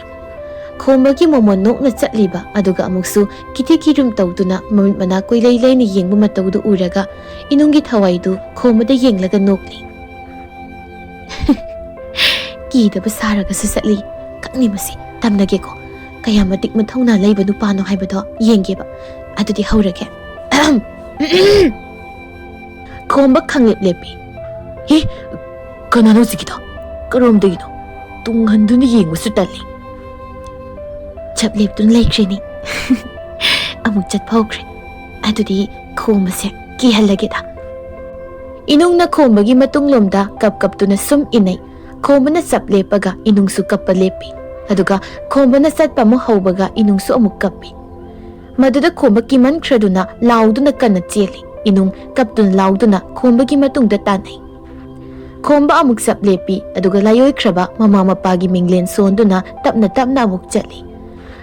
ꯈꯣꯝꯕꯒꯤ ꯃꯣꯃꯣꯟ ꯅꯣꯛꯅ ꯆꯠꯂꯤꯕ, ꯑꯗꯨꯒ ꯑꯃꯨꯛꯁꯨ ꯀꯤꯊꯤ ꯀꯤꯔꯨꯝ ꯇꯧꯗꯨꯅ ꯃꯃꯤꯠ ꯃꯅꯥ ꯀꯨꯏꯂꯩ ꯂꯩꯅ ꯌꯦꯡꯕ ꯃꯇꯧꯗꯨ ꯎꯔꯒ ꯏꯅꯨꯡꯒꯤ ꯊꯋꯥꯏꯗꯨ ꯈꯣꯝꯕꯗ ꯌꯦꯡꯂꯒ ꯅꯣꯛꯂꯤ꯫ ꯀꯤꯗꯕ ꯁꯥꯔꯒꯁꯨ ꯆꯠꯂꯤ꯫ ꯈꯪꯅꯤ ꯃꯁꯤ, ꯇꯝꯅꯒꯦꯀꯣ꯫ ꯀꯌꯥ ꯃꯇꯤꯛ ꯃꯊꯧꯅꯥ ꯂꯩꯕ ꯅꯨꯄꯥꯅꯣ ꯍꯥꯏꯕꯗꯣ ꯌꯦꯡꯒꯦꯕ꯫ ꯑꯗꯨꯗꯤ ꯍꯧꯔꯒꯦ꯫ ꯈꯣꯝꯕ ꯈꯪꯂꯦꯞ ꯂꯦꯞꯄꯤ꯫ "ꯍꯤ, ꯀꯅꯥꯅꯣ ꯍꯧꯖꯤꯛꯀꯤꯗꯣ? ꯀꯔꯣꯝꯗꯒꯤꯅꯣ? ꯇꯨꯡ ꯍꯟꯗꯨꯅ ꯌꯦꯡꯕꯁꯨ ꯇꯜꯂꯤ꯫" ꯆꯞ ꯂꯦꯞꯇꯨꯅ ꯂꯩꯈ꯭ꯔꯦꯅꯦ꯫ ꯑꯃꯨꯛ ꯆꯠꯄ ꯍꯧꯈ꯭ꯔꯦ꯫ ꯑꯗꯨꯗꯤ ꯈꯣꯝꯕꯁꯦ ꯀꯤꯍꯜꯂꯒꯦꯗ꯫ ꯏꯅꯨꯡꯅ ꯈꯣꯝꯕꯒꯤ ꯃꯇꯨꯡꯂꯣꯝꯗ ꯀꯞ ꯀꯞꯇꯨꯅ ꯁꯨꯝ ꯏꯟꯅꯩ꯫ ꯈꯣꯝꯕꯅ ꯆꯞ ꯂꯦꯞꯄꯒ ꯏꯅꯨꯡꯁꯨ ꯀꯞꯄ ꯂꯦꯞꯄꯤ꯫ ꯑꯗꯨꯒ ꯈꯣꯝꯕꯅ ꯆꯠꯄ ꯑꯃꯨꯛ ꯍꯧꯕꯒ ꯏꯅꯨꯡꯁꯨ ꯑꯃꯨꯛ ꯀꯞꯄꯤ꯫ ꯃꯗꯨꯗ ꯈꯣꯝꯕ ꯀꯤꯃꯟꯈ꯭ꯔꯗꯨꯅ ꯂꯥꯎꯗꯨꯅ ꯀꯟꯅ ꯆꯦꯜꯂꯤ꯫ ꯏꯅꯨꯡ ꯀꯞꯇꯨꯅ ꯂꯥꯎꯗꯨꯅ ꯈꯣꯝꯕꯒꯤ ꯃꯇꯨꯡꯗ ꯇꯥꯟꯅꯩ꯫ ꯈꯣꯝꯕ ꯑꯃꯨꯛ ꯆꯞ ꯂꯦꯞꯄꯤ, ꯑꯗꯨꯒ ꯂꯥꯏꯑꯣꯏꯈ꯭ꯔꯕ ꯃꯃꯥ ꯃꯄꯥꯒꯤ ꯃꯤꯡꯂꯦꯟ ꯁꯣꯟꯗꯨꯅ ꯇꯞꯅ ꯇꯞꯅ ꯑꯃꯨꯛ ꯆꯠꯂꯤ꯫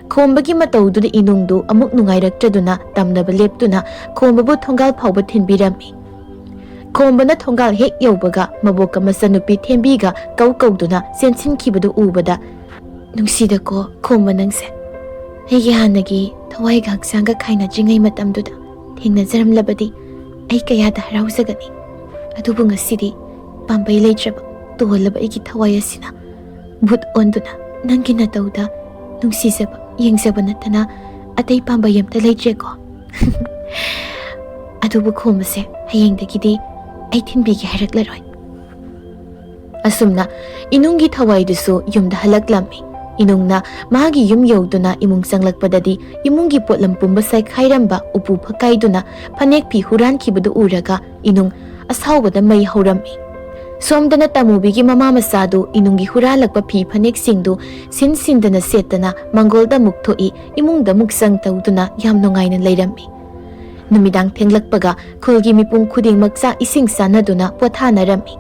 ꯈꯣꯝꯕꯒꯤ ꯃꯇꯧꯗꯨꯗ ꯏꯅꯨꯡꯗꯨ ꯑꯃꯨꯛ ꯅꯨꯡꯉꯥꯏꯔꯛꯇ꯭ꯔꯗꯨꯅ ꯇꯝꯅꯕ ꯂꯦꯞꯇꯨꯅ ꯈꯣꯝꯕꯕꯨ ꯊꯣꯡꯒꯥꯜ ꯐꯥꯎꯕ ꯊꯤꯟꯕꯤꯔꯝꯃꯤ꯫ ꯈꯣꯝꯕꯅ ꯊꯣꯡꯒꯥꯜ ꯍꯦꯛ ꯌꯧꯕꯒ ꯃꯕꯣꯛꯀ ꯃꯆꯟꯅꯨꯄꯤ ꯊꯦꯝꯕꯤꯒ ꯀꯧ ꯀꯧꯗꯨꯅ ꯆꯦꯟꯁꯤꯟꯈꯤꯕꯗꯨ ꯎꯕꯗ, "ꯅꯨꯡꯁꯤꯗꯀꯣ ꯈꯣꯝꯕ ꯅꯪꯁꯦ꯫ ꯑꯩꯒꯤ ꯍꯥꯟꯅꯒꯤ ꯊꯋꯥꯏꯒ ꯍꯛꯆꯥꯡꯒ ꯈꯥꯏꯅꯗ꯭ꯔꯤꯉꯩ ꯃꯇꯝꯗꯨꯗ ꯊꯦꯡꯅꯖꯔꯝꯂꯕꯗꯤ ꯑꯩ ꯀꯌꯥꯗ ꯍꯔꯥꯎꯖꯒꯅꯤ꯫ ꯑꯗꯨꯕꯨ ꯉꯁꯤꯗꯤ ꯄꯥꯝꯕꯩ ꯂꯩꯇ꯭ꯔꯕ ꯇꯣꯜꯂꯕ ꯑꯩꯒꯤ ꯊꯋꯥꯏ ꯑꯁꯤꯅ ꯚꯨꯠ ꯑꯣꯟꯗꯨꯅ ꯅꯪꯒꯤ ꯅꯇꯧꯗ ꯅꯨꯡꯁꯤꯖꯕ ꯌꯦꯡꯖꯕ ꯅꯠꯇꯅ ꯑꯇꯩ ꯄꯥꯝꯕꯩ ꯑꯝꯇ ꯂꯩꯇ꯭ꯔꯦꯀꯣ꯫" "ꯑꯗꯨꯕꯨ ꯈꯣꯝꯕꯁꯦ, ꯍꯌꯦꯡꯗꯒꯤꯗꯤ ꯑꯩ ꯊꯤꯟꯕꯤꯒꯦ ꯍꯥꯏꯔꯛꯂꯔꯣꯏ꯫" ꯑꯁꯨꯝꯅ ꯏꯅꯨꯡꯒꯤ ꯊꯋꯥꯏꯗꯨꯁꯨ ꯌꯨꯝꯗ ꯍꯜꯂꯛꯂꯝꯃꯤ꯫ ꯏꯅꯨꯡꯅ ꯃꯥꯒꯤ ꯌꯨꯝ ꯌꯧꯗꯨꯅ ꯏꯃꯨꯡ ꯆꯪꯂꯛꯄꯗꯗꯤ ꯏꯃꯨꯡꯒꯤ ꯄꯣꯠꯂꯝ ꯄꯨꯝꯕ ꯁꯥꯏꯈꯥꯏꯔꯝꯕ ꯎꯄꯨ ꯐꯛꯀꯥꯏꯗꯨꯅ ꯐꯅꯦꯛ ꯐꯤ ꯍꯨꯔꯥꯟꯈꯤꯕꯗꯨ ꯎꯔꯒ ꯏꯅꯨꯡ ꯑꯁꯥꯎꯕꯗ ꯃꯩ ꯍꯧꯔꯝꯃꯤ꯫ ꯁꯣꯝꯗꯅ ꯇꯃꯨꯕꯤꯒꯤ ꯃꯃꯥ ꯃꯆꯥꯗꯨ ꯏꯅꯨꯡꯒꯤ ꯍꯨꯔꯥꯜꯂꯛꯄ ꯐꯤ ꯐꯅꯦꯛꯁꯤꯡꯗꯨ ꯁꯤꯟ ꯁꯤꯟꯗꯅ ꯁꯦꯠꯇꯅ ꯃꯪꯒꯣꯜꯗ ꯑꯃꯨꯛ ꯊꯣꯛꯏ, ꯏꯃꯨꯡꯗ ꯑꯃꯨꯛ ꯆꯪ ꯇꯧꯗꯨꯅ ꯌꯥꯝ ꯅꯨꯡꯉꯥꯏꯅ ꯂꯩꯔꯝꯃꯤ꯫ ꯅꯨꯃꯤꯗꯥꯡ ꯊꯦꯡꯂꯛꯄꯒ ꯈꯨꯜꯒꯤ ꯃꯤꯄꯨꯝ ꯈꯨꯗꯤꯡꯃꯛ ꯆꯥꯛ ꯏꯁꯤꯡ ꯆꯥꯅꯗꯨꯅ ꯄꯣꯊꯥꯅꯔꯝꯃꯤ꯫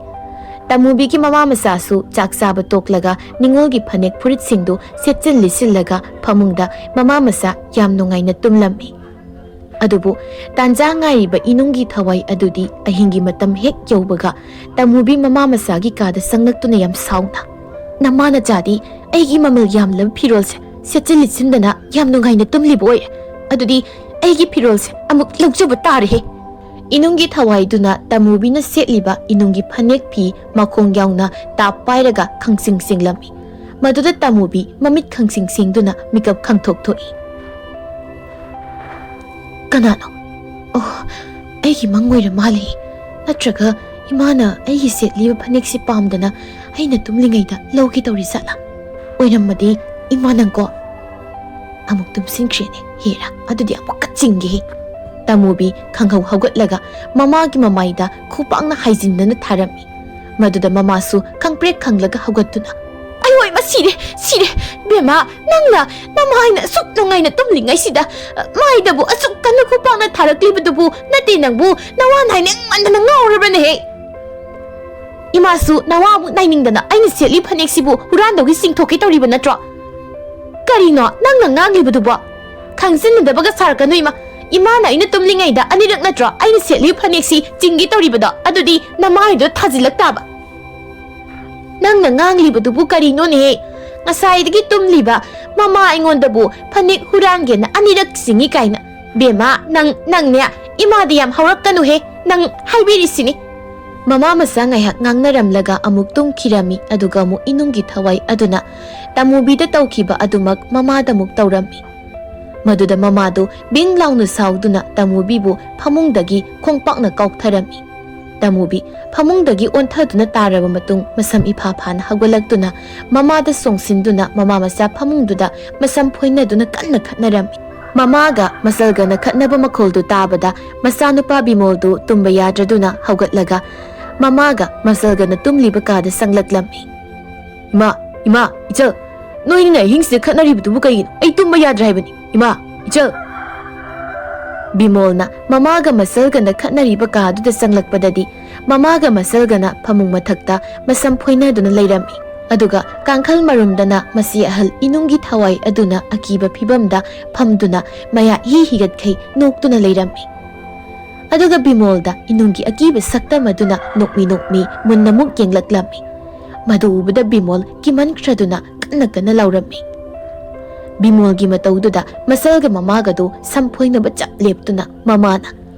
ꯇꯃꯨꯕꯤꯒꯤ ꯃꯃꯥ ꯃꯆꯥꯁꯨ ꯆꯥꯛ ꯆꯥꯕ ꯇꯣꯛꯂꯒ ꯅꯤꯉꯣꯜꯒꯤ ꯐꯅꯦꯛ ꯐꯨꯔꯤꯠꯁꯤꯡꯗꯨ ꯁꯦꯠꯆꯤꯜ ꯂꯤꯠꯁꯤꯜꯂꯒ ꯐꯃꯨꯡꯗ ꯃꯃꯥ ꯃꯆꯥ ꯌꯥꯝ ꯅꯨꯡꯉꯥꯏꯅ ꯇꯨꯝꯂꯝꯃꯤ꯫ ꯑꯗꯨꯕꯨ ꯇꯥꯟꯖꯥ ꯉꯥꯏꯔꯤꯕ ꯏꯅꯨꯡꯒꯤ ꯊꯋꯥꯏ ꯑꯗꯨꯗꯤ ꯑꯍꯤꯡꯒꯤ ꯃꯇꯝ ꯍꯦꯛ ꯌꯧꯕꯒ ꯇꯃꯨꯕꯤ ꯃꯃꯥ ꯃꯆꯥꯒꯤ ꯀꯥꯗ ꯆꯪꯂꯛꯇꯨꯅ ꯌꯥꯝ ꯁꯥꯎꯅ, "ꯅꯃꯥ ꯅꯆꯥꯗꯤ ꯑꯩꯒꯤ ꯃꯃꯜ ꯌꯥꯝꯂꯕ ꯐꯤꯔꯣꯜꯁꯦ ꯁꯦꯠꯆꯤꯜ ꯂꯤꯠꯁꯤꯟꯗꯅ ꯌꯥꯝ ꯅꯨꯡꯉꯥꯏꯅ ꯇꯨꯝꯂꯤꯕ ꯑꯣꯏꯔꯦ꯫ ꯑꯗꯨꯗꯤ ꯑꯩꯒꯤ ꯐꯤꯔꯣꯜꯁꯦ ꯑꯃꯨꯛ ꯂꯧꯖꯕ ꯇꯥꯔꯦꯍꯦ꯫ ꯏꯅꯨꯡꯒꯤ ꯊꯋꯥꯏꯗꯨꯅ ꯇꯃꯨꯕꯤꯅ ꯁꯦꯠꯂꯤꯕ ꯏꯅꯨꯡꯒꯤ ꯐꯅꯦꯛ ꯐꯤ ꯃꯈꯣꯡ ꯌꯥꯎꯅ ꯇꯥꯞ ꯄꯥꯏꯔꯒ ꯈꯪꯁꯤꯡ ꯁꯤꯡꯂꯝꯃꯤ꯫ ꯃꯗꯨꯗ ꯇꯃꯨꯕꯤ ꯃꯃꯤꯠ ꯈꯪꯁꯤꯡ ꯁꯤꯡꯗꯨꯅ ꯃꯤꯀꯞ ꯈꯪꯊꯣꯛ ꯊꯣꯛꯏ꯫ "ꯀꯅꯥꯅꯣ? ꯑꯣ, ꯑꯩꯒꯤ ꯃꯪ ꯑꯣꯏꯔ ꯃꯥꯜꯂꯦ꯫ ꯅꯠꯇ꯭ꯔꯒ ꯏꯃꯥꯅ ꯑꯩꯒꯤ ꯁꯦꯠꯂꯤꯕ ꯐꯅꯦꯛꯁꯤ ꯄꯥꯝꯗꯅ ꯑꯩꯅ ꯇꯨꯝꯂꯤꯉꯩꯗ ꯂꯧꯒꯦ ꯇꯧꯔꯤ ꯖꯥꯠꯂꯥ? ꯑꯣꯏꯔꯝꯃꯗꯤ ꯏꯃꯥ ꯅꯪꯀꯣ?" "ꯑꯃꯨꯛ ꯇꯨꯝꯁꯤꯟꯈ꯭ꯔꯦꯅꯦ, ꯍꯦꯔꯥ, ꯑꯗꯨꯗꯤ ꯑꯃꯨꯛꯀ ꯆꯤꯡꯒꯦꯍꯦ꯫" ꯇꯃꯨꯕꯤ ꯈꯪꯍꯧ ꯍꯧꯒꯠꯂꯒ ꯃꯃꯥꯒꯤ ꯃꯃꯥꯏꯗ ꯈꯨꯄꯥꯛꯅ ꯍꯥꯏꯖꯤꯟꯗꯅ ꯊꯥꯔꯝꯃꯤ꯫ ꯃꯗꯨꯗ ꯃꯃꯥꯁꯨ ꯈꯪꯄ꯭ꯔꯦꯛ ꯈꯪꯂꯒ ꯍꯧꯒꯠꯇꯨꯅ, "ꯑꯌꯣ ꯏꯃꯥ, ꯁꯤꯔꯦ, ꯁꯤꯔꯦ! ꯕꯦꯝꯃ, ꯅꯪꯅ ꯅꯃꯥꯏꯅ ꯑꯁꯨꯛ ꯅꯨꯡꯉꯥꯏꯅ ꯇꯨꯝꯂꯤꯉꯩꯁꯤꯗ, ꯑ, ꯃꯥꯏꯗꯕꯨ ꯑꯁꯨꯛ ꯀꯟꯅ ꯈꯨꯄꯥꯛꯅ ꯊꯥꯔꯛꯂꯤꯕꯗꯨꯕꯨ ꯅꯠꯇꯦ ꯅꯪꯕꯨ ꯅꯋꯥ ꯅꯥꯏꯅꯤꯡꯃꯟꯗꯅ ꯉꯥꯎꯔꯕꯅꯦꯍꯦ!" ꯏꯃꯥꯁꯨ ꯅꯋꯥ ꯑꯃꯨꯛ ꯅꯥꯏꯅꯤꯡꯗꯅ ꯑꯩꯅ ꯁꯦꯠꯂꯤ ꯐꯅꯦꯛꯁꯤꯕꯨ ꯍꯨꯔꯥꯟꯗꯧꯒꯤ ꯆꯤꯡꯊꯣꯛꯀꯦ ꯇꯧꯔꯤꯕ ꯅꯠꯇ꯭ꯔꯣ? ꯀꯔꯤꯅꯣ ꯅꯪꯅ ꯉꯥꯡꯂꯤꯕꯗꯨꯕꯣ? ꯈꯪꯖꯤꯟꯅꯗꯕꯒ ꯁꯥꯔꯛꯀꯅꯨ ꯏꯃꯥ꯫ ꯏꯃꯥꯅ ꯑꯩꯅ ꯇꯨꯝꯂꯤꯉꯩꯗ ꯑꯅꯤꯔꯛ ꯅꯠꯇ꯭ꯔꯣ ꯑꯩꯅ ꯁꯦꯠꯂꯤ ꯐꯅꯦꯛꯁꯤ ꯆꯤꯡꯒꯦ ꯇꯧꯔꯤꯕꯗꯣ? ꯑꯗꯨꯗꯤ ꯅꯃꯥꯏꯗꯣ ꯊꯥꯖꯤꯜꯂꯛ ꯇꯥꯕ꯫ ꯅꯪꯅ ꯉꯥꯡꯂꯤꯕꯗꯨꯕꯨ ꯀꯔꯤꯅꯣꯅꯦꯍꯦ? ꯉꯁꯥꯏꯗꯒꯤ ꯇꯨꯝꯂꯤꯕ ꯃꯃꯥ ꯑꯩꯉꯣꯟꯗꯕꯨ ꯐꯅꯦꯛ ꯍꯨꯔꯥꯟꯒꯦꯅ ꯑꯅꯤꯔꯛ ꯆꯤꯡꯏ ꯀꯥꯏꯅ꯫ ꯕꯦꯝꯃ, ꯅꯪ, ꯅꯪꯅꯦ, ꯏꯃꯥꯗ ꯌꯥꯝ ꯍꯧꯔꯛꯀꯅꯨꯍꯦ, ꯅꯪ ꯍꯥꯏꯕꯤꯔꯤꯁꯤꯅꯤ꯫ ꯃꯃꯥ ꯃꯆꯥ ꯉꯥꯏꯍꯥꯛ ꯉꯥꯡꯅꯔꯝꯂꯒ ꯑꯃꯨꯛ ꯇꯨꯝꯈꯤꯔꯝꯃꯤ, ꯑꯗꯨꯒ ꯑꯃꯨꯛ ꯏꯅꯨꯡꯒꯤ ꯊꯋꯥꯏ ꯑꯗꯨꯅ ꯇꯃꯨꯕꯤꯗ ꯇꯧꯈꯤꯕ ꯑꯗꯨꯃꯛ ꯃꯃꯥꯗ ꯑꯃꯨꯛ ꯇꯧꯔꯝꯃꯤ꯫ ꯃꯗꯨꯗ ꯃꯃꯥꯗꯨ ꯕꯤꯡ ꯂꯥꯎꯅ ꯁꯥꯎꯗꯨꯅ ꯇꯃꯨꯕꯤꯕꯨ ꯐꯃꯨꯡꯗꯒꯤ ꯈꯣꯡꯄꯥꯛꯅ ꯀꯥꯎꯊꯔꯝꯃꯤ꯫ ꯇꯃꯨꯕꯤ ꯐꯃꯨꯡꯗꯒꯤ ꯑꯣꯟꯊꯗꯨꯅ ꯇꯥꯔꯕ ꯃꯇꯨꯡ ꯃꯁꯝ ꯏꯐꯥ ꯐꯥꯅ ꯍꯧꯒꯠꯂꯛꯇꯨꯅ ꯃꯃꯥꯗ ꯆꯣꯡꯁꯤꯟꯗꯨꯅ ꯃꯃꯥ ꯃꯆꯥ ꯐꯃꯨꯡꯗꯨꯗ ꯃꯁꯝ ꯐꯣꯏꯅꯗꯨꯅ ꯀꯟꯅ ꯈꯠꯅꯔꯝꯃꯤ꯫ ꯃꯃꯥꯒ ꯃꯆꯜꯒꯅ ꯈꯠꯅꯕ ꯃꯈꯣꯜꯗꯨ ꯇꯥꯕꯗ ꯃꯆꯥꯅꯨꯄꯥ ꯕꯤꯃꯣꯜꯗꯨ ꯇꯨꯝꯕ ꯌꯥꯗ꯭ꯔꯗꯨꯅ ꯍꯧꯒꯠꯂꯒ ꯃꯃꯥꯒ ꯃꯆꯜꯒꯅ ꯇꯨꯝꯂꯤꯕ ꯀꯥꯗ ꯆꯪꯂꯛꯂꯝꯃꯤ꯫ "ꯏꯃꯥ, ꯏꯃꯥ, ꯏꯆꯜ, ꯅꯣꯏꯅꯤꯅ ꯑꯍꯤꯡꯁꯤꯗ ꯈꯠꯅꯔꯤꯕꯗꯨꯕꯨ ꯀꯩꯒꯤꯅꯣ? ꯑꯩ ꯇꯨꯝꯕ ꯌꯥꯗ꯭ꯔꯦ ꯍꯥꯏꯕꯅꯤ꯫ ꯏꯃꯥ, ꯏꯆꯜ!" ꯕꯤꯃꯣꯜꯅ ꯃꯃꯥꯒ ꯃꯆꯜꯒꯅ ꯈꯠꯅꯔꯤꯕ ꯀꯥꯗꯨꯗ ꯆꯪꯂꯛꯄꯗꯗꯤ ꯃꯃꯥꯒ ꯃꯆꯜꯒꯅ ꯐꯃꯨꯡ ꯃꯊꯛꯇ ꯃꯁꯝ ꯐꯣꯏꯅꯗꯨꯅ ꯂꯩꯔꯝꯃꯤ꯫ ꯑꯗꯨꯒ ꯀꯥꯡꯈꯜ ꯃꯔꯨꯝꯗꯅ ꯃꯁꯤ ꯑꯍꯜ ꯏꯅꯨꯡꯒꯤ ꯊꯋꯥꯏ ꯑꯗꯨꯅ ꯑꯀꯤꯕ ꯐꯤꯕꯝꯗ ꯐꯝꯗꯨꯅ ꯃꯌꯥ ꯏꯍꯤ ꯍꯤꯒꯠꯈꯩ ꯅꯣꯛꯇꯨꯅ ꯂꯩꯔꯝꯃꯤ꯫ ꯑꯗꯨꯒ ꯕꯤꯃꯣꯜꯗ ꯏꯅꯨꯡꯒꯤ ꯑꯀꯤꯕ ꯁꯛꯇꯝ ꯑꯗꯨꯅ ꯅꯣꯛꯃꯤ ꯅꯣꯛꯃꯤ ꯃꯨꯟꯅꯃꯨꯛ ꯌꯦꯡꯂꯛꯂꯝꯃꯤ꯫ ꯃꯗꯨ ꯎꯕꯗ ꯕꯤꯃꯣꯜ ꯀꯤꯃꯟꯈ꯭ꯔꯗꯨꯅ ꯀꯟꯅ ꯀꯟꯅ ꯂꯥꯎꯔꯝꯃꯤ꯫ ꯕꯤꯃꯣꯜꯒꯤ ꯃꯇꯧꯗꯨꯗ ꯃꯆꯜꯒ ꯃꯃꯥꯒꯗꯨ ꯁꯝ ꯐꯣꯏꯅꯕ ꯆꯞ ꯂꯦꯞꯇꯨꯅ ꯃꯃꯥꯅ,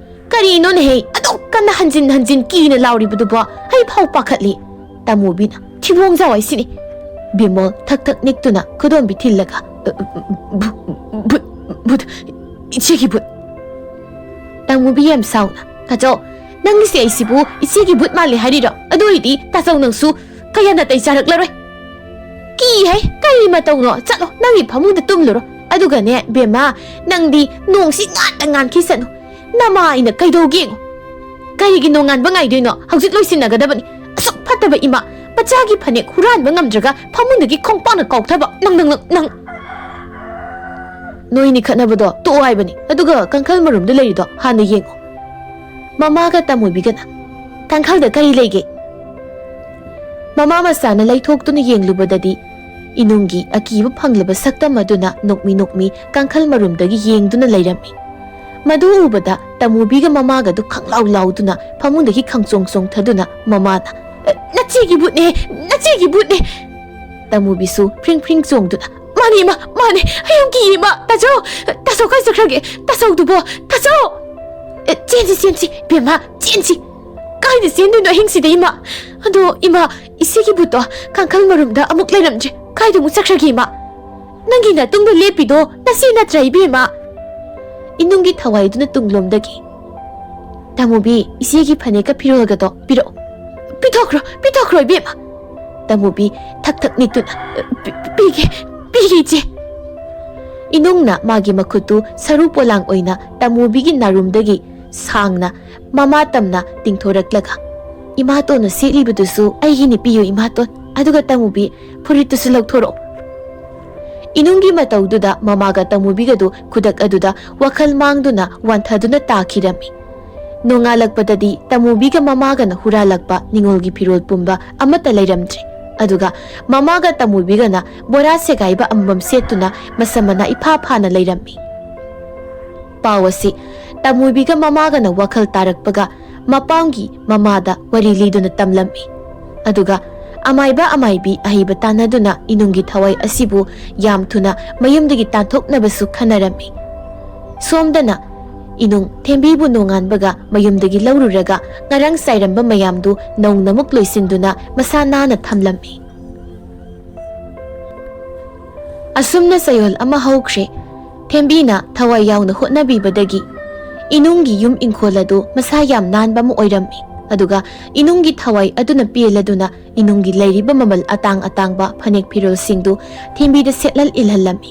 "ꯀꯔꯤꯅꯣꯅꯦꯍꯦ, ꯑꯗꯨꯛ ꯀꯟꯅ ꯍꯟꯖꯤꯟ ꯍꯟꯖꯤꯟ ꯀꯤꯅ ꯂꯥꯎꯔꯤꯕꯗꯨꯕꯣ? ꯑꯩ ꯐꯥꯎ ꯄꯥꯈꯠꯂꯤ꯫ ꯇꯥꯃꯨꯕꯤꯅ ꯊꯤꯕꯣꯡꯖꯥꯎ ꯍꯥꯏꯁꯤꯅꯤ꯫" ꯕꯤꯃꯣꯜ ꯊꯛ ꯊꯛ ꯅꯤꯛꯇꯨꯅ ꯈꯨꯗꯣꯝꯕꯤ ꯊꯤꯜꯂꯒ, "ꯑ, ꯚꯨ-, ꯚꯨꯠ, ꯚꯨꯠ, ꯏꯆꯦꯒꯤ ꯚꯨꯠ꯫" ꯇꯥꯃꯨꯕꯤ ꯌꯥꯝ ꯁꯥꯎꯅ, "ꯇꯥꯆꯧ, ꯅꯪꯒꯤꯁꯦ ꯑꯩꯁꯤꯕꯨ ꯏꯆꯦꯒꯤ ꯚꯨꯠ ꯃꯥꯜꯂꯦ ꯍꯥꯏꯔꯤꯔꯣ? ꯑꯗꯨ ꯑꯣꯏꯔꯗꯤ ꯇꯥꯆꯧ ꯅꯪꯁꯨ ꯀꯌꯥ ꯅꯥꯇꯩ ꯆꯥꯔꯛꯂꯔꯣꯏ꯫" "ꯀꯤ ꯍꯥꯏ? ꯀꯔꯤ ꯃꯇꯧꯅꯣ? ꯆꯠꯂꯣ, ꯅꯪꯒꯤ ꯐꯃꯨꯡꯗ ꯇꯨꯝꯂꯨꯔꯣ꯫ ꯑꯗꯨꯒꯅꯦ, ꯕꯦꯝꯃ, ꯅꯪꯗꯤ ꯅꯣꯡꯁꯤ ꯉꯥꯟꯇ ꯉꯥꯟꯈꯤꯁꯅꯨ꯫ ꯅꯃꯥ ꯑꯩꯅ ꯀꯩꯗꯧꯒꯦ ꯌꯦꯡꯉꯨ꯫ ꯀꯔꯤꯒꯤ ꯅꯣꯡꯉꯥꯟꯕ ꯉꯥꯏꯗꯣꯏꯅꯣ? ꯍꯧꯖꯤꯛ ꯂꯣꯏꯁꯤꯟꯅꯒꯗꯕꯅꯤ꯫ ꯑꯁꯨꯛ ꯐꯠꯇꯕ ꯏꯃꯥ, ꯃꯆꯥꯒꯤ ꯐꯅꯦꯛ ꯍꯨꯔꯥꯟꯕ ꯉꯝꯗ꯭ꯔꯒ ꯐꯃꯨꯡꯗꯒꯤ ꯈꯣꯡꯄꯥꯛꯅ ꯀꯥꯎꯊꯕ꯫ ꯅꯪ, ꯅꯪ, ꯅꯪ, ꯅꯪ!" "ꯅꯣꯏꯅꯤ ꯈꯠꯅꯕꯗꯣ ꯇꯣꯛꯑꯣ ꯍꯥꯏꯕꯅꯤ꯫ ꯑꯗꯨꯒ ꯀꯥꯡꯈꯜ ꯃꯔꯨꯝꯗ ꯂꯩꯔꯤꯗꯣ ꯍꯥꯟꯅ ꯌꯦꯡꯉꯨ꯫" ꯃꯃꯥꯒ ꯇꯥꯃꯨꯕꯤꯒꯅ, "ꯀꯥꯡꯈꯜꯗ ꯀꯔꯤ ꯂꯩꯒꯦ?" ꯃꯃꯥ ꯃꯆꯥꯅ ꯂꯩꯊꯣꯛꯇꯨꯅ ꯌꯦꯡꯂꯨꯕꯗꯗꯤ, ꯏꯅꯨꯡꯒꯤ ꯑꯀꯤꯕ ꯐꯪꯂꯕ ꯁꯛꯇꯝ ꯑꯗꯨꯅ ꯅꯣꯛꯃꯤ ꯅꯣꯛꯃꯤ ꯀꯥꯡꯈꯜ ꯃꯔꯨꯝꯗꯒꯤ ꯌꯦꯡꯗꯨꯅ ꯂꯩꯔꯝꯃꯤ꯫ ꯃꯗꯨ ꯎꯕꯗ ꯇꯥꯃꯨꯕꯤꯒ ꯃꯃꯥꯒꯗꯨ ꯈꯪꯂꯥꯎ ꯂꯥꯎꯗꯨꯅ ꯐꯃꯨꯡꯗꯒꯤ ꯈꯪꯆꯣꯡ ꯆꯣꯡꯊꯗꯨꯅ ꯃꯃꯥꯅ, "ꯑ, ꯅꯆꯦꯒꯤ ꯚꯨꯠꯅꯦ! ꯅꯆꯦꯒꯤ ꯚꯨꯠꯅꯦ!" ꯇꯥꯃꯨꯕꯤꯁꯨ ꯐ꯭ꯔꯤꯡ ꯐ꯭ꯔꯤꯡ ꯆꯣꯡꯗꯨꯅ, "ꯃꯥꯅꯦ, ꯏꯃꯥ, ꯃꯥꯅꯦ! ꯑꯩ ꯌꯥꯝ ꯀꯤꯌꯦ, ꯏꯃꯥ! ꯇꯥꯆꯧ! ꯇꯥꯆꯧ ꯀꯥꯏ ꯆꯠꯈ꯭ꯔꯒꯦ? ꯇꯥꯆꯧꯗꯨꯕꯣ! ꯇꯥꯆꯧ! ꯑꯦ, ꯆꯦꯟꯁꯤ, ꯆꯦꯟꯁꯤ, ꯕꯦꯝꯃ, ꯆꯦꯟꯁꯤ! ꯀꯥꯏꯗ ꯆꯦꯟꯗꯣꯏꯅꯣ ꯑꯍꯤꯡꯁꯤꯗ, ꯏꯃꯥ? ꯑꯗꯣ, ꯏꯃꯥ, ꯏꯆꯦꯒꯤ ꯚꯨꯠꯇꯣ ꯀꯥꯡꯈꯜ ꯃꯔꯨꯝꯗ ꯑꯃꯨꯛ ꯂꯩꯔꯝꯗ꯭ꯔꯦ꯫ ꯀꯥꯏꯗ ꯑꯃꯨꯛ ꯆꯠꯈ꯭ꯔꯒꯦ, ꯏꯃꯥ? ꯅꯪꯒꯤ ꯅꯇꯨꯡꯗ ꯂꯦꯞꯄꯤꯗꯣ ꯅꯆꯦ ꯅꯠꯇ꯭ꯔꯥ, ꯏꯕꯦꯝꯃ?" ꯏꯅꯨꯡꯒꯤ ꯊꯋꯥꯏꯗꯨꯅ ꯇꯨꯡꯂꯣꯝꯗꯒꯤ, "ꯇꯥꯃꯨꯕꯤ, ꯏꯆꯦꯒꯤ ꯐꯅꯦꯛꯀ ꯐꯤꯔꯣꯜꯒꯗꯣ ꯄꯤꯔꯛꯑꯣ꯫ ꯄꯤꯊꯣꯛꯈ꯭ꯔꯣ, ꯄꯤꯊꯣꯛꯈ꯭ꯔꯣ, ꯏꯕꯦꯝꯃ!" ꯇꯥꯃꯨꯕꯤ ꯊꯛ ꯊꯛ ꯅꯤꯛꯇꯨꯅ, "ꯄꯤ-, ꯄꯤꯒꯦ, ꯄꯤꯒꯦ, ꯏꯆꯦ!" ꯏꯅꯨꯡꯅ ꯃꯥꯒꯤ ꯃꯈꯨꯠꯇꯨ ꯁꯔꯨ ꯄꯣꯂꯥꯡ ꯑꯣꯏꯅ ꯇꯥꯃꯨꯕꯤꯒꯤ ꯅꯥꯔꯨꯝꯗꯒꯤ ꯁꯥꯡꯅ ꯃꯃꯥ ꯇꯝꯅ ꯇꯤꯡꯊꯣꯔꯛꯂꯒ, "ꯏꯃꯥꯇꯣꯟꯅ ꯁꯦꯠꯂꯤꯕꯗꯨꯁꯨ ꯑꯩꯒꯤꯅꯤ, ꯄꯤꯌꯨ, ꯏꯃꯥꯇꯣꯟ꯫ ꯑꯗꯨꯒ ꯇꯥꯃꯨꯕꯤ, ꯐꯨꯔꯤꯠꯇꯨꯁꯨ ꯂꯧꯊꯣꯔꯛꯑꯣ꯫" ꯏꯅꯨꯡꯒꯤ ꯃꯇꯧꯗꯨꯗ ꯃꯃꯥꯒ ꯇꯥꯃꯨꯕꯤꯒꯗꯨ ꯈꯨꯗꯛ ꯑꯗꯨꯗ ꯋꯥꯈꯜ ꯃꯥꯡꯗꯨꯅ ꯋꯥꯟꯊꯗꯨꯅ ꯇꯥꯈꯤꯔꯝꯃꯤ꯫ ꯅꯣꯡꯉꯥꯜꯂꯛꯄꯗꯗꯤ ꯇꯥꯃꯨꯕꯤꯒ ꯃꯃꯥꯒꯅ ꯍꯨꯔꯥꯜꯂꯛꯄ ꯅꯤꯉꯣꯜꯒꯤ ꯐꯤꯔꯣꯜ ꯄꯨꯝꯕ ꯑꯃꯠꯇ ꯂꯩꯔꯝꯗ꯭ꯔꯦ꯫ ꯑꯗꯨꯒ ꯃꯃꯥꯒ ꯇꯥꯃꯨꯕꯤꯒꯅ ꯕꯣꯔꯥ ꯁꯦꯒꯥꯏꯕ ꯑꯃꯃꯝ ꯁꯦꯠꯇꯨꯅ ꯃꯁꯝ ꯃꯅꯥ ꯏꯐꯥ ꯐꯥꯅ ꯂꯩꯔꯝꯃꯤ꯫ ꯄꯥꯎ ꯑꯁꯤ ꯇꯥꯃꯨꯕꯤꯒ ꯃꯃꯥꯒꯅ ꯋꯥꯈꯜ ꯇꯥꯔꯛꯄꯒ ꯃꯄꯥꯝꯒꯤ ꯃꯃꯥꯗ ꯋꯥꯔꯤ ꯂꯤꯗꯨꯅ ꯇꯝꯂꯝꯃꯤ꯫ ꯑꯗꯨꯒ ꯑꯃꯥꯏꯕ ꯑꯃꯥꯏꯕꯤ ꯑꯍꯩꯕ ꯇꯥꯟꯅꯗꯨꯅ ꯏꯅꯨꯡꯒꯤ ꯊꯋꯥꯏ ꯑꯁꯤꯕꯨ ꯌꯥꯝ ꯊꯨꯅ ꯃꯌꯨꯝꯗꯒꯤ ꯇꯥꯟꯊꯣꯛꯅꯕꯁꯨ ꯈꯟꯅꯔꯝꯃꯤ꯫ ꯁꯣꯝꯗꯅ ꯏꯅꯨꯡ ꯊꯦꯝꯕꯤꯕꯨ ꯅꯣꯡꯉꯥꯟꯕꯒ ꯃꯌꯨꯝꯗꯒꯤ ꯂꯧꯔꯨꯔꯒ ꯉꯔꯥꯡ ꯆꯥꯏꯔꯝꯕ ꯃꯌꯥꯝꯗꯨ ꯅꯧꯅ ꯑꯃꯨꯛ ꯂꯣꯏꯁꯤꯟꯗꯨꯅ ꯃꯁꯥ ꯅꯥꯟꯅ ꯊꯝꯂꯝꯃꯤ꯫ ꯑꯁꯨꯝꯅ ꯆꯌꯣꯜ ꯑꯃ ꯍꯧꯈ꯭ꯔꯦ꯫ ꯊꯦꯝꯕꯤꯅ ꯊꯋꯥꯏ ꯌꯥꯎꯅ ꯍꯣꯠꯅꯕꯤꯕꯗꯒꯤ ꯏꯅꯨꯡꯒꯤ ꯌꯨꯝ ꯏꯪꯈꯣꯜ ꯑꯗꯨ ꯃꯁꯥ ꯌꯥꯝ ꯅꯥꯟꯕ ꯑꯃ ꯑꯣꯏꯔꯝꯃꯤ꯫ ꯑꯗꯨꯒ ꯏꯅꯨꯡꯒꯤ ꯊꯋꯥꯏ ꯑꯗꯨꯅ ꯄꯦꯜꯂꯗꯨꯅ ꯏꯅꯨꯡꯒꯤ ꯂꯩꯔꯤꯕ ꯃꯃꯜ ꯑꯇꯥꯡ ꯑꯇꯥꯡꯕ ꯐꯅꯦꯛ ꯐꯤꯔꯣꯜꯁꯤꯡꯗꯨ ꯊꯦꯝꯕꯤꯗ ꯁꯦꯠꯍꯜ ꯏꯜꯍꯜꯂꯝꯃꯤ꯫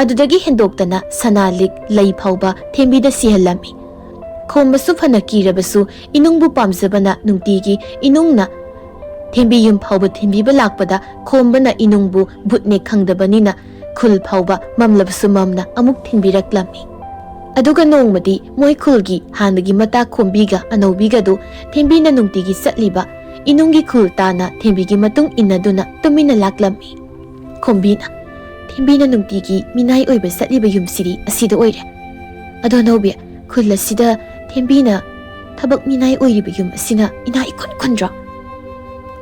ꯑꯗꯨꯗꯒꯤ ꯍꯦꯟꯗꯣꯛꯇꯅ ꯁꯅꯥ ꯂꯤꯛ ꯂꯩ ꯐꯥꯎꯕ ꯊꯦꯝꯕꯤꯗ ꯁꯤꯍꯜꯂꯝꯃꯤ꯫ ꯈꯣꯝꯕꯁꯨ ꯐꯅ ꯀꯤꯔꯕꯁꯨ ꯏꯅꯨꯡꯕꯨ ꯄꯥꯝꯖꯕꯅ ꯅꯨꯡꯇꯤꯒꯤ ꯏꯅꯨꯡꯅ ꯊꯦꯝꯕꯤ ꯌꯨꯝ ꯐꯥꯎꯕ ꯊꯤꯟꯕꯤꯕ ꯂꯥꯛꯄꯗ ꯈꯣꯝꯕꯅ ꯏꯅꯨꯡꯕꯨ ꯚꯨꯠꯅꯦ ꯈꯪꯗꯕꯅꯤꯅ ꯈꯨꯜ ꯐꯥꯎꯕ ꯃꯝꯂꯕꯁꯨ ꯃꯝꯅ ꯑꯃꯨꯛ ꯊꯤꯟꯕꯤꯔꯛꯂꯝꯃꯤ꯫ ꯑꯗꯨꯒ ꯅꯣꯡꯃꯗꯤ ꯃꯣꯏ ꯈꯨꯜꯒꯤ ꯍꯥꯟꯅꯒꯤ ꯃꯇꯥ ꯈꯣꯝꯕꯤꯒ ꯑꯅꯧꯕꯤꯒꯗꯨ ꯊꯦꯝꯕꯤꯅ ꯅꯨꯡꯇꯤꯒꯤ ꯆꯠꯂꯤꯕ ꯏꯅꯨꯡꯒꯤ ꯈꯨꯜ ꯇꯥꯅ ꯊꯦꯝꯕꯤꯒꯤ ꯃꯇꯨꯡ ꯏꯟꯅꯗꯨꯅ ꯇꯨꯃꯤꯟꯅ ꯂꯥꯛꯂꯝꯃꯤ꯫ ꯈꯣꯝꯕꯤꯅ, "ꯊꯦꯝꯕꯤꯅ ꯅꯨꯡꯇꯤꯒꯤ ꯃꯤꯅꯥꯏ ꯑꯣꯏꯕ ꯆꯠꯂꯤꯕ ꯌꯨꯝꯁꯤꯗꯤ ꯑꯁꯤꯗ ꯑꯣꯏꯔꯦ꯫ ꯑꯗꯣ ꯑꯅꯧꯕꯤ, ꯈꯨꯜ ꯑꯁꯤꯗ ꯊꯦꯝꯕꯤꯅ ꯊꯕꯛ ꯃꯤꯅꯥꯏ ꯑꯣꯏꯔꯤꯕ ꯌꯨꯝ ꯑꯁꯤꯅ ꯏꯅꯥ ꯏꯈꯨꯟ ꯈꯨꯟꯗ꯭ꯔꯣ?"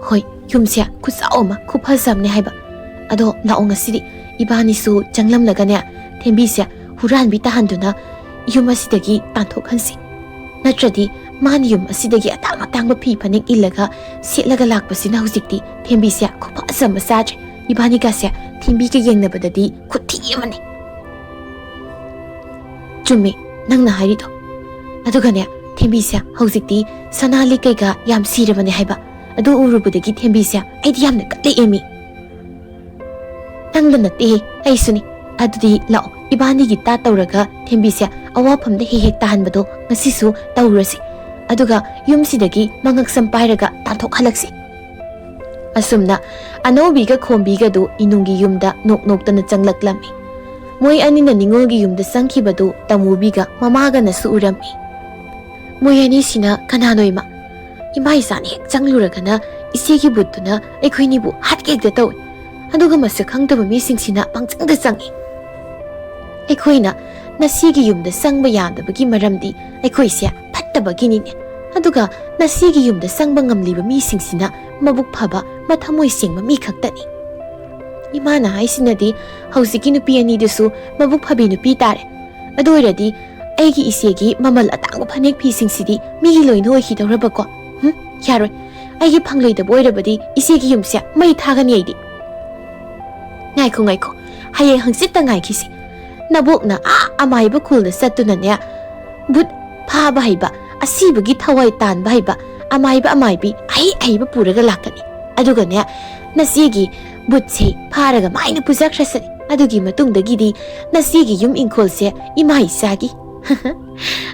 "ꯍꯣꯏ, ꯌꯨꯝꯁꯦ ꯈꯨꯆꯥꯎ ꯑꯃ, ꯈꯨꯐꯖ ꯑꯃꯅꯦ ꯍꯥꯏꯕ꯫ ꯑꯗꯣ ꯂꯥꯛꯑꯣ, ꯉꯁꯤꯗꯤ ꯏꯕꯥꯅꯤꯁꯨ ꯆꯪꯂꯝꯂꯒꯅꯦ, ꯊꯦꯝꯕꯤꯁꯦ ꯍꯨꯔꯥꯟꯕꯤ ꯇꯥꯍꯟꯗꯨꯅ ꯌꯨꯝ ꯑꯁꯤꯗꯒꯤ ꯇꯥꯟꯊꯣꯛꯍꯟꯁꯤ꯫ ꯅꯠꯇ꯭ꯔꯗꯤ ꯃꯥꯅ ꯌꯨꯝ ꯑꯁꯤꯗꯒꯤ ꯑꯇꯥꯡ ꯑꯇꯥꯡꯕ ꯐꯤ ꯐꯅꯦꯛ ꯏꯜꯂꯒ ꯁꯦꯠꯂꯒ ꯂꯥꯛꯄꯁꯤꯅ ꯍꯧꯖꯤꯛꯇꯤ ꯊꯦꯝꯕꯤꯁꯦ ꯈꯨꯐꯖ ꯑꯃ ꯆꯥꯗ꯭ꯔꯦ꯫ ꯏꯕꯥꯅꯤꯒꯁꯦ ꯊꯦꯝꯕꯤꯒ ꯌꯦꯡꯅꯕꯗꯗꯤ ꯈꯨꯊꯤ ꯑꯃꯅꯤ꯫" "ꯆꯨꯝꯃꯤ ꯅꯪꯅ ꯍꯥꯏꯔꯤꯗꯣ꯫ ꯑꯗꯨꯒꯅꯦ, ꯊꯦꯝꯕꯤꯁꯦ ꯍꯧꯖꯤꯛꯇꯤ ꯁꯅꯥ ꯂꯤꯛ ꯀꯩꯀꯥ ꯌꯥꯝ ꯁꯤꯔꯕꯅꯦ ꯍꯥꯏꯕ꯫ ꯑꯗꯨ ꯎꯔꯨꯕꯗꯒꯤ ꯊꯦꯝꯕꯤꯁꯦ ꯑꯩꯗꯤ ꯌꯥꯝꯅ ꯀꯠꯂꯛꯑꯦ ꯃꯤ꯫ ꯅꯪꯗ ꯅꯠꯇꯦꯍꯦ, ꯑꯩꯁꯨꯅꯤ꯫ ꯑꯗꯨꯗꯤ ꯂꯥꯛꯑꯣ, ꯏꯕꯥꯅꯤꯒꯤ ꯇꯥ ꯇꯧꯔꯒ ꯊꯦꯝꯕꯤꯁꯦ ꯑꯋꯥꯐꯝꯗ ꯍꯦꯛ ꯍꯦꯛ ꯇꯥꯍꯟꯕꯗꯣ ꯉꯁꯤꯁꯨ ꯇꯧꯔꯨꯔꯁꯤ꯫ ꯑꯗꯨꯒ ꯌꯨꯝꯁꯤꯗꯒꯤ ꯃꯉꯛꯁꯝ ꯄꯥꯏꯔꯒ ꯇꯥꯟꯊꯣꯛꯍꯜꯂꯛꯁꯤ꯫" ꯑꯁꯨꯝꯅ ꯑꯅꯧꯕꯤꯒ ꯈꯣꯝꯕꯤꯒꯗꯨ ꯏꯅꯨꯡꯒꯤ ꯌꯨꯝꯗ ꯅꯣꯛ ꯅꯣꯛꯇꯅ ꯆꯪꯂꯛꯂꯝꯃꯤ꯫ ꯃꯣꯏ ꯑꯅꯤꯅ ꯅꯤꯉꯣꯜꯒꯤ ꯌꯨꯝꯗ ꯆꯪꯈꯤꯕꯗꯨ ꯇꯃꯨꯕꯤꯒ ꯃꯃꯥꯒꯅꯁꯨ ꯎꯔꯝꯃꯤ꯫ "ꯃꯣꯏ ꯑꯅꯤꯁꯤꯅ ꯀꯅꯥꯅꯣ ꯏꯃꯥ? ꯏꯃꯥ ꯏꯆꯥꯅ ꯍꯦꯛ ꯆꯪꯂꯨꯔꯒꯅ ꯏꯆꯦꯒꯤ ꯚꯨꯠꯇꯨꯅ ꯑꯩꯈꯣꯏꯅꯤꯕꯨ ꯍꯥꯠꯀꯦ ꯍꯦꯛꯇ ꯇꯧꯏ꯫ ꯑꯗꯨꯒ ꯃꯁꯛ ꯈꯪꯗꯕ ꯃꯤꯁꯤꯡꯁꯤꯅ ꯄꯪꯆꯪꯗ ꯆꯪꯏ꯫" "ꯑꯩꯈꯣꯏꯅ ꯅꯁꯤꯒꯤ ꯌꯨꯝꯗ ꯆꯪꯕ ꯌꯥꯗꯕꯒꯤ ꯃꯔꯝꯗꯤ ꯑꯩꯈꯣꯏꯁꯦ ꯐꯠꯇꯕꯒꯤꯅꯤꯅꯦ꯫ ꯑꯗꯨꯒ ꯅꯁꯤꯒꯤ ꯌꯨꯝꯗ ꯆꯪꯕ ꯉꯝꯂꯤꯕ ꯃꯤꯁꯤꯡꯁꯤꯅ ꯃꯕꯨꯛ ꯐꯕ, ꯃꯊꯃꯣꯏ ꯁꯦꯡꯕ ꯃꯤ ꯈꯛꯇꯅꯤ꯫ ꯏꯃꯥꯅ ꯍꯥꯏꯁꯤꯅꯗꯤ ꯍꯧꯖꯤꯛꯀꯤ ꯅꯨꯄꯤ ꯑꯅꯤꯗꯨꯁꯨ ꯃꯕꯨꯛ ꯐꯕꯤ ꯅꯨꯄꯤ ꯇꯥꯔꯦ꯫ ꯑꯗꯨ ꯑꯣꯏꯔꯗꯤ ꯑꯩꯒꯤ ꯏꯆꯦꯒꯤ ꯃꯃꯜ ꯑꯇꯥꯡꯕ ꯐꯅꯦꯛ ꯐꯤꯁꯤꯡꯁꯤꯗꯤ ꯃꯤꯒꯤ ꯂꯣꯏꯅ ꯑꯣꯏꯈꯤꯗꯧꯔꯕꯀꯣ? ꯍꯨꯝ, ꯌꯥꯔꯣꯏ꯫ ꯑꯩꯒꯤ ꯐꯪꯂꯣꯏꯗꯕ ꯑꯣꯏꯔꯕꯗꯤ ꯏꯆꯦꯒꯤ ꯌꯨꯝꯁꯦ ꯃꯩ ꯊꯥꯒꯅꯤ ꯑꯩꯗꯤ꯫ ꯉꯥꯏꯈꯣ, ꯉꯥꯏꯈꯣ꯫ ꯍꯌꯦꯡ ꯍꯪꯆꯤꯠꯇ ꯉꯥꯏꯈꯤꯁꯤ꯫ ꯅꯕꯣꯛꯅ ꯑꯥ ꯑꯃꯥꯏꯕ ꯈꯨꯜꯗ ꯆꯠꯇꯨꯅꯅꯦ, ꯚꯨꯠ ꯐꯥꯕ ꯍꯩꯕ, ꯑꯁꯤꯕꯒꯤ ꯊꯋꯥꯏ ꯇꯥꯟꯕ ꯍꯩꯕ ꯑꯃꯥꯏꯕ ꯑꯃꯥꯏꯕꯤ ꯑꯍꯩ ꯑꯍꯩꯕ ꯄꯨꯔꯒ ꯂꯥꯛꯀꯅꯤ꯫ ꯑꯗꯨꯒꯅꯦ, ꯅꯆꯦꯒꯤ ꯚꯨꯠꯁꯦ ꯐꯥꯔꯒ ꯃꯥꯏꯅ ꯄꯨꯖꯈ꯭ꯔꯁꯅꯤ꯫ ꯑꯗꯨꯒꯤ ꯃꯇꯨꯡꯗꯒꯤꯗꯤ ꯅꯆꯦꯒꯤ ꯌꯨꯝ ꯏꯪꯈꯣꯜꯁꯦ ꯏꯃꯥ ꯏꯆꯥꯒꯤ꯫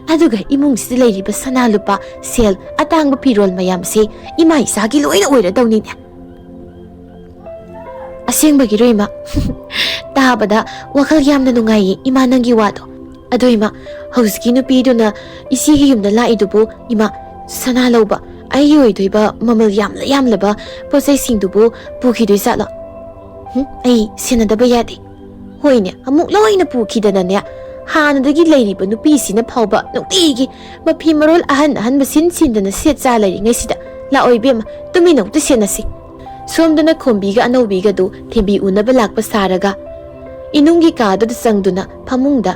ꯑꯗꯨꯒ ꯏꯃꯨꯡꯁꯤꯗ ꯂꯩꯔꯤꯕ ꯁꯅꯥ ꯂꯨꯄꯥ, ꯁꯦꯜ, ꯑꯇꯥꯡꯕ ꯐꯤꯔꯣꯜ ꯃꯌꯥꯝꯁꯦ ꯏꯃꯥ ꯏꯆꯥꯒꯤ ꯂꯣꯏꯅ ꯑꯣꯏꯔꯗꯧꯅꯤꯅꯦ꯫ ꯑꯁꯦꯡꯕꯒꯤꯔꯣ, ꯏꯃꯥ? ꯇꯥꯕꯗ ꯋꯥꯈꯜ ꯌꯥꯝꯅ ꯅꯨꯡꯉꯥꯏꯌꯦ, ꯏꯃꯥ, ꯅꯪꯒꯤ ꯋꯥꯗꯣ꯫ ꯑꯗꯣ, ꯏꯃꯥ, ꯍꯧꯖꯤꯛꯀꯤ ꯅꯨꯄꯤꯗꯨꯅ ꯏꯆꯦꯒꯤ ꯌꯨꯝꯗ ꯂꯥꯛꯏꯗꯨꯕꯨ, ꯏꯃꯥ, ꯁꯅꯥ ꯂꯧꯕ, ꯑꯩꯒꯤ ꯑꯣꯏꯗꯣꯏꯕ ꯃꯃꯜ ꯌꯥꯝꯂ ꯌꯥꯝꯂꯕ ꯄꯣꯠꯆꯩꯁꯤꯡꯗꯨꯕꯨ ꯄꯨꯈꯤꯗꯣꯏꯖꯥꯠꯂꯣ? ꯍꯨꯝ, ꯑꯩ ꯁꯦꯟꯅꯗꯕ ꯌꯥꯗꯦ꯫ ꯍꯣꯏꯅꯦ, ꯑꯃꯨꯛ ꯂꯣꯏꯅ ꯄꯨꯈꯤꯗꯅꯅꯦ, ꯍꯥꯟꯅꯗꯒꯤ ꯂꯩꯔꯤꯕ ꯅꯨꯄꯤꯁꯤꯅ ꯐꯥꯎꯕ ꯅꯨꯡꯇꯤꯒꯤ ꯃꯐꯤ ꯃꯔꯣꯜ ꯑꯍꯟ ꯑꯍꯟꯕ ꯁꯤꯟ ꯁꯤꯟꯗꯅ ꯁꯦꯠ ꯆꯥ ꯂꯩꯔꯤꯉꯩꯁꯤꯗ, ꯂꯥꯛꯑꯣ ꯏꯕꯦꯝꯃ, ꯇꯨꯃꯤꯟꯅ ꯑꯝꯇ ꯁꯦꯟꯅꯁꯤ꯫ ꯁꯣꯝꯗꯅ ꯈꯣꯝꯕꯤꯒ ꯑꯅꯧꯕꯤꯒꯗꯨ ꯊꯦꯝꯕꯤ ꯎꯅꯕ ꯂꯥꯛꯄ ꯁꯥꯔꯒ, ꯏꯅꯨꯡꯒꯤ ꯀꯥꯗꯨꯗ ꯆꯪꯗꯨꯅ ꯐꯃꯨꯡꯗ,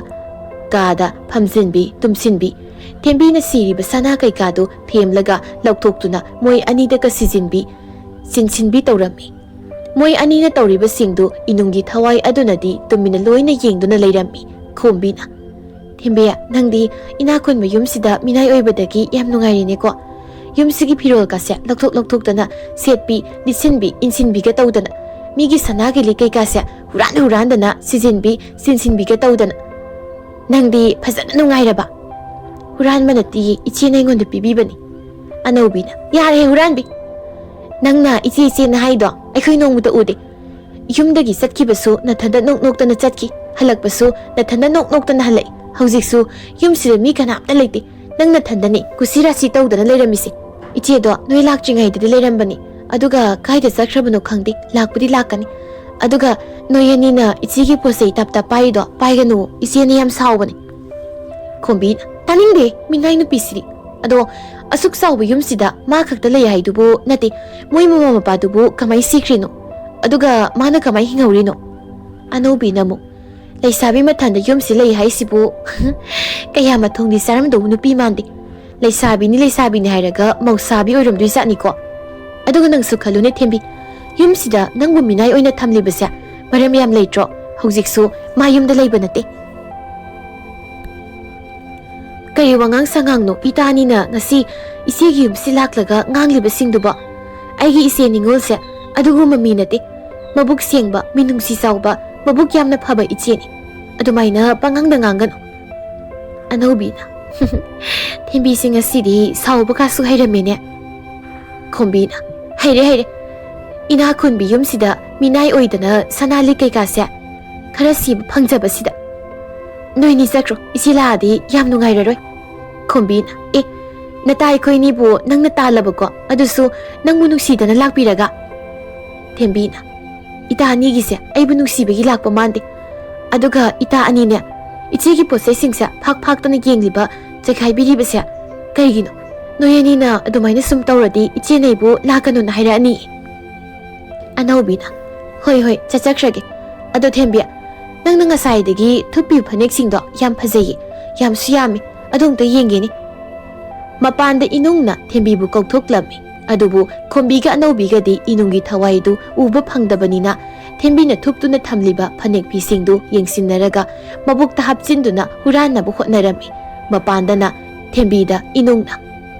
ꯀꯥꯗ ꯐꯝꯖꯤꯟꯕꯤ, ꯇꯨꯝꯁꯤꯟꯕꯤ, ꯊꯦꯝꯕꯤꯅ ꯁꯤꯔꯤꯕ ꯁꯅꯥ ꯀꯩꯀꯥꯗꯨ ꯊꯦꯝꯂꯒ ꯂꯧꯊꯣꯛꯇꯨꯅ ꯃꯣꯏ ꯑꯅꯤꯗꯒ ꯁꯤꯖꯤꯟꯕꯤ, ꯆꯤꯟꯁꯤꯟꯕꯤ ꯇꯧꯔꯝꯃꯤ꯫ ꯃꯣꯏ ꯑꯅꯤꯅ ꯇꯧꯔꯤꯕꯁꯤꯡꯗꯨ ꯏꯅꯨꯡꯒꯤ ꯊꯋꯥꯏ ꯑꯗꯨꯅꯗꯤ ꯇꯨꯃꯤꯟꯅ ꯂꯣꯏꯅ ꯌꯦꯡꯗꯨꯅ ꯂꯩꯔꯝꯃꯤ꯫ ꯈꯣꯝꯕꯤꯅ, "ꯊꯦꯝꯕꯤ, ꯅꯪꯗꯤ ꯏꯅꯥꯛ ꯈꯨꯟꯕ ꯌꯨꯝꯁꯤꯗ ꯃꯤꯅꯥꯏ ꯑꯣꯏꯕꯗꯒꯤ ꯌꯥꯝ ꯅꯨꯡꯉꯥꯏꯔꯦꯅꯦꯀꯣ꯫ ꯌꯨꯝꯁꯤꯒꯤ ꯐꯤꯔꯣꯜꯒꯁꯦ ꯂꯧꯊꯣꯛ ꯂꯧꯊꯣꯛꯇꯅ ꯁꯦꯠꯄꯤ, ꯂꯤꯠꯁꯤꯟꯕꯤ, ꯏꯟꯁꯤꯟꯕꯤꯒ ꯇꯧꯗꯅ, ꯃꯤꯒꯤ ꯁꯅꯥꯒꯤ ꯂꯤꯛ ꯀꯩꯀꯥꯁꯦ ꯍꯨꯔꯥꯟ ꯍꯨꯔꯥꯟꯗꯅ ꯁꯤꯖꯤꯟꯕꯤ, ꯆꯤꯟꯁꯤꯟꯕꯤꯒ ꯇꯧꯗꯅ꯫ ꯅꯪꯗꯤ ꯐꯖꯅ ꯅꯨꯡꯉꯥꯏꯔꯕ?" "ꯍꯨꯔꯥꯟꯕ ꯅꯠꯇꯤꯌꯦ, ꯏꯆꯦꯅ ꯑꯩꯉꯣꯟꯗ ꯄꯤꯕꯤꯕꯅꯤ꯫" ꯑꯅꯧꯕꯤꯅ, "ꯌꯥꯔꯦ ꯍꯨꯔꯥꯟꯕꯤ꯫ ꯅꯪꯅ ꯏꯆꯦ ꯏꯆꯦꯅ ꯍꯥꯏꯗꯣ ꯑꯩꯈꯣꯏ ꯅꯣꯡꯃꯇ ꯎꯗꯦ꯫ ꯌꯨꯝꯗꯒꯤ ꯆꯠꯈꯤꯕꯁꯨ ꯅꯊꯟꯗ ꯅꯣꯛ ꯅꯣꯛꯇꯅ ꯆꯠꯈꯤ, ꯍꯜꯂꯛꯄꯁꯨ ꯅꯊꯟꯗ ꯅꯣꯛ ꯅꯣꯛꯇꯅ ꯍꯜꯂꯛꯏ꯫ ꯍꯧꯖꯤꯛꯁꯨ ꯌꯨꯝꯁꯤꯗ ꯃꯤ ꯀꯅꯥꯝꯇ ꯂꯩꯇꯦ꯫ ꯅꯪ ꯅꯊꯟꯗꯅꯤ ꯀꯨꯁꯤ ꯔꯥꯁꯤ ꯇꯧꯗꯅ ꯂꯩꯔꯝꯃꯤꯁꯦ꯫ ꯏꯆꯦꯗꯣ ꯅꯣꯏ ꯂꯥꯛꯇ꯭ꯔꯤꯉꯩꯗꯗꯤ ꯂꯩꯔꯝꯕꯅꯤ, ꯑꯗꯨꯒ ꯀꯥꯏꯗ ꯆꯠꯈ꯭ꯔꯕꯅꯣ ꯈꯪꯗꯦ, ꯂꯥꯛꯄꯨꯗꯤ ꯂꯥꯛꯀꯅꯤ꯫ ꯑꯗꯨꯒ ꯅꯣꯏ ꯑꯅꯤꯅ ꯏꯆꯦꯒꯤ ꯄꯣꯠ ꯆꯩ ꯇꯞ ꯇꯞ ꯄꯥꯏꯔꯤꯗꯣ ꯄꯥꯏꯒꯅꯨ, ꯏꯆꯦꯅ ꯌꯥꯝ ꯁꯥꯎꯕꯅꯤ꯫" ꯈꯣꯝꯕꯤꯅ, "ꯇꯥꯅꯤꯡꯗꯦ, ꯃꯤꯅꯥꯏ ꯅꯨꯄꯤꯁꯤꯗꯤ꯫ ꯑꯗꯣ ꯑꯁꯨꯛ ꯆꯥꯎꯕ ꯌꯨꯝꯁꯤꯗ ꯃꯥ ꯈꯛꯇ ꯂꯩ ꯍꯥꯏꯗꯨꯕꯨ ꯅꯠꯇꯦ, ꯃꯣꯏ ꯃꯃꯥ ꯃꯄꯥꯗꯨꯕꯨ ꯀꯃꯥꯏ ꯁꯤꯈ꯭ꯔꯤꯅꯣ? ꯑꯗꯨꯒ ꯃꯥꯅ ꯀꯃꯥꯏ ꯍꯤꯡꯍꯧꯔꯤꯅꯣ?" ꯑꯅꯧꯕꯤꯅ ꯑꯃꯨꯛ, ꯂꯩꯁꯥꯕꯤ ꯃꯊꯟꯗ ꯌꯨꯝꯁꯤ ꯂꯩ ꯍꯥꯏꯁꯤꯕꯨ ꯀꯌꯥ ꯃꯊꯣꯡꯗꯤ ꯆꯥꯔꯝꯗꯧꯕ ꯅꯨꯄꯤ ꯃꯥꯟꯗꯦ꯫ ꯂꯩꯁꯥꯕꯤꯅꯤ ꯂꯩꯁꯥꯕꯤꯅꯤ ꯍꯥꯏꯔꯒ ꯃꯧꯁꯥꯕꯤ ꯑꯣꯏꯔꯝꯗꯣꯏꯖꯥꯠꯅꯤꯀꯣ꯫ ꯑꯗꯨꯒ ꯅꯪꯁꯨ ꯈꯜꯂꯨꯅꯦ ꯊꯦꯝꯕꯤ, ꯌꯨꯝꯁꯤꯗ ꯅꯪꯕꯨ ꯃꯤꯅꯥꯏ ꯑꯣꯏꯅ ꯊꯝꯂꯤꯕꯁꯦ ꯃꯔꯝ ꯌꯥꯝ ꯂꯩꯇ꯭ꯔꯣ? ꯍꯧꯖꯤꯛꯁꯨ ꯃꯥ ꯌꯨꯝꯗ ꯂꯩꯕ ꯅꯠꯇꯦ꯫ ꯀꯔꯤ ꯋꯥꯉꯥꯡ ꯁꯉꯥꯡꯅꯣ ꯏꯇꯥ ꯑꯅꯤꯅ ꯉꯁꯤ ꯏꯆꯦꯒꯤ ꯌꯨꯝꯁꯤ ꯂꯥꯛꯂꯒ ꯉꯥꯡꯂꯤꯕꯁꯤꯡꯗꯨꯕꯣ? ꯑꯩꯒꯤ ꯏꯆꯦ ꯅꯤꯉꯣꯜꯁꯦ ꯑꯗꯨꯒꯨꯝꯕ ꯃꯤ ꯅꯠꯇꯦ꯫ ꯃꯕꯨꯛ ꯁꯦꯡꯕ, ꯃꯤꯅꯨꯡꯁꯤ ꯆꯥꯎꯕ, ꯃꯕꯨꯛ ꯌꯥꯝꯅ ꯐꯕ ꯏꯆꯦꯅꯤ꯫ ꯑꯗꯨꯃꯥꯏꯅ ꯄꯉꯥꯡꯗ ꯉꯥꯡꯒꯅꯨ꯫ ꯑꯅꯧꯕꯤꯅ, "ꯊꯦꯝꯕꯤꯁꯤ ꯉꯁꯤꯗꯤ ꯁꯥꯎꯕ ꯀꯥꯁꯨ ꯍꯩꯔꯝꯃꯦꯅꯦ꯫" ꯈꯣꯝꯕꯤꯅ, "ꯍꯩꯔꯦ, ꯍꯩꯔꯦ꯫ ꯏꯅꯥꯛ ꯈꯨꯟꯕꯤ ꯌꯨꯝꯁꯤꯗ ꯃꯤꯅꯥꯏ ꯑꯣꯏꯗꯅ ꯁꯅꯥ ꯂꯤꯛ ꯀꯩꯀꯥꯁꯦ ꯈꯔ ꯁꯤꯕ ꯐꯪꯖꯕꯁꯤꯗ꯫ ꯅꯣꯏꯅꯤ ꯆꯠꯈ꯭ꯔꯣ, ꯏꯆꯦ ꯂꯥꯛꯑꯗꯤ ꯌꯥꯝ ꯅꯨꯡꯉꯥꯏꯔꯔꯣꯏ꯫" ꯈꯣꯝꯕꯤꯅ, "ꯑꯦ, ꯅꯇꯥ ꯑꯩꯈꯣꯏꯅꯤꯕꯨ ꯅꯪꯅ ꯇꯥꯜꯂꯕꯀꯣ, ꯑꯗꯨꯁꯨ ꯅꯪꯕꯨ ꯅꯨꯡꯁꯤꯗꯅ ꯂꯥꯛꯄꯤꯔꯒ?" ꯊꯦꯝꯕꯤꯅ, "ꯏꯇꯥ ꯑꯅꯤꯒꯤꯁꯦ ꯑꯩꯕꯨ ꯅꯨꯡꯁꯤꯕꯒꯤ ꯂꯥꯛꯄ ꯃꯥꯟꯗꯦ꯫ ꯑꯗꯨꯒ ꯏꯇꯥ ꯑꯅꯤꯅꯦ, ꯏꯆꯦꯒꯤ ꯄꯣꯠꯆꯩꯁꯤꯡꯁꯦ ꯐꯥꯛ ꯐꯥꯛꯇꯅ ꯌꯦꯡꯂꯤꯕ, ꯆꯈꯥꯏꯕꯤꯔꯤꯕꯁꯦ ꯀꯩꯒꯤꯅꯣ? ꯅꯣꯏ ꯑꯅꯤꯅ ꯑꯗꯨꯃꯥꯏꯅ ꯁꯨꯝ ꯇꯧꯔꯗꯤ ꯏꯆꯦꯅ ꯑꯩꯕꯨ ꯂꯥꯛꯀꯅꯨꯅ ꯍꯥꯏꯔꯛꯑꯅꯤ꯫" ꯑꯅꯧꯕꯤꯅ, "ꯍꯣꯏ, ꯍꯣꯏ, ꯆꯠꯆꯈ꯭ꯔꯒꯦ꯫ ꯑꯗꯣ ꯊꯦꯝꯕꯤ, ꯅꯪꯅ ꯉꯁꯥꯏꯗꯒꯤ ꯊꯨꯞꯄꯤꯕ ꯐꯅꯦꯛꯁꯤꯡꯗꯣ ꯌꯥꯝ ꯐꯖꯩꯌꯦ, ꯌꯥꯝꯁꯨ ꯌꯥꯝꯃꯤ꯫ ꯑꯗꯣ ꯑꯝꯇ ꯌꯦꯡꯒꯦꯅꯦ꯫" ꯃꯄꯥꯟꯗ ꯏꯅꯨꯡꯅ ꯊꯦꯝꯕꯤꯕꯨ ꯀꯧꯊꯣꯛꯂꯝꯃꯤ꯫ ꯑꯗꯨꯕꯨ ꯈꯣꯝꯕꯤꯒ ꯑꯅꯧꯕꯤꯒꯗꯤ ꯏꯅꯨꯡꯒꯤ ꯊꯋꯥꯏꯗꯨ ꯎꯕ ꯐꯪꯗꯕꯅꯤꯅ ꯊꯦꯝꯕꯤꯅ ꯊꯨꯞꯇꯨꯅ ꯊꯝꯂꯤꯕ ꯐꯅꯦꯛ ꯐꯤꯁꯤꯡꯗꯨ ꯌꯦꯡꯁꯤꯟꯅꯔꯒ ꯃꯕꯨꯛꯇ ꯍꯥꯞꯆꯤꯟꯗꯨꯅ ꯍꯨꯔꯥꯟꯅꯕ ꯍꯣꯠꯅꯔꯝꯃꯤ꯫ ꯃꯄꯥꯟꯗꯅ ꯊꯦꯝꯕꯤꯗ ꯏꯅꯨꯡꯅ,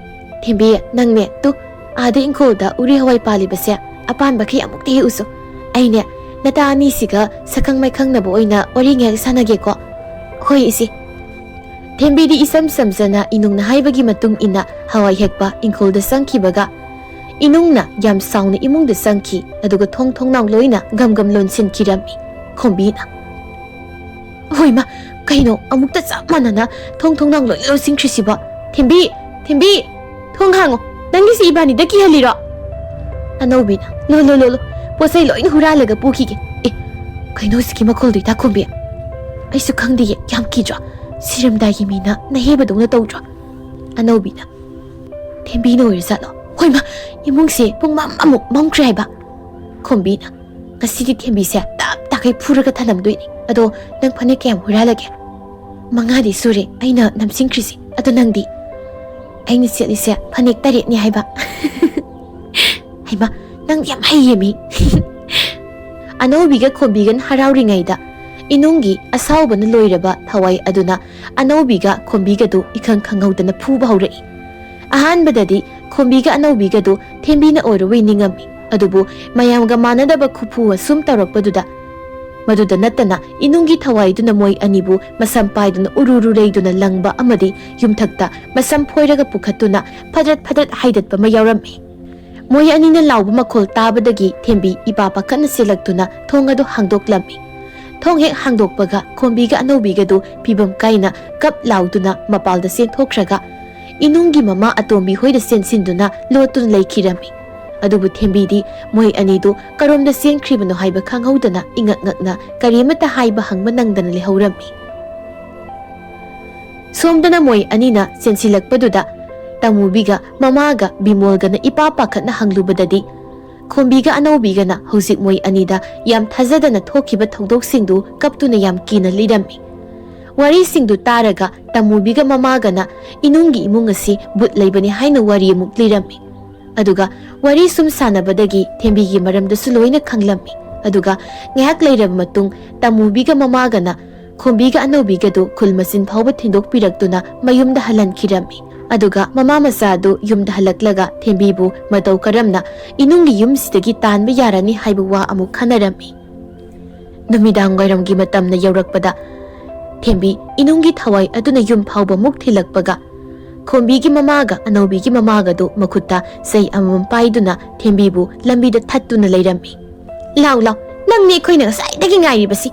"ꯊꯦꯝꯕꯤ, ꯅꯪꯅꯦ ꯇꯨ, ꯑꯥꯗ ꯏꯪꯈꯣꯜꯗ ꯎꯔꯤ ꯍꯋꯥꯏ ꯄꯥꯜꯂꯤꯕꯁꯦ ꯑꯄꯥꯟꯕꯈꯩ ꯑꯃꯨꯛꯇ ꯍꯦꯛꯎꯁꯨ꯫ ꯑꯩꯅꯦ ꯅꯇꯥ ꯑꯅꯤꯁꯤꯒ ꯁꯛꯈꯪ ꯃꯥꯏꯈꯪꯅꯕ ꯑꯣꯏꯅ ꯋꯥꯔꯤ ꯉꯥꯏꯍꯥꯛ ꯁꯥꯟꯅꯒꯦꯀꯣ꯫" "ꯍꯣꯏ ꯏꯆꯦ꯫" ꯊꯦꯝꯕꯤꯗꯤ ꯏꯁꯝ ꯁꯝꯖꯅ ꯏꯅꯨꯡꯅ ꯍꯥꯏꯕꯒꯤ ꯃꯇꯨꯡ ꯏꯟꯅ ꯍꯋꯥꯏ ꯍꯦꯛꯄ ꯏꯪꯈꯣꯜꯗ ꯆꯪꯈꯤꯕꯒ ꯏꯅꯨꯡꯅ ꯌꯥꯝ ꯁꯥꯎꯅ ꯏꯃꯨꯡꯗ ꯆꯪꯈꯤ, ꯑꯗꯨꯒ ꯊꯣꯡ ꯊꯣꯡꯅꯥꯎ ꯂꯣꯏꯅ ꯒꯝ ꯒꯝ ꯂꯣꯟꯁꯤꯟꯈꯤꯔꯝꯃꯤ꯫ ꯈꯣꯝꯕꯤꯅ, "ꯍꯣꯏꯃ, ꯀꯩꯅꯣ ꯑꯃꯨꯛꯇ ꯆꯞ ꯃꯥꯟꯅꯅ ꯊꯣꯡ ꯊꯣꯡꯅꯥꯎ ꯂꯣꯏꯅ ꯂꯣꯟꯁꯤꯟꯈ꯭ꯔꯤꯁꯤꯕꯣ? ꯊꯦꯝꯕꯤ, ꯊꯦꯝꯕꯤ, ꯊꯣꯡ ꯍꯥꯡꯉꯣ, ꯅꯪꯒꯤꯁꯤ ꯏꯕꯥꯅꯤꯗ ꯀꯤꯍꯜꯂꯤꯔꯣ?" ꯑꯅꯧꯕꯤꯅ, "ꯂꯣ, ꯂꯣ, ꯂꯣ, ꯂꯣ, ꯄꯣꯠ ꯆꯩ ꯂꯣꯏꯅ ꯍꯨꯔꯥꯜꯂꯒ ꯄꯨꯈꯤꯒꯦ꯫ ꯑꯦ, ꯀꯩꯅꯣ ꯍꯧꯖꯤꯛꯀꯤ ꯃꯈꯣꯜꯗꯨ ꯏꯇꯥ ꯈꯣꯝꯕꯤ? ꯑꯩꯁꯨ ꯈꯪꯗꯦꯌꯦ, ꯌꯥꯝ ꯀꯤꯗ꯭ꯔꯣ? ꯁꯤꯔꯝꯗꯥꯏꯒꯤ ꯃꯤꯅ ꯅꯍꯦꯕꯗꯧꯅ ꯇꯧꯗ꯭ꯔꯣ?" ꯑꯅꯧꯕꯤꯅ, "ꯊꯦꯝꯕꯤꯅ ꯑꯣꯏꯔꯖꯥꯠꯂꯣ? ꯍꯣꯏꯃ, ꯏꯃꯨꯡꯁꯦ ꯄꯨꯡꯃꯝ ꯑꯃꯨꯛ ꯃꯝꯈ꯭ꯔꯦ ꯍꯥꯏꯕ꯫" ꯈꯣꯝꯕꯤꯅ, "ꯉꯁꯤꯗꯤ ꯊꯦꯝꯕꯤꯁꯦ ꯇꯞ ꯇꯥꯛ ꯀꯩ ꯐꯨꯔꯒ ꯊꯅꯝꯗꯣꯏꯅꯤ꯫ ꯑꯗꯣ ꯅꯪ ꯐꯅꯦꯛ ꯀꯌꯥꯝ ꯍꯨꯔꯥꯜꯂꯒꯦ? ꯃꯉꯥꯗꯤ ꯁꯨꯔꯦ ꯑꯩꯅ ꯅꯝꯁꯤꯟꯈ꯭ꯔꯤꯁꯦ꯫ ꯑꯗꯣ ꯅꯪꯗꯤ? ꯑꯩꯅ ꯁꯦꯠꯂꯤꯁꯦ ꯐꯅꯦꯛ ꯇꯔꯦꯠꯅꯤ ꯍꯥꯏꯕ꯫ ꯍꯩꯃꯥ, ꯅꯪꯗꯤ ꯌꯥꯝ ꯍꯩꯌꯦꯃꯤ꯫ ꯑꯅꯧꯕꯤꯒ ꯈꯣꯝꯕꯤꯒꯅ ꯍꯔꯥꯎꯔꯤꯉꯩꯗ ꯏꯅꯨꯡꯒꯤ ꯑꯁꯥꯎꯕꯅ ꯂꯣꯏꯔꯕ ꯊꯋꯥꯏ ꯑꯗꯨꯅ ꯑꯅꯧꯕꯤꯒ ꯈꯣꯝꯕꯤꯒꯗꯨ ꯏꯈꯪ ꯈꯪꯍꯧꯗꯅ ꯐꯨꯕ ꯍꯧꯔꯛꯏ꯫ ꯑꯍꯥꯟꯕꯗꯗꯤ ꯈꯣꯝꯕꯤꯒ ꯑꯅꯧꯕꯤꯒꯗꯨ ꯊꯦꯝꯕꯤꯅ ꯑꯣꯏꯔꯨꯕꯩ ꯅꯤꯡꯉꯝꯃꯤ꯫ ꯑꯗꯨꯕꯨ ꯃꯌꯥꯝꯒ ꯃꯥꯟꯅꯗꯕ ꯈꯨꯐꯨ ꯑꯁꯨꯝ ꯇꯧꯔꯛꯄꯗꯨꯗ, ꯃꯗꯨꯗ ꯅꯠꯇꯅ ꯏꯅꯨꯡꯒꯤ ꯊꯋꯥꯏꯗꯨꯅ ꯃꯣꯏ ꯑꯅꯤꯕꯨ ꯃꯁꯝ ꯄꯥꯏꯗꯨꯅ ꯎꯔꯨꯔꯨ ꯂꯩꯗꯨꯅ ꯂꯪꯕ ꯑꯃꯗꯤ ꯌꯨꯝꯊꯛꯇ ꯃꯁꯝ ꯐꯣꯏꯔꯒ ꯄꯨꯈꯠꯇꯨꯅ ꯐꯗ꯭ꯔꯠ ꯐꯗ꯭ꯔꯠ ꯍꯥꯏꯗꯠꯄ ꯑꯃ ꯌꯥꯎꯔꯝꯃꯤ꯫ ꯃꯣꯏ ꯑꯅꯤꯅ ꯂꯥꯎꯕ ꯃꯈꯣꯜ ꯇꯥꯕꯗꯒꯤ ꯊꯦꯝꯕꯤ ꯏꯄꯥ ꯄꯥꯈꯠꯅ ꯆꯦꯜꯂꯛꯇꯨꯅ ꯊꯣꯡ ꯑꯗꯨ ꯍꯥꯡꯗꯣꯛꯂꯝꯃꯤ꯫ ꯊꯣꯡ ꯍꯦꯛ ꯍꯥꯡꯗꯣꯛꯄꯒ ꯈꯣꯝꯕꯤꯒ ꯑꯅꯧꯕꯤꯒꯗꯨ ꯐꯤꯕꯝ ꯀꯥꯏꯅ ꯀꯞ ꯂꯥꯎꯗꯨꯅ ꯃꯄꯥꯜꯗ ꯆꯦꯟꯊꯣꯛꯈ꯭ꯔꯒ ꯏꯅꯨꯡꯒꯤ ꯃꯃꯥ ꯑꯇꯣꯝꯕꯤ ꯍꯣꯏꯗ ꯆꯦꯟꯁꯤꯟꯗꯨꯅ ꯂꯣꯠꯇꯨꯅ ꯂꯩꯈꯤꯔꯝꯃꯤ꯫ ꯑꯗꯨꯕꯨ ꯊꯦꯝꯕꯤꯗꯤ ꯃꯣꯏ ꯑꯅꯤꯗꯨ ꯀꯔꯣꯝꯗ ꯆꯦꯟꯈ꯭ꯔꯤꯕꯅꯣ ꯍꯥꯏꯕ ꯈꯪꯍꯧꯗꯅ ꯏꯉꯛ ꯉꯛꯅ ꯀꯔꯤꯃꯠꯇ ꯍꯥꯏꯕ ꯍꯪꯕ ꯅꯪꯗꯅ ꯂꯩꯍꯧꯔꯝꯃꯤ꯫ ꯁꯣꯝꯗꯅ ꯃꯣꯏ ꯑꯅꯤꯅ ꯆꯦꯟꯁꯤꯜꯂꯛꯄꯗꯨꯗ ꯇꯃꯨꯕꯤꯒ ꯃꯃꯥꯒ ꯕꯤꯃꯣꯜꯒꯅ ꯏꯄꯥ ꯄꯥꯈꯠꯅ ꯍꯪꯂꯨꯕꯗꯗꯤ ꯈꯣꯝꯕꯤꯒ ꯑꯅꯧꯕꯤꯒꯅ ꯍꯧꯖꯤꯛ ꯃꯣꯏ ꯑꯅꯤꯗ ꯌꯥꯝ ꯊꯥꯖꯗꯅ ꯊꯣꯛꯈꯤꯕ ꯊꯧꯗꯣꯛꯁꯤꯡꯗꯨ ꯀꯞꯇꯨꯅ ꯌꯥꯝ ꯀꯤꯅ ꯂꯤꯔꯝꯃꯤ꯫ ꯋꯥꯔꯤꯁꯤꯡꯗꯨ ꯇꯥꯔꯒ ꯇꯃꯨꯕꯤꯒ ꯃꯃꯥꯒꯅ ꯏꯅꯨꯡꯒꯤ ꯏꯃꯨꯡ ꯑꯁꯤ ꯕꯨꯠ ꯂꯩꯕꯅꯤ ꯍꯥꯏꯅ ꯋꯥꯔꯤ ꯑꯃꯨꯛ ꯂꯤꯔꯝꯃꯤ꯫ ꯑꯗꯨꯒ ꯋꯥꯔꯤ ꯁꯨꯝ ꯁꯥꯟꯅꯕꯗꯒꯤ ꯊꯦꯝꯕꯤꯒꯤ ꯃꯔꯝꯗꯁꯨ ꯂꯣꯏꯅ ꯈꯪꯂꯝꯃꯤ꯫ ꯑꯗꯨꯒ ꯉꯥꯏꯍꯥꯛ ꯂꯩꯔꯕ ꯃꯇꯨꯡ ꯇꯃꯨꯕꯤꯒ ꯃꯃꯥꯒꯅ ꯈꯣꯝꯕꯤꯒ ꯑꯅꯧꯕꯤꯒꯗꯨ ꯈꯨꯜ ꯃꯆꯤꯟ ꯐꯥꯎꯕ ꯊꯤꯟꯗꯣꯛꯄꯤꯔꯛꯇꯨꯅ ꯃꯌꯨꯝꯗ ꯍꯜꯍꯟꯈꯤꯔꯝꯃꯤ꯫ ꯑꯗꯨꯒ ꯃꯃꯥ ꯃꯆꯥ ꯑꯗꯨ ꯌꯨꯝꯗ ꯍꯜꯂꯛꯂꯒ ꯊꯦꯝꯕꯤꯕꯨ ꯃꯇꯧ ꯀꯔꯝꯅ ꯏꯅꯨꯡꯒꯤ ꯌꯨꯝꯁꯤꯗꯒꯤ ꯇꯥꯟꯕ ꯌꯥꯔꯅꯤ ꯍꯥꯏꯕ ꯋꯥ ꯑꯃꯨꯛ ꯈꯟꯅꯔꯝꯃꯤ꯫ ꯅꯨꯃꯤꯗꯥꯡ ꯋꯥꯏꯔꯝꯒꯤ ꯃꯇꯝꯅ ꯌꯧꯔꯛꯄꯗ ꯊꯦꯝꯕꯤ ꯏꯅꯨꯡꯒꯤ ꯊꯋꯥꯏ ꯑꯗꯨꯅ ꯌꯨꯝ ꯐꯥꯎꯕ ꯃꯨꯛ ꯊꯤꯜꯂꯛꯄꯒ ꯈꯣꯝꯕꯤꯒꯤ ꯃꯃꯥꯒ ꯑꯅꯧꯕꯤꯒꯤ ꯃꯃꯥꯒꯗꯨ ꯃꯈꯨꯠꯇ ꯆꯩ ꯑꯃꯃꯝ ꯄꯥꯏꯗꯨꯅ ꯊꯦꯝꯕꯤꯕꯨ ꯂꯝꯕꯤꯗ ꯊꯠꯇꯨꯅ ꯂꯩꯔꯝꯃꯤ꯫ "ꯂꯥꯎ, ꯂꯥꯎ, ꯅꯪꯅꯦ ꯑꯩꯈꯣꯏꯅ ꯉꯁꯥꯏꯗꯒꯤ ꯉꯥꯏꯔꯤꯕꯁꯤ꯫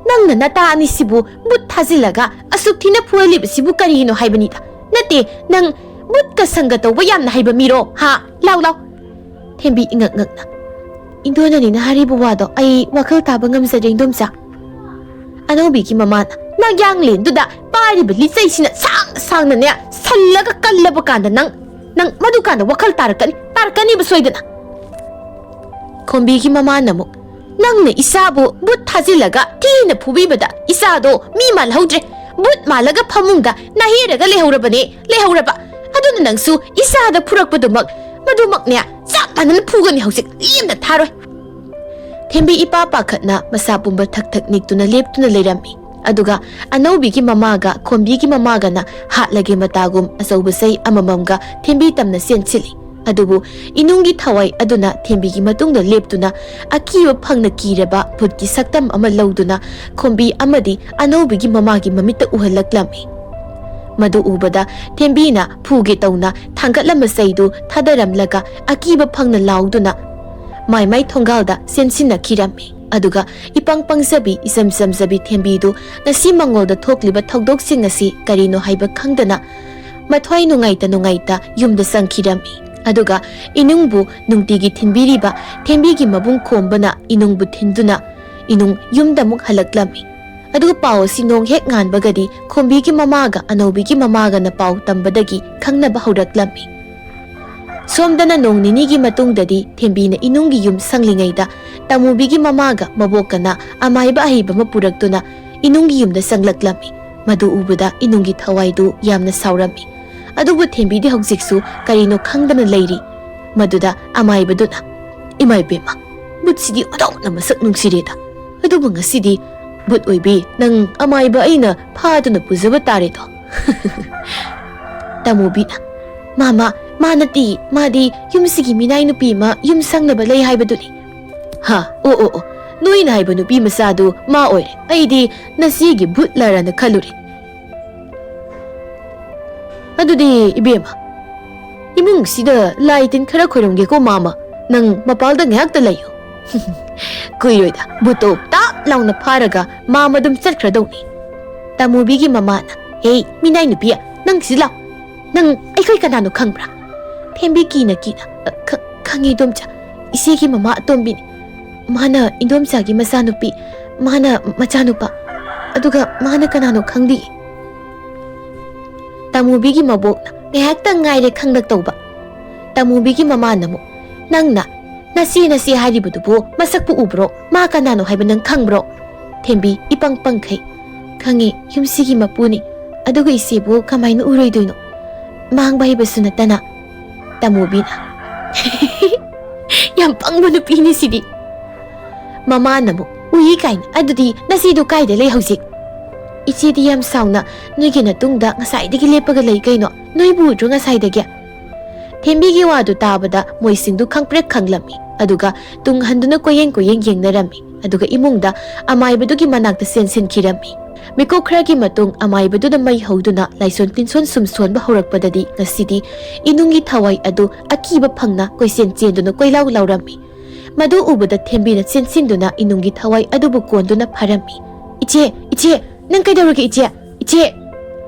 ꯅꯪꯅ ꯅꯇꯥ ꯑꯅꯤꯁꯤꯕꯨ ꯕꯨꯠ ꯊꯥꯖꯤꯜꯂꯒ ꯑꯁꯨꯛ ꯊꯤꯅ ꯐꯨꯍꯜꯂꯤꯕꯁꯤꯕꯨ ꯀꯔꯤꯅꯣ ꯍꯥꯏꯕꯅꯤꯗ? ꯅꯠꯇꯦ, ꯅꯪ ꯕꯨꯠꯀ ꯁꯪꯒ ꯇꯧꯕ ꯌꯥꯝꯅ ꯍꯩꯕ ꯃꯤꯔꯣ? ꯍꯥ? ꯂꯥꯎ, ꯂꯥꯎ!" ꯊꯦꯝꯕꯤ ꯏꯉꯛ ꯉꯛꯅ, "ꯏꯟꯗꯣꯟꯅꯅꯤꯅ ꯍꯥꯏꯔꯤꯕ ꯋꯥꯗꯣ ꯑꯩ ꯋꯥꯈꯜ ꯇꯥꯕ ꯉꯝꯖꯗ꯭ꯔꯦ, ꯏꯟꯗꯣꯝꯆꯥ꯫" ꯑꯅꯧꯕꯤꯒꯤ ꯃꯃꯥꯅ, "ꯅꯥꯌꯥꯡꯂꯦꯟꯗꯨꯗ ꯄꯥꯏꯔꯤꯕ ꯂꯤꯆꯩꯁꯤꯅ ꯁꯥꯡꯅ ꯁꯥꯡꯅꯅꯦ ꯁꯜꯂꯒ ꯀꯜꯂꯕ ꯀꯥꯟꯗ ꯅꯪ, ꯅꯪ ꯃꯗꯨꯀꯥꯟꯗ ꯋꯥꯈꯜ ꯇꯥꯔꯛꯀꯅꯤ, ꯇꯥꯔꯛꯀꯅꯤꯕ ꯁꯣꯏꯗꯅ꯫" ꯈꯣꯝꯕꯤꯒꯤ ꯃꯃꯥꯅ ꯑꯃꯨꯛ, ꯅꯪꯅ ꯏꯆꯥꯕꯨ ꯕꯨꯠ ꯊꯥꯖꯤꯜꯂꯒ ꯊꯤꯅ ꯐꯨꯕꯤꯕꯗ ꯏꯆꯥꯗꯣ ꯃꯤ ꯃꯥꯜꯍꯧꯗ꯭ꯔꯦ꯫ ꯕꯨꯠ ꯃꯥꯜꯂꯒ ꯐꯃꯨꯡꯗ ꯅꯥꯍꯦꯔꯒ ꯂꯩꯍꯧꯔꯕꯅꯦ, ꯂꯩꯍꯧꯔꯕ꯫ ꯑꯗꯨꯅ ꯅꯪꯁꯨ ꯏꯆꯥꯗ ꯐꯨꯔꯛꯄꯗꯨꯃꯛ, ꯃꯗꯨꯃꯛꯅꯦ, ꯆꯞ ꯃꯥꯟꯅꯅ ꯐꯨꯒꯅꯤ ꯍꯧꯖꯤꯛ, ꯂꯦꯝꯅ ꯊꯥꯔꯣꯏ꯫ ꯊꯦꯝꯕꯤ ꯏꯄꯥ ꯄꯥꯈꯠꯅ ꯃꯁꯥ ꯄꯨꯝꯕ ꯊꯛ ꯊꯛ ꯅꯤꯛꯇꯨꯅ ꯂꯦꯞꯇꯨꯅ ꯂꯩꯔꯝꯃꯤ꯫ ꯑꯗꯨꯒ ꯑꯅꯧꯕꯤꯒꯤ ꯃꯃꯥꯒ ꯈꯣꯝꯕꯤꯒꯤ ꯃꯃꯥꯒꯅ ꯍꯥꯠꯂꯒꯦ ꯃꯇꯥꯒꯨꯝ ꯑꯆꯧꯕ ꯆꯩ ꯑꯃꯃꯝꯒ ꯊꯦꯝꯕꯤ ꯇꯝꯅ ꯆꯦꯟꯁꯤꯜꯂꯤ꯫ ꯑꯗꯨꯕꯨ ꯏꯅꯨꯡꯒꯤ ꯊꯋꯥꯏ ꯑꯗꯨꯅ ꯊꯦꯝꯕꯤꯒꯤ ꯃꯇꯨꯡꯗ ꯂꯦꯞꯇꯨꯅ ꯑꯀꯤꯕ ꯐꯪꯅ ꯀꯤꯔꯕ ꯚꯨꯠꯀꯤ ꯁꯛꯇꯝ ꯑꯃ ꯂꯧꯗꯨꯅ ꯈꯣꯝꯕꯤ ꯑꯃꯗꯤ ꯑꯅꯧꯕꯤꯒꯤ ꯃꯃꯥꯒꯤ ꯃꯃꯤꯠꯇ ꯎꯍꯜꯂꯛꯂꯝꯃꯤ꯫ ꯃꯗꯨ ꯎꯕꯗ ꯊꯦꯝꯕꯤꯅ ꯐꯨꯒꯦ ꯇꯧꯅ ꯊꯥꯡꯒꯠꯂꯝꯕ ꯆꯩꯗꯨ ꯊꯥꯗꯔꯝꯂꯒ ꯑꯀꯤꯕ ꯐꯪꯅ ꯂꯥꯎꯗꯨꯅ ꯃꯥꯏ ꯃꯥꯏ ꯊꯣꯡꯒꯥꯜꯗ ꯆꯦꯟꯁꯤꯟꯅꯈꯤꯔꯝꯃꯤ꯫ ꯑꯗꯨꯒ ꯏꯄꯪ ꯄꯪꯖꯕꯤ, ꯏꯆꯝ ꯆꯝꯖꯕꯤ ꯊꯦꯝꯕꯤꯗꯨ ꯉꯁꯤ ꯃꯉꯣꯜꯗ ꯊꯣꯛꯂꯤꯕ ꯊꯧꯗꯣꯛꯁꯤꯡ ꯑꯁꯤ ꯀꯔꯤꯅꯣ ꯍꯥꯏꯕ ꯈꯪꯗꯅ ꯃꯊ꯭ꯋꯥꯏ ꯅꯨꯡꯉꯥꯏꯇ ꯅꯨꯡꯉꯥꯏꯇ ꯌꯨꯝꯗ ꯆꯪꯈꯤꯔꯝꯃꯤ꯫ ꯑꯗꯨꯒ ꯏꯅꯨꯡꯕꯨ ꯅꯨꯡꯇꯤꯒꯤ ꯊꯤꯟꯕꯤꯔꯤꯕ ꯊꯦꯝꯕꯤꯒꯤ ꯃꯕꯨꯡ ꯈꯣꯝꯕꯅ ꯏꯅꯨꯡꯕꯨ ꯊꯤꯟꯗꯨꯅ ꯏꯅꯨꯡ ꯌꯨꯝꯗ ꯑꯃꯨꯛ ꯍꯜꯂꯛꯂꯝꯃꯤ꯫ ꯑꯗꯨꯒ ꯄꯥꯎ ꯑꯁꯤ ꯅꯣꯡ ꯍꯦꯛ ꯉꯥꯟꯕꯒꯗꯤ ꯈꯣꯝꯕꯤꯒꯤ ꯃꯃꯥꯒ ꯑꯅꯧꯕꯤꯒꯤ ꯃꯃꯥꯒꯅ ꯄꯥꯎ ꯇꯝꯕꯗꯒꯤ ꯈꯪꯅꯕ ꯍꯧꯔꯛꯂꯝꯃꯤ꯫ ꯁꯣꯝꯗꯅ ꯅꯣꯡ ꯅꯤꯅꯤꯒꯤ ꯃꯇꯨꯡꯗꯗꯤ ꯊꯦꯝꯕꯤꯅ ꯏꯅꯨꯡꯒꯤ ꯌꯨꯝ ꯁꯪꯂꯤꯉꯩꯗ ꯇꯥꯃꯨꯕꯤꯒꯤ ꯃꯃꯥꯒ ꯃꯕꯣꯛꯀꯅ ꯑꯃꯥꯏꯕ ꯑꯍꯩꯕ ꯑꯃ ꯄꯨꯔꯛꯇꯨꯅ ꯏꯅꯨꯡꯒꯤ ꯌꯨꯝꯗ ꯆꯪꯂꯛꯂꯝꯃꯤ꯫ ꯃꯗꯨ ꯎꯕꯗ ꯏꯅꯨꯡꯒꯤ ꯊꯋꯥꯏꯗꯨ ꯌꯥꯝꯅ ꯁꯥꯎꯔꯝꯃꯤ꯫ ꯑꯗꯨꯕꯨ ꯊꯦꯝꯕꯤꯗꯤ ꯍꯧꯖꯤꯛꯁꯨ ꯀꯔꯤꯅꯣ ꯈꯪꯗꯅ ꯂꯩꯔꯤ꯫ ꯃꯗꯨꯗ ꯑꯃꯥꯏꯕꯗꯨꯅ, "ꯏꯃꯥ ꯏꯕꯦꯝꯃ, ꯕꯨꯠꯁꯤꯗꯤ ꯑꯣꯟꯊꯣꯛꯅ ꯃꯁꯛ ꯅꯨꯡꯁꯤꯔꯦꯗ꯫ ꯑꯗꯨꯕꯨ ꯉꯁꯤꯗꯤ ꯕꯨꯠ ꯑꯣꯏꯕꯤ ꯅꯪ ꯑꯃꯥꯏꯕ ꯑꯩꯅ ꯐꯥꯗꯨꯅ ꯄꯨꯖꯕ ꯇꯥꯔꯦꯗꯣ꯫" ꯇꯥꯃꯨꯕꯤꯅ, "ꯃꯥꯃ, ꯃꯥ ꯅꯠꯇꯦ, ꯃꯥꯗꯤ ꯌꯨꯝꯁꯤꯒꯤ ꯃꯤꯅꯥꯏ ꯅꯨꯄꯤ ꯑꯃ ꯌꯨꯝ ꯁꯪꯅꯕ ꯂꯩ ꯍꯥꯏꯕꯗꯨꯅꯤ꯫" "ꯍꯥ, ꯑꯣ, ꯑꯣ, ꯑꯣ, ꯅꯣꯏꯅ ꯍꯥꯏꯕ ꯅꯨꯄꯤ ꯃꯆꯥꯗꯨ ꯃꯥ ꯑꯣꯏꯔꯦ꯫ ꯑꯩꯗꯤ ꯅꯆꯦꯒꯤ ꯕꯨꯠꯂꯔꯅ ꯈꯜꯂꯨꯔꯦ꯫ ꯑꯗꯨꯗꯤ ꯏꯕꯦꯝꯃ, ꯏꯃꯨꯡꯁꯤꯗ ꯂꯥꯏ ꯇꯤꯟ ꯈꯔ ꯈꯣꯏꯔꯝꯒꯦꯀꯣ ꯃꯥꯃ꯫ ꯅꯪ ꯃꯄꯥꯜꯗ ꯉꯥꯏꯍꯥꯛꯇ ꯂꯩꯌꯨ꯫" ꯀꯨꯏꯔꯣꯏꯗ, ꯕꯨꯠꯇꯣ ꯇꯥꯞ ꯂꯥꯎꯅ ꯐꯥꯔꯒ ꯃꯥꯃ ꯑꯗꯨꯝ ꯆꯠꯈ꯭ꯔꯗꯧꯅꯤ꯫ ꯇꯥꯃꯨꯕꯤꯒꯤ ꯃꯃꯥꯅ, "ꯍꯦ, ꯃꯤꯅꯥꯏ ꯅꯨꯄꯤ, ꯅꯪ ꯁꯤ ꯂꯥꯎ꯫ ꯅꯪ ꯑꯩꯈꯣꯏ ꯀꯅꯥꯅꯣ ꯈꯪꯕ꯭ꯔꯥ?" ꯊꯦꯝꯕꯤ ꯀꯤꯅ ꯀꯤꯅ, "ꯑ, ꯈ-, ꯈꯪꯉꯤ, ꯏꯗꯣꯝꯆꯥ꯫ ꯏꯆꯦꯒꯤ ꯃꯃꯥ ꯑꯇꯣꯝꯕꯤꯅꯤ꯫ ꯃꯥꯅ ꯏꯗꯣꯝꯆꯥꯒꯤ ꯃꯆꯥꯅꯨꯄꯤ, ꯃꯥꯅ ꯃꯆꯥꯅꯨꯄꯥ꯫ ꯑꯗꯨꯒ ꯃꯥꯅ ꯀꯅꯥꯅꯣ ꯈꯪꯗꯦ꯫" ꯇꯥꯃꯨꯕꯤꯒꯤ ꯃꯕꯣꯛꯅ, "ꯉꯥꯏꯍꯥꯛꯇꯪ ꯉꯥꯏꯔꯦ ꯈꯪꯂꯛꯇꯧꯕ꯫" ꯇꯥꯃꯨꯕꯤꯒꯤ ꯃꯃꯥꯅ ꯑꯃꯨꯛ, "ꯅꯪꯅ, "ꯅꯆꯦ, ꯅꯆꯦ ꯍꯥꯏꯔꯤꯕꯗꯨꯕꯨ ꯃꯁꯛꯄꯨ ꯎꯕ꯭ꯔꯣ? ꯃꯥ ꯀꯅꯥꯅꯣ ꯍꯥꯏꯕ ꯅꯪ ꯈꯪꯕ꯭ꯔꯣ?" ꯊꯦꯝꯕꯤ ꯏꯄꯪ ꯄꯪꯈꯩ, "ꯈꯪꯉꯤ, ꯌꯨꯝꯁꯤꯒꯤ ꯃꯄꯨꯅꯤ꯫ ꯑꯗꯨꯒ ꯏꯆꯦꯕꯨ ꯀꯃꯥꯏꯅ ꯎꯔꯣꯏꯗꯣꯏꯅꯣ? ꯃꯥꯡꯕ ꯍꯩꯕꯁꯨ ꯅꯠꯇꯅ꯫" ꯇꯃꯨꯕꯤꯅ, "ꯌꯥꯝ ꯄꯪꯕ ꯅꯨꯄꯤꯅꯤ ꯁꯤꯗꯤ꯫" ꯃꯃꯥꯅ ꯑꯃꯨꯛ, "ꯎꯏ ꯀꯥꯏꯅ, ꯑꯗꯨꯗꯤ ꯅꯆꯦꯗꯨ ꯀꯥꯏꯗ ꯂꯩ ꯍꯧꯖꯤꯛ?" "ꯏꯆꯦꯗꯤ ꯌꯥꯝ ꯁꯥꯎꯅ ꯅꯣꯏꯒꯤ ꯅꯇꯨꯡꯗ ꯉꯁꯥꯏꯗꯒꯤ ꯂꯦꯞꯄꯒ ꯂꯩ ꯀꯩꯅꯣ? ꯅꯣꯏꯕꯨ ꯎꯗ꯭ꯔꯣ ꯉꯁꯥꯏꯗꯒꯤ?" ꯊꯦꯝꯕꯤꯒꯤ ꯋꯥꯗꯨ ꯇꯥꯕꯗ ꯃꯣꯏꯁꯤꯡꯗꯨ ꯈꯪꯄ꯭ꯔꯦꯛ ꯈꯪꯂꯝꯃꯤ꯫ ꯑꯗꯨꯒ ꯇꯨꯡ ꯍꯟꯗꯨꯅ ꯀꯣꯏꯌꯦꯡ ꯀꯣꯏꯌꯦꯡ ꯌꯦꯡꯅꯔꯝꯃꯤ꯫ ꯑꯗꯨꯒ ꯏꯃꯨꯡꯗ ꯑꯃꯥꯏꯕꯗꯨꯒꯤ ꯃꯅꯥꯛꯇ ꯆꯦꯟꯁꯤꯟꯈꯤꯔꯝꯃꯤ꯫ ꯃꯤꯀꯨꯞ ꯈꯔꯒꯤ ꯃꯇꯨꯡ ꯑꯃꯥꯏꯕꯗꯨꯗ ꯃꯩ ꯍꯧꯗꯨꯅ ꯂꯥꯏꯁꯣꯟ ꯇꯤꯟꯁꯣꯟ ꯁꯨꯝ ꯁꯣꯟꯕ ꯍꯧꯔꯛꯄꯗꯗꯤ ꯉꯁꯤꯗꯤ ꯏꯅꯨꯡꯒꯤ ꯊꯋꯥꯏ ꯑꯗꯨ ꯑꯀꯤꯕ ꯐꯪꯅ ꯀꯣꯏꯆꯦꯟ ꯆꯦꯟꯗꯨꯅ ꯀꯣꯏꯂꯥꯎ ꯂꯥꯎꯔꯝꯃꯤ꯫ ꯃꯗꯨ ꯎꯕꯗ ꯊꯦꯝꯕꯤꯅ ꯆꯦꯟꯁꯤꯟꯗꯨꯅ ꯏꯅꯨꯡꯒꯤ ꯊꯋꯥꯏ ꯑꯗꯨꯕꯨ ꯀꯣꯟꯗꯨꯅ ꯐꯥꯔꯝꯃꯤ꯫ "ꯏꯆꯦ, ꯏꯆꯦ, ꯅꯪ ꯀꯩꯗꯧꯔꯒꯦ ꯏꯆꯦ? ꯏꯆꯦ!"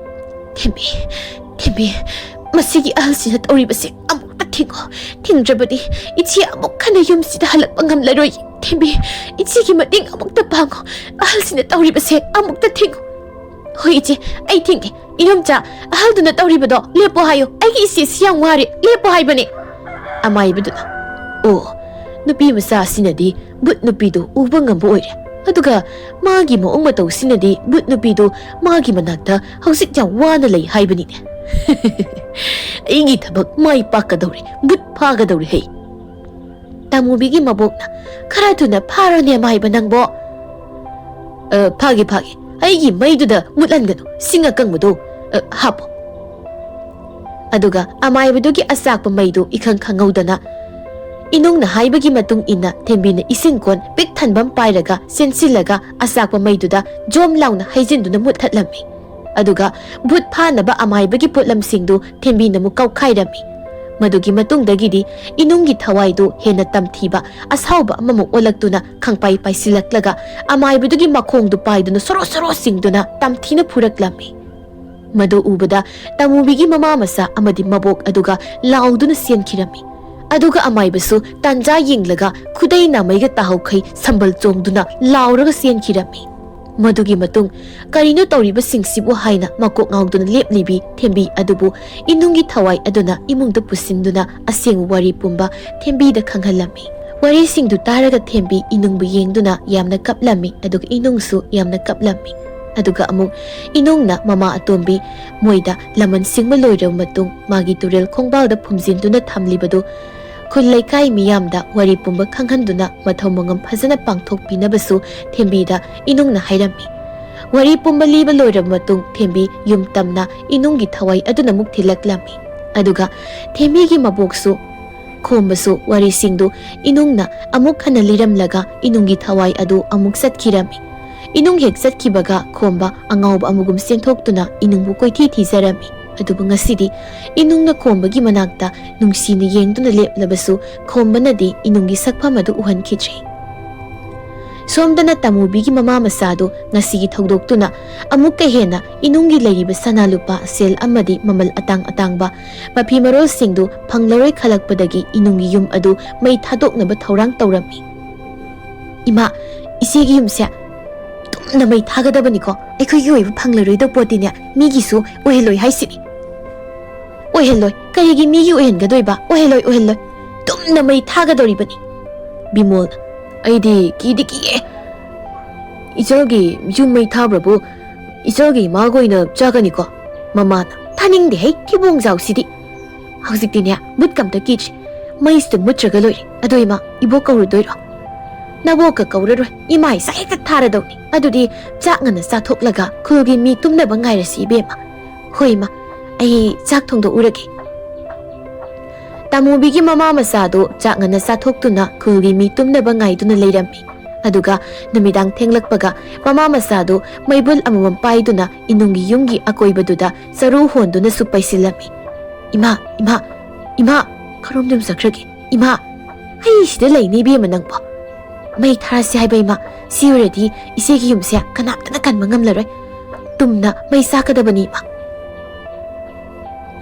"ꯊꯦꯝꯕꯤ, ꯊꯦꯝꯕꯤ, ꯃꯁꯤꯒꯤ ꯑꯍꯜꯁꯤꯅ ꯇꯧꯔꯤꯕꯁꯦ ꯑꯃꯨꯛꯇ ꯊꯤꯡꯉꯣ꯫ ꯊꯤꯡꯗ꯭ꯔꯕꯗꯤ ꯏꯆꯦ ꯑꯃꯨꯛ ꯍꯟꯅ ꯌꯨꯝꯁꯤꯗ ꯍꯜꯂꯛꯄ ꯉꯝꯂꯔꯣꯏ꯫ ꯊꯦꯝꯕꯤ, ꯏꯆꯦꯒꯤ ꯃꯇꯦꯡ ꯑꯃꯨꯛꯇ ꯄꯥꯡꯉꯣ꯫ ꯑꯍꯜꯁꯤꯅ ꯇꯧꯔꯤꯕꯁꯦ ꯑꯃꯨꯛꯇ ꯊꯤꯡꯉꯨ꯫" "ꯍꯣꯏ ꯏꯆꯦ, ꯑꯩ ꯊꯤꯡꯒꯦ꯫ ꯏꯅꯣꯝꯆꯥ, ꯑꯍꯜꯗꯨꯅ ꯇꯧꯔꯤꯕꯗꯣ ꯂꯦꯞꯄꯣ ꯍꯥꯏꯌꯨ꯫ ꯑꯩꯒꯤ ꯏꯆꯦꯁꯤ ꯌꯥꯝ ꯋꯥꯔꯦ, ꯂꯦꯞꯄꯣ ꯍꯥꯏꯕꯅꯦ꯫" ꯑꯃꯥꯏꯕꯗꯨꯅ, "ꯑꯣ, ꯅꯨꯄꯤ ꯃꯆꯥ ꯑꯁꯤꯅꯗꯤ ꯕꯨꯠ ꯅꯨꯄꯤꯗꯨ ꯎꯕ ꯉꯝꯕ ꯑꯣꯏꯔꯦ꯫ ꯑꯗꯨꯒ ꯃꯥꯒꯤ ꯃꯑꯣꯡ ꯃꯇꯧꯁꯤꯅꯗꯤ ꯕꯨꯠ ꯅꯨꯄꯤꯗꯨ ꯃꯥꯒꯤ ꯃꯅꯥꯛꯇ ꯍꯧꯖꯤꯛ ꯌꯥꯝ ꯋꯥꯅ ꯂꯩ ꯍꯥꯏꯕꯅꯤꯅꯦ꯫ ꯑꯩꯒꯤ ꯊꯕꯛ ꯃꯥꯏ ꯄꯥꯛꯀꯗꯧꯔꯦ, ꯕꯨꯠ ꯐꯥꯒꯗꯧꯔꯦ ꯍꯩ꯫" ꯇꯥꯃꯨꯕꯤꯒꯤ ꯃꯕꯣꯛꯅ, "ꯈꯔ ꯊꯨꯅ ꯐꯥꯔꯣꯅꯦ, ꯑꯃꯥꯏꯕ ꯅꯪꯕꯣ꯫" "ꯑ, ꯐꯥꯒꯦ, ꯐꯥꯒꯦ꯫ ꯑꯩꯒꯤ ꯃꯩꯗꯨꯗ ꯃꯨꯠꯍꯟꯒꯅꯨ, ꯁꯤꯡ ꯑꯀꯪꯕꯗꯣ, ꯑ, ꯍꯥꯞꯄꯣ꯫" ꯑꯗꯨꯒ ꯑꯃꯥꯏꯕꯗꯨꯒꯤ ꯑꯆꯥꯛꯄ ꯃꯩꯗꯨ ꯏꯈꯪ ꯈꯪꯍꯧꯗꯅ ꯏꯅꯨꯡꯅ ꯍꯥꯏꯕꯒꯤ ꯃꯇꯨꯡ ꯏꯟꯅ ꯊꯦꯝꯕꯤꯅ ꯏꯁꯤꯡ ꯀꯣꯟ ꯄꯤꯛ ꯊꯟꯕ ꯑꯃ ꯄꯥꯏꯔꯒ ꯆꯦꯟꯁꯤꯜꯂꯒ ꯑꯆꯥꯛꯄ ꯃꯩꯗꯨꯗ ꯖꯣꯝ ꯂꯥꯎꯅ ꯍꯩꯖꯤꯟꯗꯨꯅ ꯃꯨꯠꯊꯠꯂꯝꯃꯤ꯫ ꯑꯗꯨꯒ ꯚꯨꯠ ꯐꯥꯅꯕ ꯑꯃꯥꯏꯕꯒꯤ ꯄꯣꯠꯂꯝꯁꯤꯡꯗꯨ ꯊꯦꯝꯕꯤꯅ ꯑꯃꯨꯛ ꯀꯧꯈꯥꯏꯔꯝꯃꯤ꯫ ꯃꯗꯨꯒꯤ ꯃꯇꯨꯡꯗꯒꯤꯗꯤ ꯏꯅꯨꯡꯒꯤ ꯊꯋꯥꯏꯗꯨ ꯍꯦꯟꯅ ꯇꯝꯊꯤꯕ ꯑꯁꯥꯎꯕ ꯑꯃꯃꯨꯛ ꯑꯣꯜꯂꯛꯇꯨꯅ ꯈꯪꯄꯥꯏ ꯄꯥꯏꯁꯤꯜꯂꯛꯂꯒ ꯑꯃꯥꯏꯕꯗꯨꯒꯤ ꯃꯈꯣꯡꯗꯨ ꯄꯥꯏꯗꯨꯅ ꯁꯣꯔꯣ ꯁꯣꯔꯣ ꯆꯤꯡꯗꯨꯅ ꯇꯝꯊꯤꯅ ꯐꯨꯔꯛꯂꯝꯃꯤ꯫ ꯃꯗꯨ ꯎꯕꯗ ꯇꯃꯨꯕꯤꯒꯤ ꯃꯃꯥ ꯃꯆꯥ ꯑꯃꯗꯤ ꯃꯕꯣꯛ ꯑꯗꯨꯒ ꯂꯥꯎꯗꯨꯅ ꯆꯦꯟꯈꯤꯔꯝꯃꯤ꯫ ꯑꯗꯨꯒ ꯑꯃꯥꯏꯕꯁꯨ ꯇꯥꯟꯖꯥ ꯌꯦꯡꯂꯒ ꯈꯨꯗꯩ ꯅꯥꯃꯩꯒ ꯇꯥꯍꯧꯈꯩ ꯁꯝꯕꯜ ꯆꯣꯡꯗꯨꯅ ꯂꯥꯎꯔꯒ ꯆꯦꯟꯈꯤꯔꯝꯃꯤ꯫ ꯃꯗꯨꯒꯤ ꯃꯇꯨꯡ ꯀꯔꯤꯅꯣ ꯇꯧꯔꯤꯕꯁꯤꯡꯁꯤꯕꯨ ꯍꯥꯏꯅ ꯃꯀꯣꯛ ꯉꯥꯎꯗꯨꯅ ꯂꯦꯞꯂꯤꯕꯤ ꯊꯦꯝꯕꯤ ꯑꯗꯨꯕꯨ ꯏꯅꯨꯡꯒꯤ ꯊꯋꯥꯏ ꯑꯗꯨꯅ ꯏꯃꯨꯡꯗ ꯄꯨꯁꯤꯟꯗꯨꯅ ꯑꯁꯦꯡꯕ ꯋꯥꯔꯤ ꯄꯨꯝꯕ ꯊꯦꯝꯕꯤꯗ ꯈꯪꯍꯜꯂꯝꯃꯤ꯫ ꯋꯥꯔꯤꯁꯤꯡꯗꯨ ꯇꯥꯔꯒ ꯊꯦꯝꯕꯤ ꯏꯅꯨꯡꯕꯨ ꯌꯦꯡꯗꯨꯅ ꯌꯥꯝꯅ ꯀꯞꯂꯝꯃꯤ, ꯑꯗꯨꯒ ꯏꯅꯨꯡꯁꯨ ꯌꯥꯝꯅ ꯀꯞꯂꯝꯃꯤ꯫ ꯑꯗꯨꯒ ꯑꯃꯨꯛ ꯏꯅꯨꯡꯅ ꯃꯃꯥ ꯑꯇꯣꯝꯕꯤ ꯃꯣꯏꯗ ꯂꯃꯟ ꯁꯤꯡꯕ ꯂꯣꯏꯔꯕ ꯃꯇꯨꯡ ꯃꯥꯒꯤ ꯇꯨꯔꯦꯜ ꯈꯣꯡꯕꯥꯜꯗ ꯐꯨꯝꯖꯤꯟꯗꯨꯅ ꯊꯝꯂꯤꯕꯗꯨ ꯈꯨꯜ ꯂꯩꯀꯥꯏ ꯃꯤꯌꯥꯝꯗ ꯋꯥꯔꯤ ꯄꯨꯝꯕ ꯈꯪꯍꯟꯗꯨꯅ ꯃꯊꯧ ꯃꯉꯝ ꯐꯖꯅ ꯄꯥꯡꯊꯣꯛꯄꯤꯅꯕꯁꯨ ꯊꯦꯝꯕꯤꯗ ꯏꯅꯨꯡꯅ ꯍꯥꯏꯔꯝꯃꯤ꯫ ꯋꯥꯔꯤ ꯄꯨꯝꯕ ꯂꯤꯕ ꯂꯣꯏꯔꯕ ꯃꯇꯨꯡ ꯊꯦꯝꯕꯤ ꯌꯨꯝ ꯇꯝꯅ ꯏꯅꯨꯡꯒꯤ ꯊꯋꯥꯏ ꯑꯗꯨꯅ ꯑꯃꯨꯛ ꯊꯤꯜꯂꯛꯂꯝꯃꯤ꯫ ꯑꯗꯨꯒ ꯊꯦꯝꯕꯤꯒꯤ ꯃꯕꯣꯛꯁꯨ ꯈꯣꯝꯕꯁꯨ ꯋꯥꯔꯤꯁꯤꯡꯗꯨ ꯏꯅꯨꯡꯅ ꯑꯃꯨꯛ ꯍꯟꯅ ꯂꯤꯔꯝꯂꯒ ꯏꯅꯨꯡꯒꯤ ꯊꯋꯥꯏ ꯑꯗꯨ ꯑꯃꯨꯛ ꯆꯠꯈꯤꯔꯝꯃꯤ꯫ ꯏꯅꯨꯡ ꯍꯦꯛ ꯆꯠꯈꯤꯕꯒ ꯈꯣꯝꯕ ꯑꯉꯥꯎꯕ ꯑꯃꯒꯨꯝ ꯆꯦꯟꯊꯣꯛꯇꯨꯅ ꯏꯅꯨꯡꯕꯨ ꯀꯣꯏꯊꯤ ꯊꯤꯖꯔꯝꯃꯤ꯫ ꯑꯗꯨꯕꯨ ꯉꯁꯤꯗꯤ ꯏꯅꯨꯡꯅ ꯈꯣꯝꯕꯒꯤ ꯃꯅꯥꯛꯇ ꯅꯨꯡꯁꯤꯅ ꯌꯦꯡꯗꯨꯅ ꯂꯦꯞꯂꯕꯁꯨ ꯈꯣꯝꯕꯅꯗꯤ ꯏꯅꯨꯡꯒꯤ ꯁꯛꯐꯝ ꯑꯗꯨ ꯎꯍꯟꯈꯤꯗ꯭ꯔꯦ꯫ ꯁꯣꯝꯗꯅ ꯇꯥꯃꯨꯕꯤꯒꯤ ꯃꯃꯥ ꯃꯆꯥꯗꯨ ꯉꯁꯤꯒꯤ ꯊꯧꯗꯣꯛꯇꯨꯅ ꯑꯃꯨꯛꯀ ꯍꯦꯟꯅ ꯏꯅꯨꯡꯒꯤ ꯂꯩꯔꯤꯕ ꯁꯅꯥ ꯂꯨꯄꯥ, ꯁꯦꯜ ꯑꯃꯗꯤ ꯃꯃꯜ ꯑꯇꯥꯡ ꯑꯇꯥꯡꯕ ꯃꯐꯤ ꯃꯔꯣꯜꯁꯤꯡꯗꯨ ꯐꯪꯂꯔꯣꯏ ꯈꯜꯂꯛꯄꯗꯒꯤ ꯏꯅꯨꯡꯒꯤ ꯌꯨꯝ ꯑꯗꯨ ꯃꯩ ꯊꯥꯗꯣꯛꯅꯕ ꯊꯧꯔꯥꯡ ꯇꯧꯔꯝꯃꯤ꯫ "ꯏꯃꯥ, ꯏꯆꯦꯒꯤ ꯌꯨꯝꯁꯦ ꯇꯨꯝꯅ ꯃꯩ ꯊꯥꯒꯗꯕꯅꯤꯀꯣ꯫ ꯑꯩꯈꯣꯏꯒꯤ ꯑꯣꯏꯕ ꯐꯪꯂꯔꯣꯏꯗꯕ ꯄꯣꯠꯇꯤꯅꯦ ꯃꯤꯒꯤꯁꯨ ꯑꯣꯏꯍꯜꯂꯣꯏ ꯍꯥꯏꯁꯤꯅꯤ꯫ ꯑꯣꯏꯍꯜꯂꯣꯏ꯫ ꯀꯔꯤꯒꯤ ꯃꯤꯒꯤ ꯑꯣꯏꯍꯟꯒꯗꯣꯏꯕ? ꯑꯣꯏꯍꯜꯂꯣꯏ, ꯑꯣꯏꯍꯜꯂꯣꯏ꯫ ꯇꯨꯝꯅ ꯃꯩ ꯊꯥꯒꯗꯧꯔꯤꯕꯅꯤ꯫" ꯕꯤꯃꯣꯜꯅ, "ꯑꯩꯗꯤ ꯀꯤꯗꯤ ꯀꯤꯌꯦ꯫ ꯏꯆꯜꯒꯤ ꯌꯨꯝ ꯃꯩ ꯊꯥꯕ꯭ꯔꯕꯨ ꯏꯆꯜꯒꯤ ꯏꯃꯥꯒ ꯑꯣꯏꯅ ꯆꯥꯒꯅꯤꯀꯣ?" ꯃꯃꯥꯅ, "ꯊꯥꯅꯤꯡꯗꯦ ꯍꯩ, ꯊꯤꯕꯣꯡ ꯆꯥꯎꯁꯤꯗꯤ꯫ ꯍꯧꯖꯤꯛꯇꯤꯅꯦ ꯃꯨꯠꯀ ꯑꯝꯇ ꯀꯤꯗ꯭ꯔꯤ꯫ ꯃꯩꯁꯤꯗ ꯃꯨꯠꯇ꯭ꯔꯒ ꯂꯣꯏꯔꯦ꯫ ꯑꯗꯣ ꯏꯃꯥ, ꯏꯕꯣꯛ ꯀꯧꯔꯨꯗꯣꯏꯔꯣ?" "ꯅꯕꯣꯛꯀ ꯀꯧꯔꯔꯣꯏ, ꯏꯃꯥ ꯏꯆꯥ ꯍꯦꯛꯇ ꯊꯥꯔꯗꯧꯅꯤ꯫ ꯑꯗꯨꯗꯤ ꯆꯥꯛ ꯉꯟꯅ ꯆꯥꯊꯣꯛꯂꯒ ꯈꯨꯜꯒꯤ ꯃꯤ ꯇꯨꯝꯅꯕ ꯉꯥꯏꯔꯁꯤ ꯏꯕꯦꯝꯃ꯫" "ꯍꯣꯏ ꯏꯃꯥ, ꯑꯩ ꯆꯥꯛ ꯊꯣꯡꯗꯣꯛꯎꯔꯒꯦ꯫" ꯇꯥꯃꯨꯕꯤꯒꯤ ꯃꯃꯥ ꯃꯆꯥꯗꯨ ꯆꯥꯛ ꯉꯟꯅ ꯆꯥꯊꯣꯛꯇꯨꯅ ꯈꯨꯜꯒꯤ ꯃꯤ ꯇꯨꯝꯅꯕ ꯉꯥꯏꯗꯨꯅ ꯂꯩꯔꯝꯃꯤ꯫ ꯑꯗꯨꯒ ꯅꯨꯃꯤꯗꯥꯡ ꯊꯦꯡꯂꯛꯄꯒ ꯃꯃꯥ ꯃꯆꯥꯗꯨ ꯃꯩꯕꯨꯜ ꯑꯃꯃꯝ ꯄꯥꯏꯗꯨꯅ ꯏꯅꯨꯡꯒꯤ ꯌꯨꯝꯒꯤ ꯑꯀꯣꯏꯕꯗꯨꯗ ꯆꯔꯨ ꯍꯣꯟꯗꯨꯅꯁꯨ ꯄꯩꯁꯤꯜꯂꯝꯃꯤ꯫ "ꯏꯃꯥ, ꯏꯃꯥ, ꯏꯃꯥ, ꯀꯔꯣꯝꯗ ꯑꯃꯨꯛ ꯆꯠꯈ꯭ꯔꯒꯦ? ꯏꯃꯥ, ꯑꯩ ꯁꯤꯗ ꯂꯩꯅꯤ ꯏꯕꯦꯝꯃ ꯅꯪꯕꯣ꯫ ꯃꯩ ꯊꯥꯔꯁꯤ ꯍꯥꯏꯕ ꯏꯃꯥ, ꯁꯤ ꯑꯣꯏꯔꯗꯤ ꯏꯆꯦꯒꯤ ꯌꯨꯝꯁꯦ ꯀꯅꯥꯝꯇꯅ ꯀꯟꯕ ꯉꯝꯂꯔꯣꯏ꯫ ꯇꯨꯝꯅ ꯃꯩ ꯆꯥꯛꯀꯗꯕꯅꯤ ꯏꯃꯥ꯫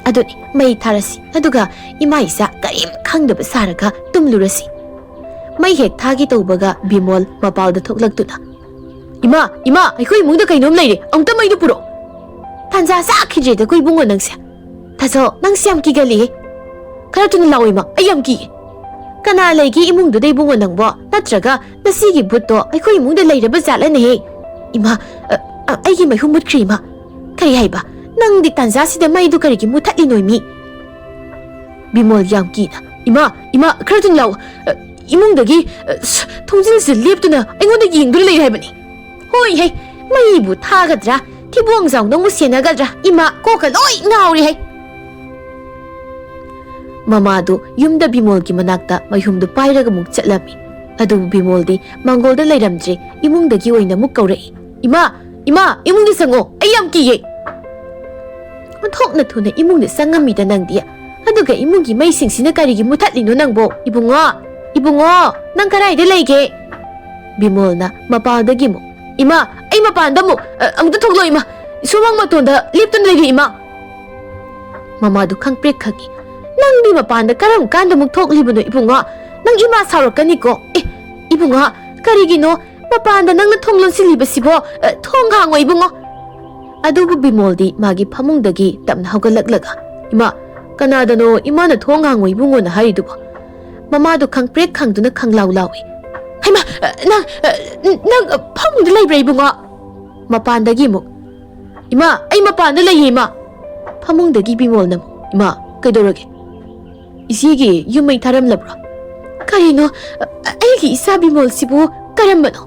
ꯑꯗꯨꯅꯤ, ꯃꯩ ꯊꯥꯔꯁꯤ, ꯑꯗꯨꯒ ꯏꯃꯥ ꯏꯆꯥ ꯀꯔꯤꯝ ꯈꯪꯗꯕ ꯁꯥꯔꯒ ꯇꯨꯝꯂꯨꯔꯁꯤ꯫" ꯃꯩ ꯍꯦꯛ ꯊꯥꯒꯦ ꯇꯧꯕꯒ ꯕꯤꯃꯣꯜ ꯃꯄꯥꯜꯗ ꯊꯣꯛꯂꯛꯇꯨꯅ, "ꯏꯃꯥ, ꯏꯃꯥ, ꯑꯩꯈꯣꯏ ꯏꯃꯨꯡꯗ ꯀꯩꯅꯣꯝ ꯂꯩꯔꯦ, ꯑꯃꯨꯛꯇ ꯃꯩꯗꯨ ꯄꯨꯔꯛꯑꯣ꯫" "ꯇꯥꯟꯖꯥ ꯆꯥꯈꯤꯗ꯭ꯔꯦꯗꯀꯣ ꯏꯕꯨꯡꯉꯣ ꯅꯪꯁꯦ꯫ ꯇꯥꯖꯧ, ꯅꯪꯁꯦ ꯌꯥꯝ ꯀꯤꯒꯜꯂꯤꯍꯦ꯫ ꯈꯔ ꯊꯨꯅ ꯂꯥꯛꯑꯣ ꯏꯃꯥ, ꯑꯩ ꯌꯥꯝ ꯀꯤꯌꯦ꯫" "ꯀꯅꯥ ꯂꯩꯒꯦ ꯏꯃꯨꯡꯗꯨꯗ, ꯏꯕꯨꯡꯉꯣ ꯅꯪꯕꯣ? ꯅꯠꯇ꯭ꯔꯒ ꯉꯁꯤꯒꯤ ꯚꯨꯠꯇꯣ ꯑꯩꯈꯣꯏ ꯏꯃꯨꯡꯗ ꯂꯩꯔꯕ ꯖꯥꯠꯂꯅꯦꯍꯦ? ꯏꯃꯥ, ꯑ, ꯑ, ꯑꯩꯒꯤ ꯃꯩꯍꯨ ꯃꯨꯠꯈ꯭ꯔꯦ, ꯏꯃꯥ꯫ ꯀꯔꯤ ꯍꯥꯏꯕ? ꯅꯪꯗꯤ ꯇꯥꯟꯖꯥꯁꯤꯗ ꯃꯩꯗꯨ ꯀꯔꯤꯒꯤ ꯃꯨꯊꯠꯂꯤꯅꯣ, ꯃꯤ?" ꯕꯤꯃꯣꯜ ꯌꯥꯝ ꯀꯤꯅ, "ꯏꯃꯥ, ꯏꯃꯥ, ꯈꯔ ꯊꯨꯅ ꯂꯥꯛꯑꯣ꯫ ꯑ, ꯏꯃꯨꯡꯗꯒꯤ, ꯑ, ꯁ-, ꯊꯣꯡꯖꯤꯜꯁꯤ ꯂꯦꯞꯇꯨꯅ ꯑꯩꯉꯣꯟꯗ ꯌꯦꯡꯗꯨꯅ ꯂꯩꯔꯦ ꯍꯥꯏꯕꯅꯤ꯫ ꯍꯣꯏ ꯍꯦ, ꯃꯩꯕꯨ ꯊꯥꯒꯗ꯭ꯔꯥ? ꯊꯤꯕꯣꯡꯖꯥꯎ ꯅꯪꯕꯨ ꯁꯦꯟꯅꯒꯗ꯭ꯔꯥ? ꯏꯃꯥ, ꯀꯣꯛꯀ ꯂꯣꯏ ꯉꯥꯎꯔꯦ ꯍꯦ!" ꯃꯃꯥꯗꯨ ꯌꯨꯝꯗ ꯕꯤꯃꯣꯜꯒꯤ ꯃꯅꯥꯛꯇ ꯃꯩꯍꯨꯝꯗꯨ ꯄꯥꯏꯔꯒ ꯑꯃꯨꯛ ꯆꯠꯂꯝꯃꯤ꯫ ꯑꯗꯨꯕꯨ ꯕꯤꯃꯣꯜꯗꯤ ꯃꯥꯡꯒꯣꯜꯗ ꯂꯩꯔꯝꯗ꯭ꯔꯦ, ꯏꯃꯨꯡꯗꯒꯤ ꯑꯣꯏꯅ ꯑꯃꯨꯛ ꯀꯧꯔꯛꯏ, "ꯏꯃꯥ, ꯏꯃꯥ, ꯏꯃꯨꯡꯗ ꯆꯪꯉꯣ, ꯑꯩ ꯌꯥꯝ ꯀꯤꯌꯦ!" ꯑꯣꯟꯊꯣꯛꯅ ꯊꯨꯅ ꯏꯃꯨꯡꯗ ꯆꯪꯉꯝꯃꯤꯗ ꯅꯪꯗꯤ꯫ ꯑꯗꯨꯒ ꯏꯃꯨꯡꯒꯤ ꯃꯩꯁꯤꯡꯁꯤꯅ ꯀꯔꯤꯒꯤ ꯃꯨꯊꯠꯂꯤꯅꯣ ꯅꯪꯕꯣ? ꯏꯕꯨꯡꯉꯣ, ꯏꯕꯨꯡꯉꯣ, ꯅꯪ ꯀꯗꯥꯏꯗ ꯂꯩꯒꯦ? ꯕꯤꯃꯣꯜꯅ ꯃꯄꯥꯗꯒꯤ ꯑꯃꯨꯛ, "ꯏꯃꯥ, ꯑꯩ ꯃꯄꯥꯟꯗ ꯑꯃꯨꯛ, ꯑ, ꯑꯃꯨꯛꯇ ꯊꯣꯛꯂꯛꯑꯣ ꯏꯃꯥ꯫ ꯁꯨꯃꯥꯡ ꯃꯇꯣꯟꯗ ꯂꯦꯞꯇꯨꯅ ꯂꯩꯔꯦ ꯏꯃꯥ꯫" ꯃꯃꯥꯗꯨ ꯈꯪꯄ꯭ꯔꯦꯛ ꯈꯪꯉꯤ꯫ "ꯅꯪꯗꯤ ꯃꯄꯥꯟꯗ ꯀꯔꯝ ꯀꯥꯟꯗ ꯑꯃꯨꯛ ꯊꯣꯛꯂꯤꯕꯅꯣ ꯏꯕꯨꯡꯉꯣ? ꯅꯪ ꯏꯃꯥ ꯁꯥꯎꯔꯛꯀꯅꯤꯀꯣ꯫ ꯑꯦ, ꯏꯕꯨꯡꯉꯣ, ꯀꯔꯤꯒꯤꯅꯣ ꯃꯄꯥꯟꯗ ꯅꯪꯅ ꯊꯣꯡ ꯂꯣꯟꯁꯤꯜꯂꯤꯕꯁꯤꯕꯣ? ꯑ, ꯊꯣꯡ ꯍꯥꯡꯉꯣ ꯏꯕꯨꯡꯉꯣ꯫" ꯑꯗꯨꯕꯨ ꯕꯤꯃꯣꯜꯗꯤ ꯃꯥꯒꯤ ꯐꯃꯨꯡꯗꯒꯤ ꯇꯞꯅ ꯍꯧꯒꯠꯂꯛꯂꯒ, "ꯏꯃꯥ, ꯀꯅꯥꯗꯅꯣ ꯏꯃꯥꯅ ꯊꯣꯡ ꯍꯥꯡꯉꯣ ꯏꯕꯨꯡꯉꯣꯅ ꯍꯥꯏꯔꯤꯗꯨꯕꯣ?" ꯃꯃꯥꯗꯨ ꯈꯪꯄ꯭ꯔꯦꯛ ꯈꯪꯗꯨꯅ ꯈꯪꯂꯥꯎ ꯂꯥꯎꯏ꯫ "ꯍꯩꯃꯥ, ꯑ, ꯅꯪ, ꯑ, ꯅꯪ, ꯑ, ꯐꯃꯨꯡꯗ ꯂꯩꯕ꯭ꯔꯥ ꯏꯕꯨꯡꯉꯣ?" ꯃꯄꯥꯟꯗꯒꯤ ꯑꯃꯨꯛ, "ꯏꯃꯥ, ꯑꯩ ꯃꯄꯥꯟꯗ ꯂꯩꯌꯦ ꯏꯃꯥ꯫" ꯐꯃꯨꯡꯗꯒꯤ ꯕꯤꯃꯣꯜꯅ ꯑꯃꯨꯛ, "ꯏꯃꯥ, ꯀꯩꯗꯧꯔꯒꯦ? ꯏꯆꯦꯒꯤ ꯌꯨꯝ ꯃꯩ ꯊꯥꯔꯝꯂꯕ꯭ꯔꯣ? ꯀꯔꯤꯅꯣ, ꯑ, ꯑꯩꯒꯤ ꯏꯆꯥ ꯕꯤꯃꯣꯜꯁꯤꯕꯨ ꯀꯔꯝꯕꯅꯣ?"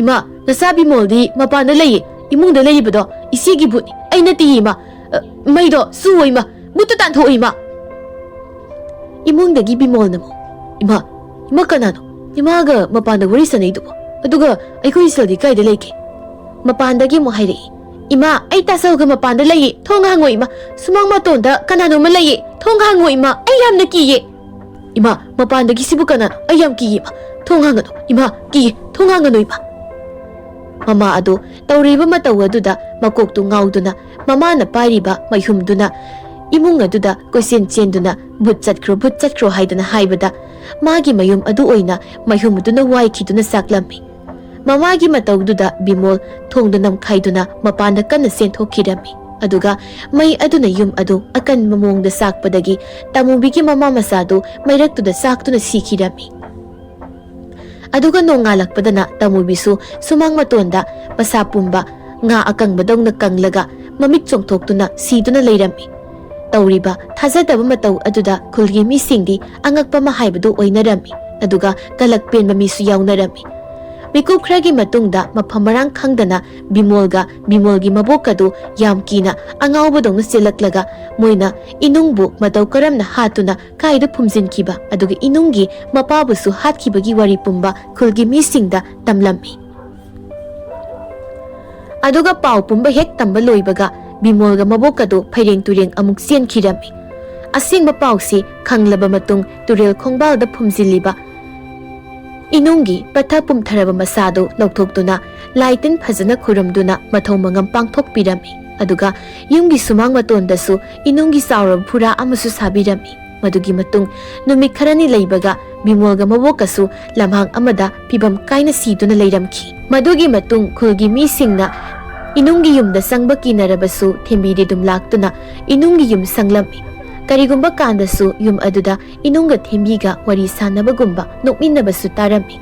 "ꯏꯃꯥ, ꯅꯆꯥ ꯕꯤꯃꯣꯜꯗꯤ ꯃꯄꯥꯟꯗ ꯂꯩꯌꯦ꯫ ꯏꯃꯨꯡꯗ ꯂꯩꯔꯤꯕꯗꯣ ꯏꯆꯦꯒꯤ ꯚꯨꯠꯅꯤ, ꯑꯩ ꯅꯠꯇꯦꯌꯦ ꯏꯃꯥ꯫ ꯑ, ꯃꯩꯗꯣ ꯆꯨꯋꯣ ꯏꯃꯥ, ꯃꯨꯠꯇꯨ ꯇꯥꯟꯊꯣꯛꯑꯣ ꯏꯃꯥ꯫" ꯏꯃꯨꯡꯗꯒꯤ ꯕꯤꯃꯣꯜꯅ ꯑꯃꯨꯛ, "ꯏꯃꯥ, ꯏꯃꯥ, ꯀꯅꯥꯅꯣ ꯏꯃꯥꯒ ꯃꯄꯥꯟꯗ ꯋꯥꯔꯤ ꯁꯥꯟꯅꯩꯗꯨꯕꯣ? ꯑꯗꯨꯒ ꯑꯩꯈꯣꯏ ꯏꯆꯜꯗꯤ ꯀꯥꯏꯗ ꯂꯩꯒꯦ?" ꯃꯄꯥꯟꯗꯒꯤ ꯑꯃꯨꯛ ꯍꯥꯏꯔꯛꯏ, "ꯏꯃꯥ, ꯑꯩ ꯇꯥꯆꯧꯒ ꯃꯄꯥꯟꯗ ꯂꯩꯌꯦ, ꯊꯣꯡ ꯍꯥꯡꯉꯣ ꯏꯃꯥ, ꯁꯨꯃꯥꯡ ꯃꯇꯣꯟꯗ ꯀꯅꯥꯅꯣꯝꯃ ꯂꯩꯌꯦ, ꯊꯣꯡ ꯍꯥꯡꯉꯣ ꯏꯃꯥ, ꯑꯩ ꯌꯥꯝꯅ ꯀꯤꯌꯦ꯫" "ꯏꯃꯥ, ꯃꯄꯥꯟꯗꯒꯤ ꯁꯤꯕꯨ ꯀꯅꯥꯅꯣ? ꯑꯩ ꯌꯥꯝ ꯀꯤꯌꯦ ꯏꯃꯥ, ꯊꯣꯡ ꯍꯥꯡꯒꯅꯨ ꯏꯃꯥ, ꯀꯤꯌꯦ, ꯊꯣꯡ ꯍꯥꯡꯒꯅꯨ ꯏꯃꯥ꯫" ꯃꯃꯥ ꯑꯗꯨ ꯇꯧꯔꯤꯕ ꯃꯇꯧ ꯑꯗꯨꯗ ꯃꯀꯣꯛꯇꯨ ꯉꯥꯎꯗꯨꯅ ꯃꯃꯥꯅ ꯄꯥꯏꯔꯤꯕ ꯃꯩꯍꯨꯝꯗꯨꯅ ꯏꯃꯨꯡ ꯑꯗꯨꯗ ꯀꯣꯏꯆꯦꯟ ꯆꯦꯟꯗꯨꯅ, "ꯚꯨꯠ ꯆꯠꯈ꯭ꯔꯣ, ꯚꯨꯠ ꯆꯠꯈ꯭ꯔꯣ" ꯍꯥꯏꯗꯨꯅ ꯍꯥꯏꯕꯗ, ꯃꯥꯒꯤ ꯃꯌꯨꯝ ꯑꯗꯨ ꯑꯣꯏꯅ ꯃꯩꯍꯨꯝ ꯑꯗꯨꯅ ꯋꯥꯏꯈꯤꯗꯨꯅ ꯆꯥꯛꯂꯝꯃꯤ꯫ ꯃꯃꯥꯒꯤ ꯃꯇꯧꯗꯨꯗ ꯕꯤꯃꯣꯜ ꯊꯣꯡꯗ ꯅꯝꯈꯥꯏꯗꯨꯅ ꯃꯄꯥꯟꯗ ꯀꯟꯅ ꯆꯦꯟꯊꯣꯛꯈꯤꯔꯝꯃꯤ꯫ ꯑꯗꯨꯒ ꯃꯩ ꯑꯗꯨꯅ ꯌꯨꯝ ꯑꯗꯨ ꯑꯀꯟꯕ ꯃꯑꯣꯡꯗ ꯆꯥꯛꯄꯗꯒꯤ ꯇꯃꯨꯕꯤꯒꯤ ꯃꯃꯥ ꯃꯆꯥꯗꯨ ꯃꯩꯔꯛꯇꯨꯗ ꯆꯥꯛꯇꯨꯅ ꯁꯤꯈꯤꯔꯝꯃꯤ꯫ ꯑꯗꯨꯒ ꯅꯣꯡꯉꯥꯜꯂꯛꯄꯗꯅ ꯇꯃꯨꯕꯤꯁꯨ ꯁꯨꯃꯥꯡ ꯃꯇꯣꯟꯗ ꯃꯁꯥ ꯄꯨꯝꯕ ꯉꯥ ꯑꯀꯪꯕꯗꯧꯅ ꯀꯪꯂꯒ ꯃꯃꯤꯠ ꯆꯣꯡꯊꯣꯛꯇꯨꯅ ꯁꯤꯗꯨꯅ ꯂꯩꯔꯝꯃꯤ꯫ ꯇꯧꯔꯤꯕ ꯊꯥꯖꯗꯕ ꯃꯇꯧ ꯑꯗꯨꯗ ꯈꯨꯜꯒꯤ ꯃꯤꯁꯤꯡꯗꯤ ꯑꯉꯛꯄ ꯑꯃ ꯍꯥꯏꯕꯗꯨ ꯑꯣꯏꯅꯔꯝꯃꯤ꯫ ꯑꯗꯨꯒ ꯀꯂꯛ ꯄꯦꯟꯕ ꯃꯤꯁꯨ ꯌꯥꯎꯅꯔꯝꯃꯤ꯫ ꯃꯤꯀꯨꯞ ꯈꯔꯒꯤ ꯃꯇꯨꯡꯗ ꯃꯐꯝ ꯃꯔꯥꯡ ꯈꯪꯗꯅ ꯕꯤꯃꯣꯜꯒ ꯕꯤꯃꯣꯜꯒꯤ ꯃꯕꯣꯛꯀꯗꯨ ꯌꯥꯝ ꯀꯤꯅ ꯑꯉꯥꯎꯕꯗꯧꯅ ꯆꯦꯜꯂꯛꯂꯒ ꯃꯣꯏꯅ ꯏꯅꯨꯡꯕꯨ ꯃꯇꯧ ꯀꯔꯝꯅ ꯍꯥꯠꯇꯨꯅ ꯀꯥꯏꯗ ꯐꯨꯝꯖꯤꯟꯈꯤꯕ ꯑꯗꯨꯒ ꯏꯅꯨꯡꯒꯤ ꯃꯄꯥꯕꯨꯁꯨ ꯍꯥꯠꯈꯤꯕꯒꯤ ꯋꯥꯔꯤ ꯄꯨꯝꯕ ꯈꯨꯜꯒꯤ ꯃꯤꯁꯤꯡꯗ ꯇꯝꯂꯝꯃꯤ꯫ ꯑꯗꯨꯒ ꯄꯥꯎ ꯄꯨꯝꯕ ꯍꯦꯛ ꯇꯝꯕ ꯂꯣꯏꯕꯒ ꯕꯤꯃꯣꯜꯒ ꯃꯕꯣꯛꯀꯗꯨ ꯐꯩꯔꯦꯡ ꯇꯨꯔꯦꯡ ꯑꯃꯨꯛ ꯆꯦꯟꯈꯤꯔꯝꯃꯤ꯫ ꯑꯁꯦꯡꯕ ꯄꯥꯎꯁꯤ ꯈꯪꯂꯕ ꯃꯇꯨꯡ ꯇꯨꯔꯦꯜ ꯈꯣꯡꯕꯥꯜꯗ ꯐꯨꯝꯖꯤꯜꯂꯤꯕ ꯏꯅꯨꯡꯒꯤ ꯄꯠꯊ ꯄꯨꯝꯊꯔꯕ ꯃꯁꯥꯗꯨ ꯂꯧꯊꯣꯛꯇꯨꯅ ꯂꯥꯏ ꯇꯤꯟ ꯐꯖꯅ ꯈꯨꯔꯨꯝꯗꯨꯅ ꯃꯊꯧ ꯃꯉꯝ ꯄꯥꯡꯊꯣꯛꯄꯤꯔꯝꯃꯤ꯫ ꯑꯗꯨꯒ ꯌꯨꯝꯒꯤ ꯁꯨꯃꯥꯡ ꯃꯇꯣꯟꯗꯁꯨ ꯏꯅꯨꯡꯒꯤ ꯆꯥꯎꯔꯕ ꯐꯨꯔꯥ ꯑꯃꯁꯨ ꯁꯥꯕꯤꯔꯝꯃꯤ꯫ ꯃꯗꯨꯒꯤ ꯃꯇꯨꯡ ꯅꯨꯃꯤꯠ ꯈꯔꯅꯤ ꯂꯩꯕꯒ ꯕꯤꯃꯣꯜꯒ ꯃꯕꯣꯛꯀꯁꯨ ꯂꯝꯍꯥꯡ ꯑꯃꯗ ꯐꯤꯕꯝ ꯀꯥꯏꯅ ꯁꯤꯗꯨꯅ ꯂꯩꯔꯝꯈꯤ꯫ ꯃꯗꯨꯒꯤ ꯃꯇꯨꯡ ꯈꯨꯜꯒꯤ ꯃꯤꯁꯤꯡꯅ ꯏꯅꯨꯡꯒꯤ ꯌꯨꯝꯗ ꯆꯪꯕ ꯀꯤꯅꯔꯕꯁꯨ ꯊꯦꯝꯕꯤꯗꯤ ꯑꯗꯨꯝ ꯂꯥꯛꯇꯨꯅ ꯏꯅꯨꯡꯒꯤ ꯌꯨꯝ ꯁꯪꯂꯝꯃꯤ꯫ ꯀꯔꯤꯒꯨꯝꯕ ꯀꯥꯟꯗꯁꯨ ꯌꯨꯝ ꯑꯗꯨꯗ ꯏꯅꯨꯡꯒ ꯊꯦꯝꯕꯤꯒ ꯋꯥꯔꯤ ꯁꯥꯟꯅꯕꯒꯨꯝꯕ ꯅꯣꯛꯃꯤꯟꯅꯕꯁꯨ ꯇꯥꯔꯝꯃꯤ꯫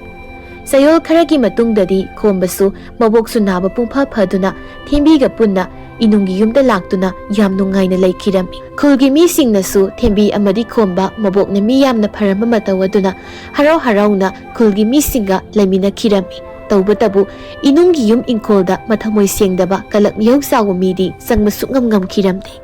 ꯆꯌꯣꯜ ꯈꯔꯒꯤ ꯃꯇꯨꯡꯗꯗꯤ ꯈꯣꯝꯕꯁꯨ ꯃꯕꯣꯛꯁꯨ ꯅꯥꯕ ꯄꯨꯡꯐ ꯐꯗꯨꯅ ꯊꯦꯝꯕꯤꯒ ꯄꯨꯟꯅ ꯏꯅꯨꯡꯒꯤ ꯌꯨꯝꯗ ꯂꯥꯛꯇꯨꯅ ꯌꯥꯝ ꯅꯨꯡꯉꯥꯏꯅ ꯂꯩꯈꯤꯔꯝꯃꯤ꯫ ꯈꯨꯜꯒꯤ ꯃꯤꯁꯤꯡꯅꯁꯨ ꯊꯦꯝꯕꯤ ꯑꯃꯗꯤ ꯈꯣꯝꯕ ꯃꯕꯣꯛꯅ ꯃꯤ ꯌꯥꯝꯅ ꯐꯔꯝꯕ ꯃꯇꯧ ꯑꯗꯨꯅ ꯍꯔꯥꯎ ꯍꯔꯥꯎꯅ ꯈꯨꯜꯒꯤ ꯃꯤꯁꯤꯡꯒ ꯂꯩꯃꯤꯟꯅꯈꯤꯔꯝꯃꯤ꯫ ꯇꯧꯕꯇꯕꯨ ꯏꯅꯨꯡꯒꯤ ꯌꯨꯝ ꯏꯪꯈꯣꯜꯗ ꯃꯊꯃꯣꯏ ꯁꯦꯡꯗꯕ ꯀꯂꯛ ꯃꯤꯍꯧ ꯆꯥꯎꯕ ꯃꯤꯗꯤ ꯆꯪꯕ ꯁꯨꯛꯉꯝ ꯉꯝꯈꯤꯔꯝꯗꯦ꯫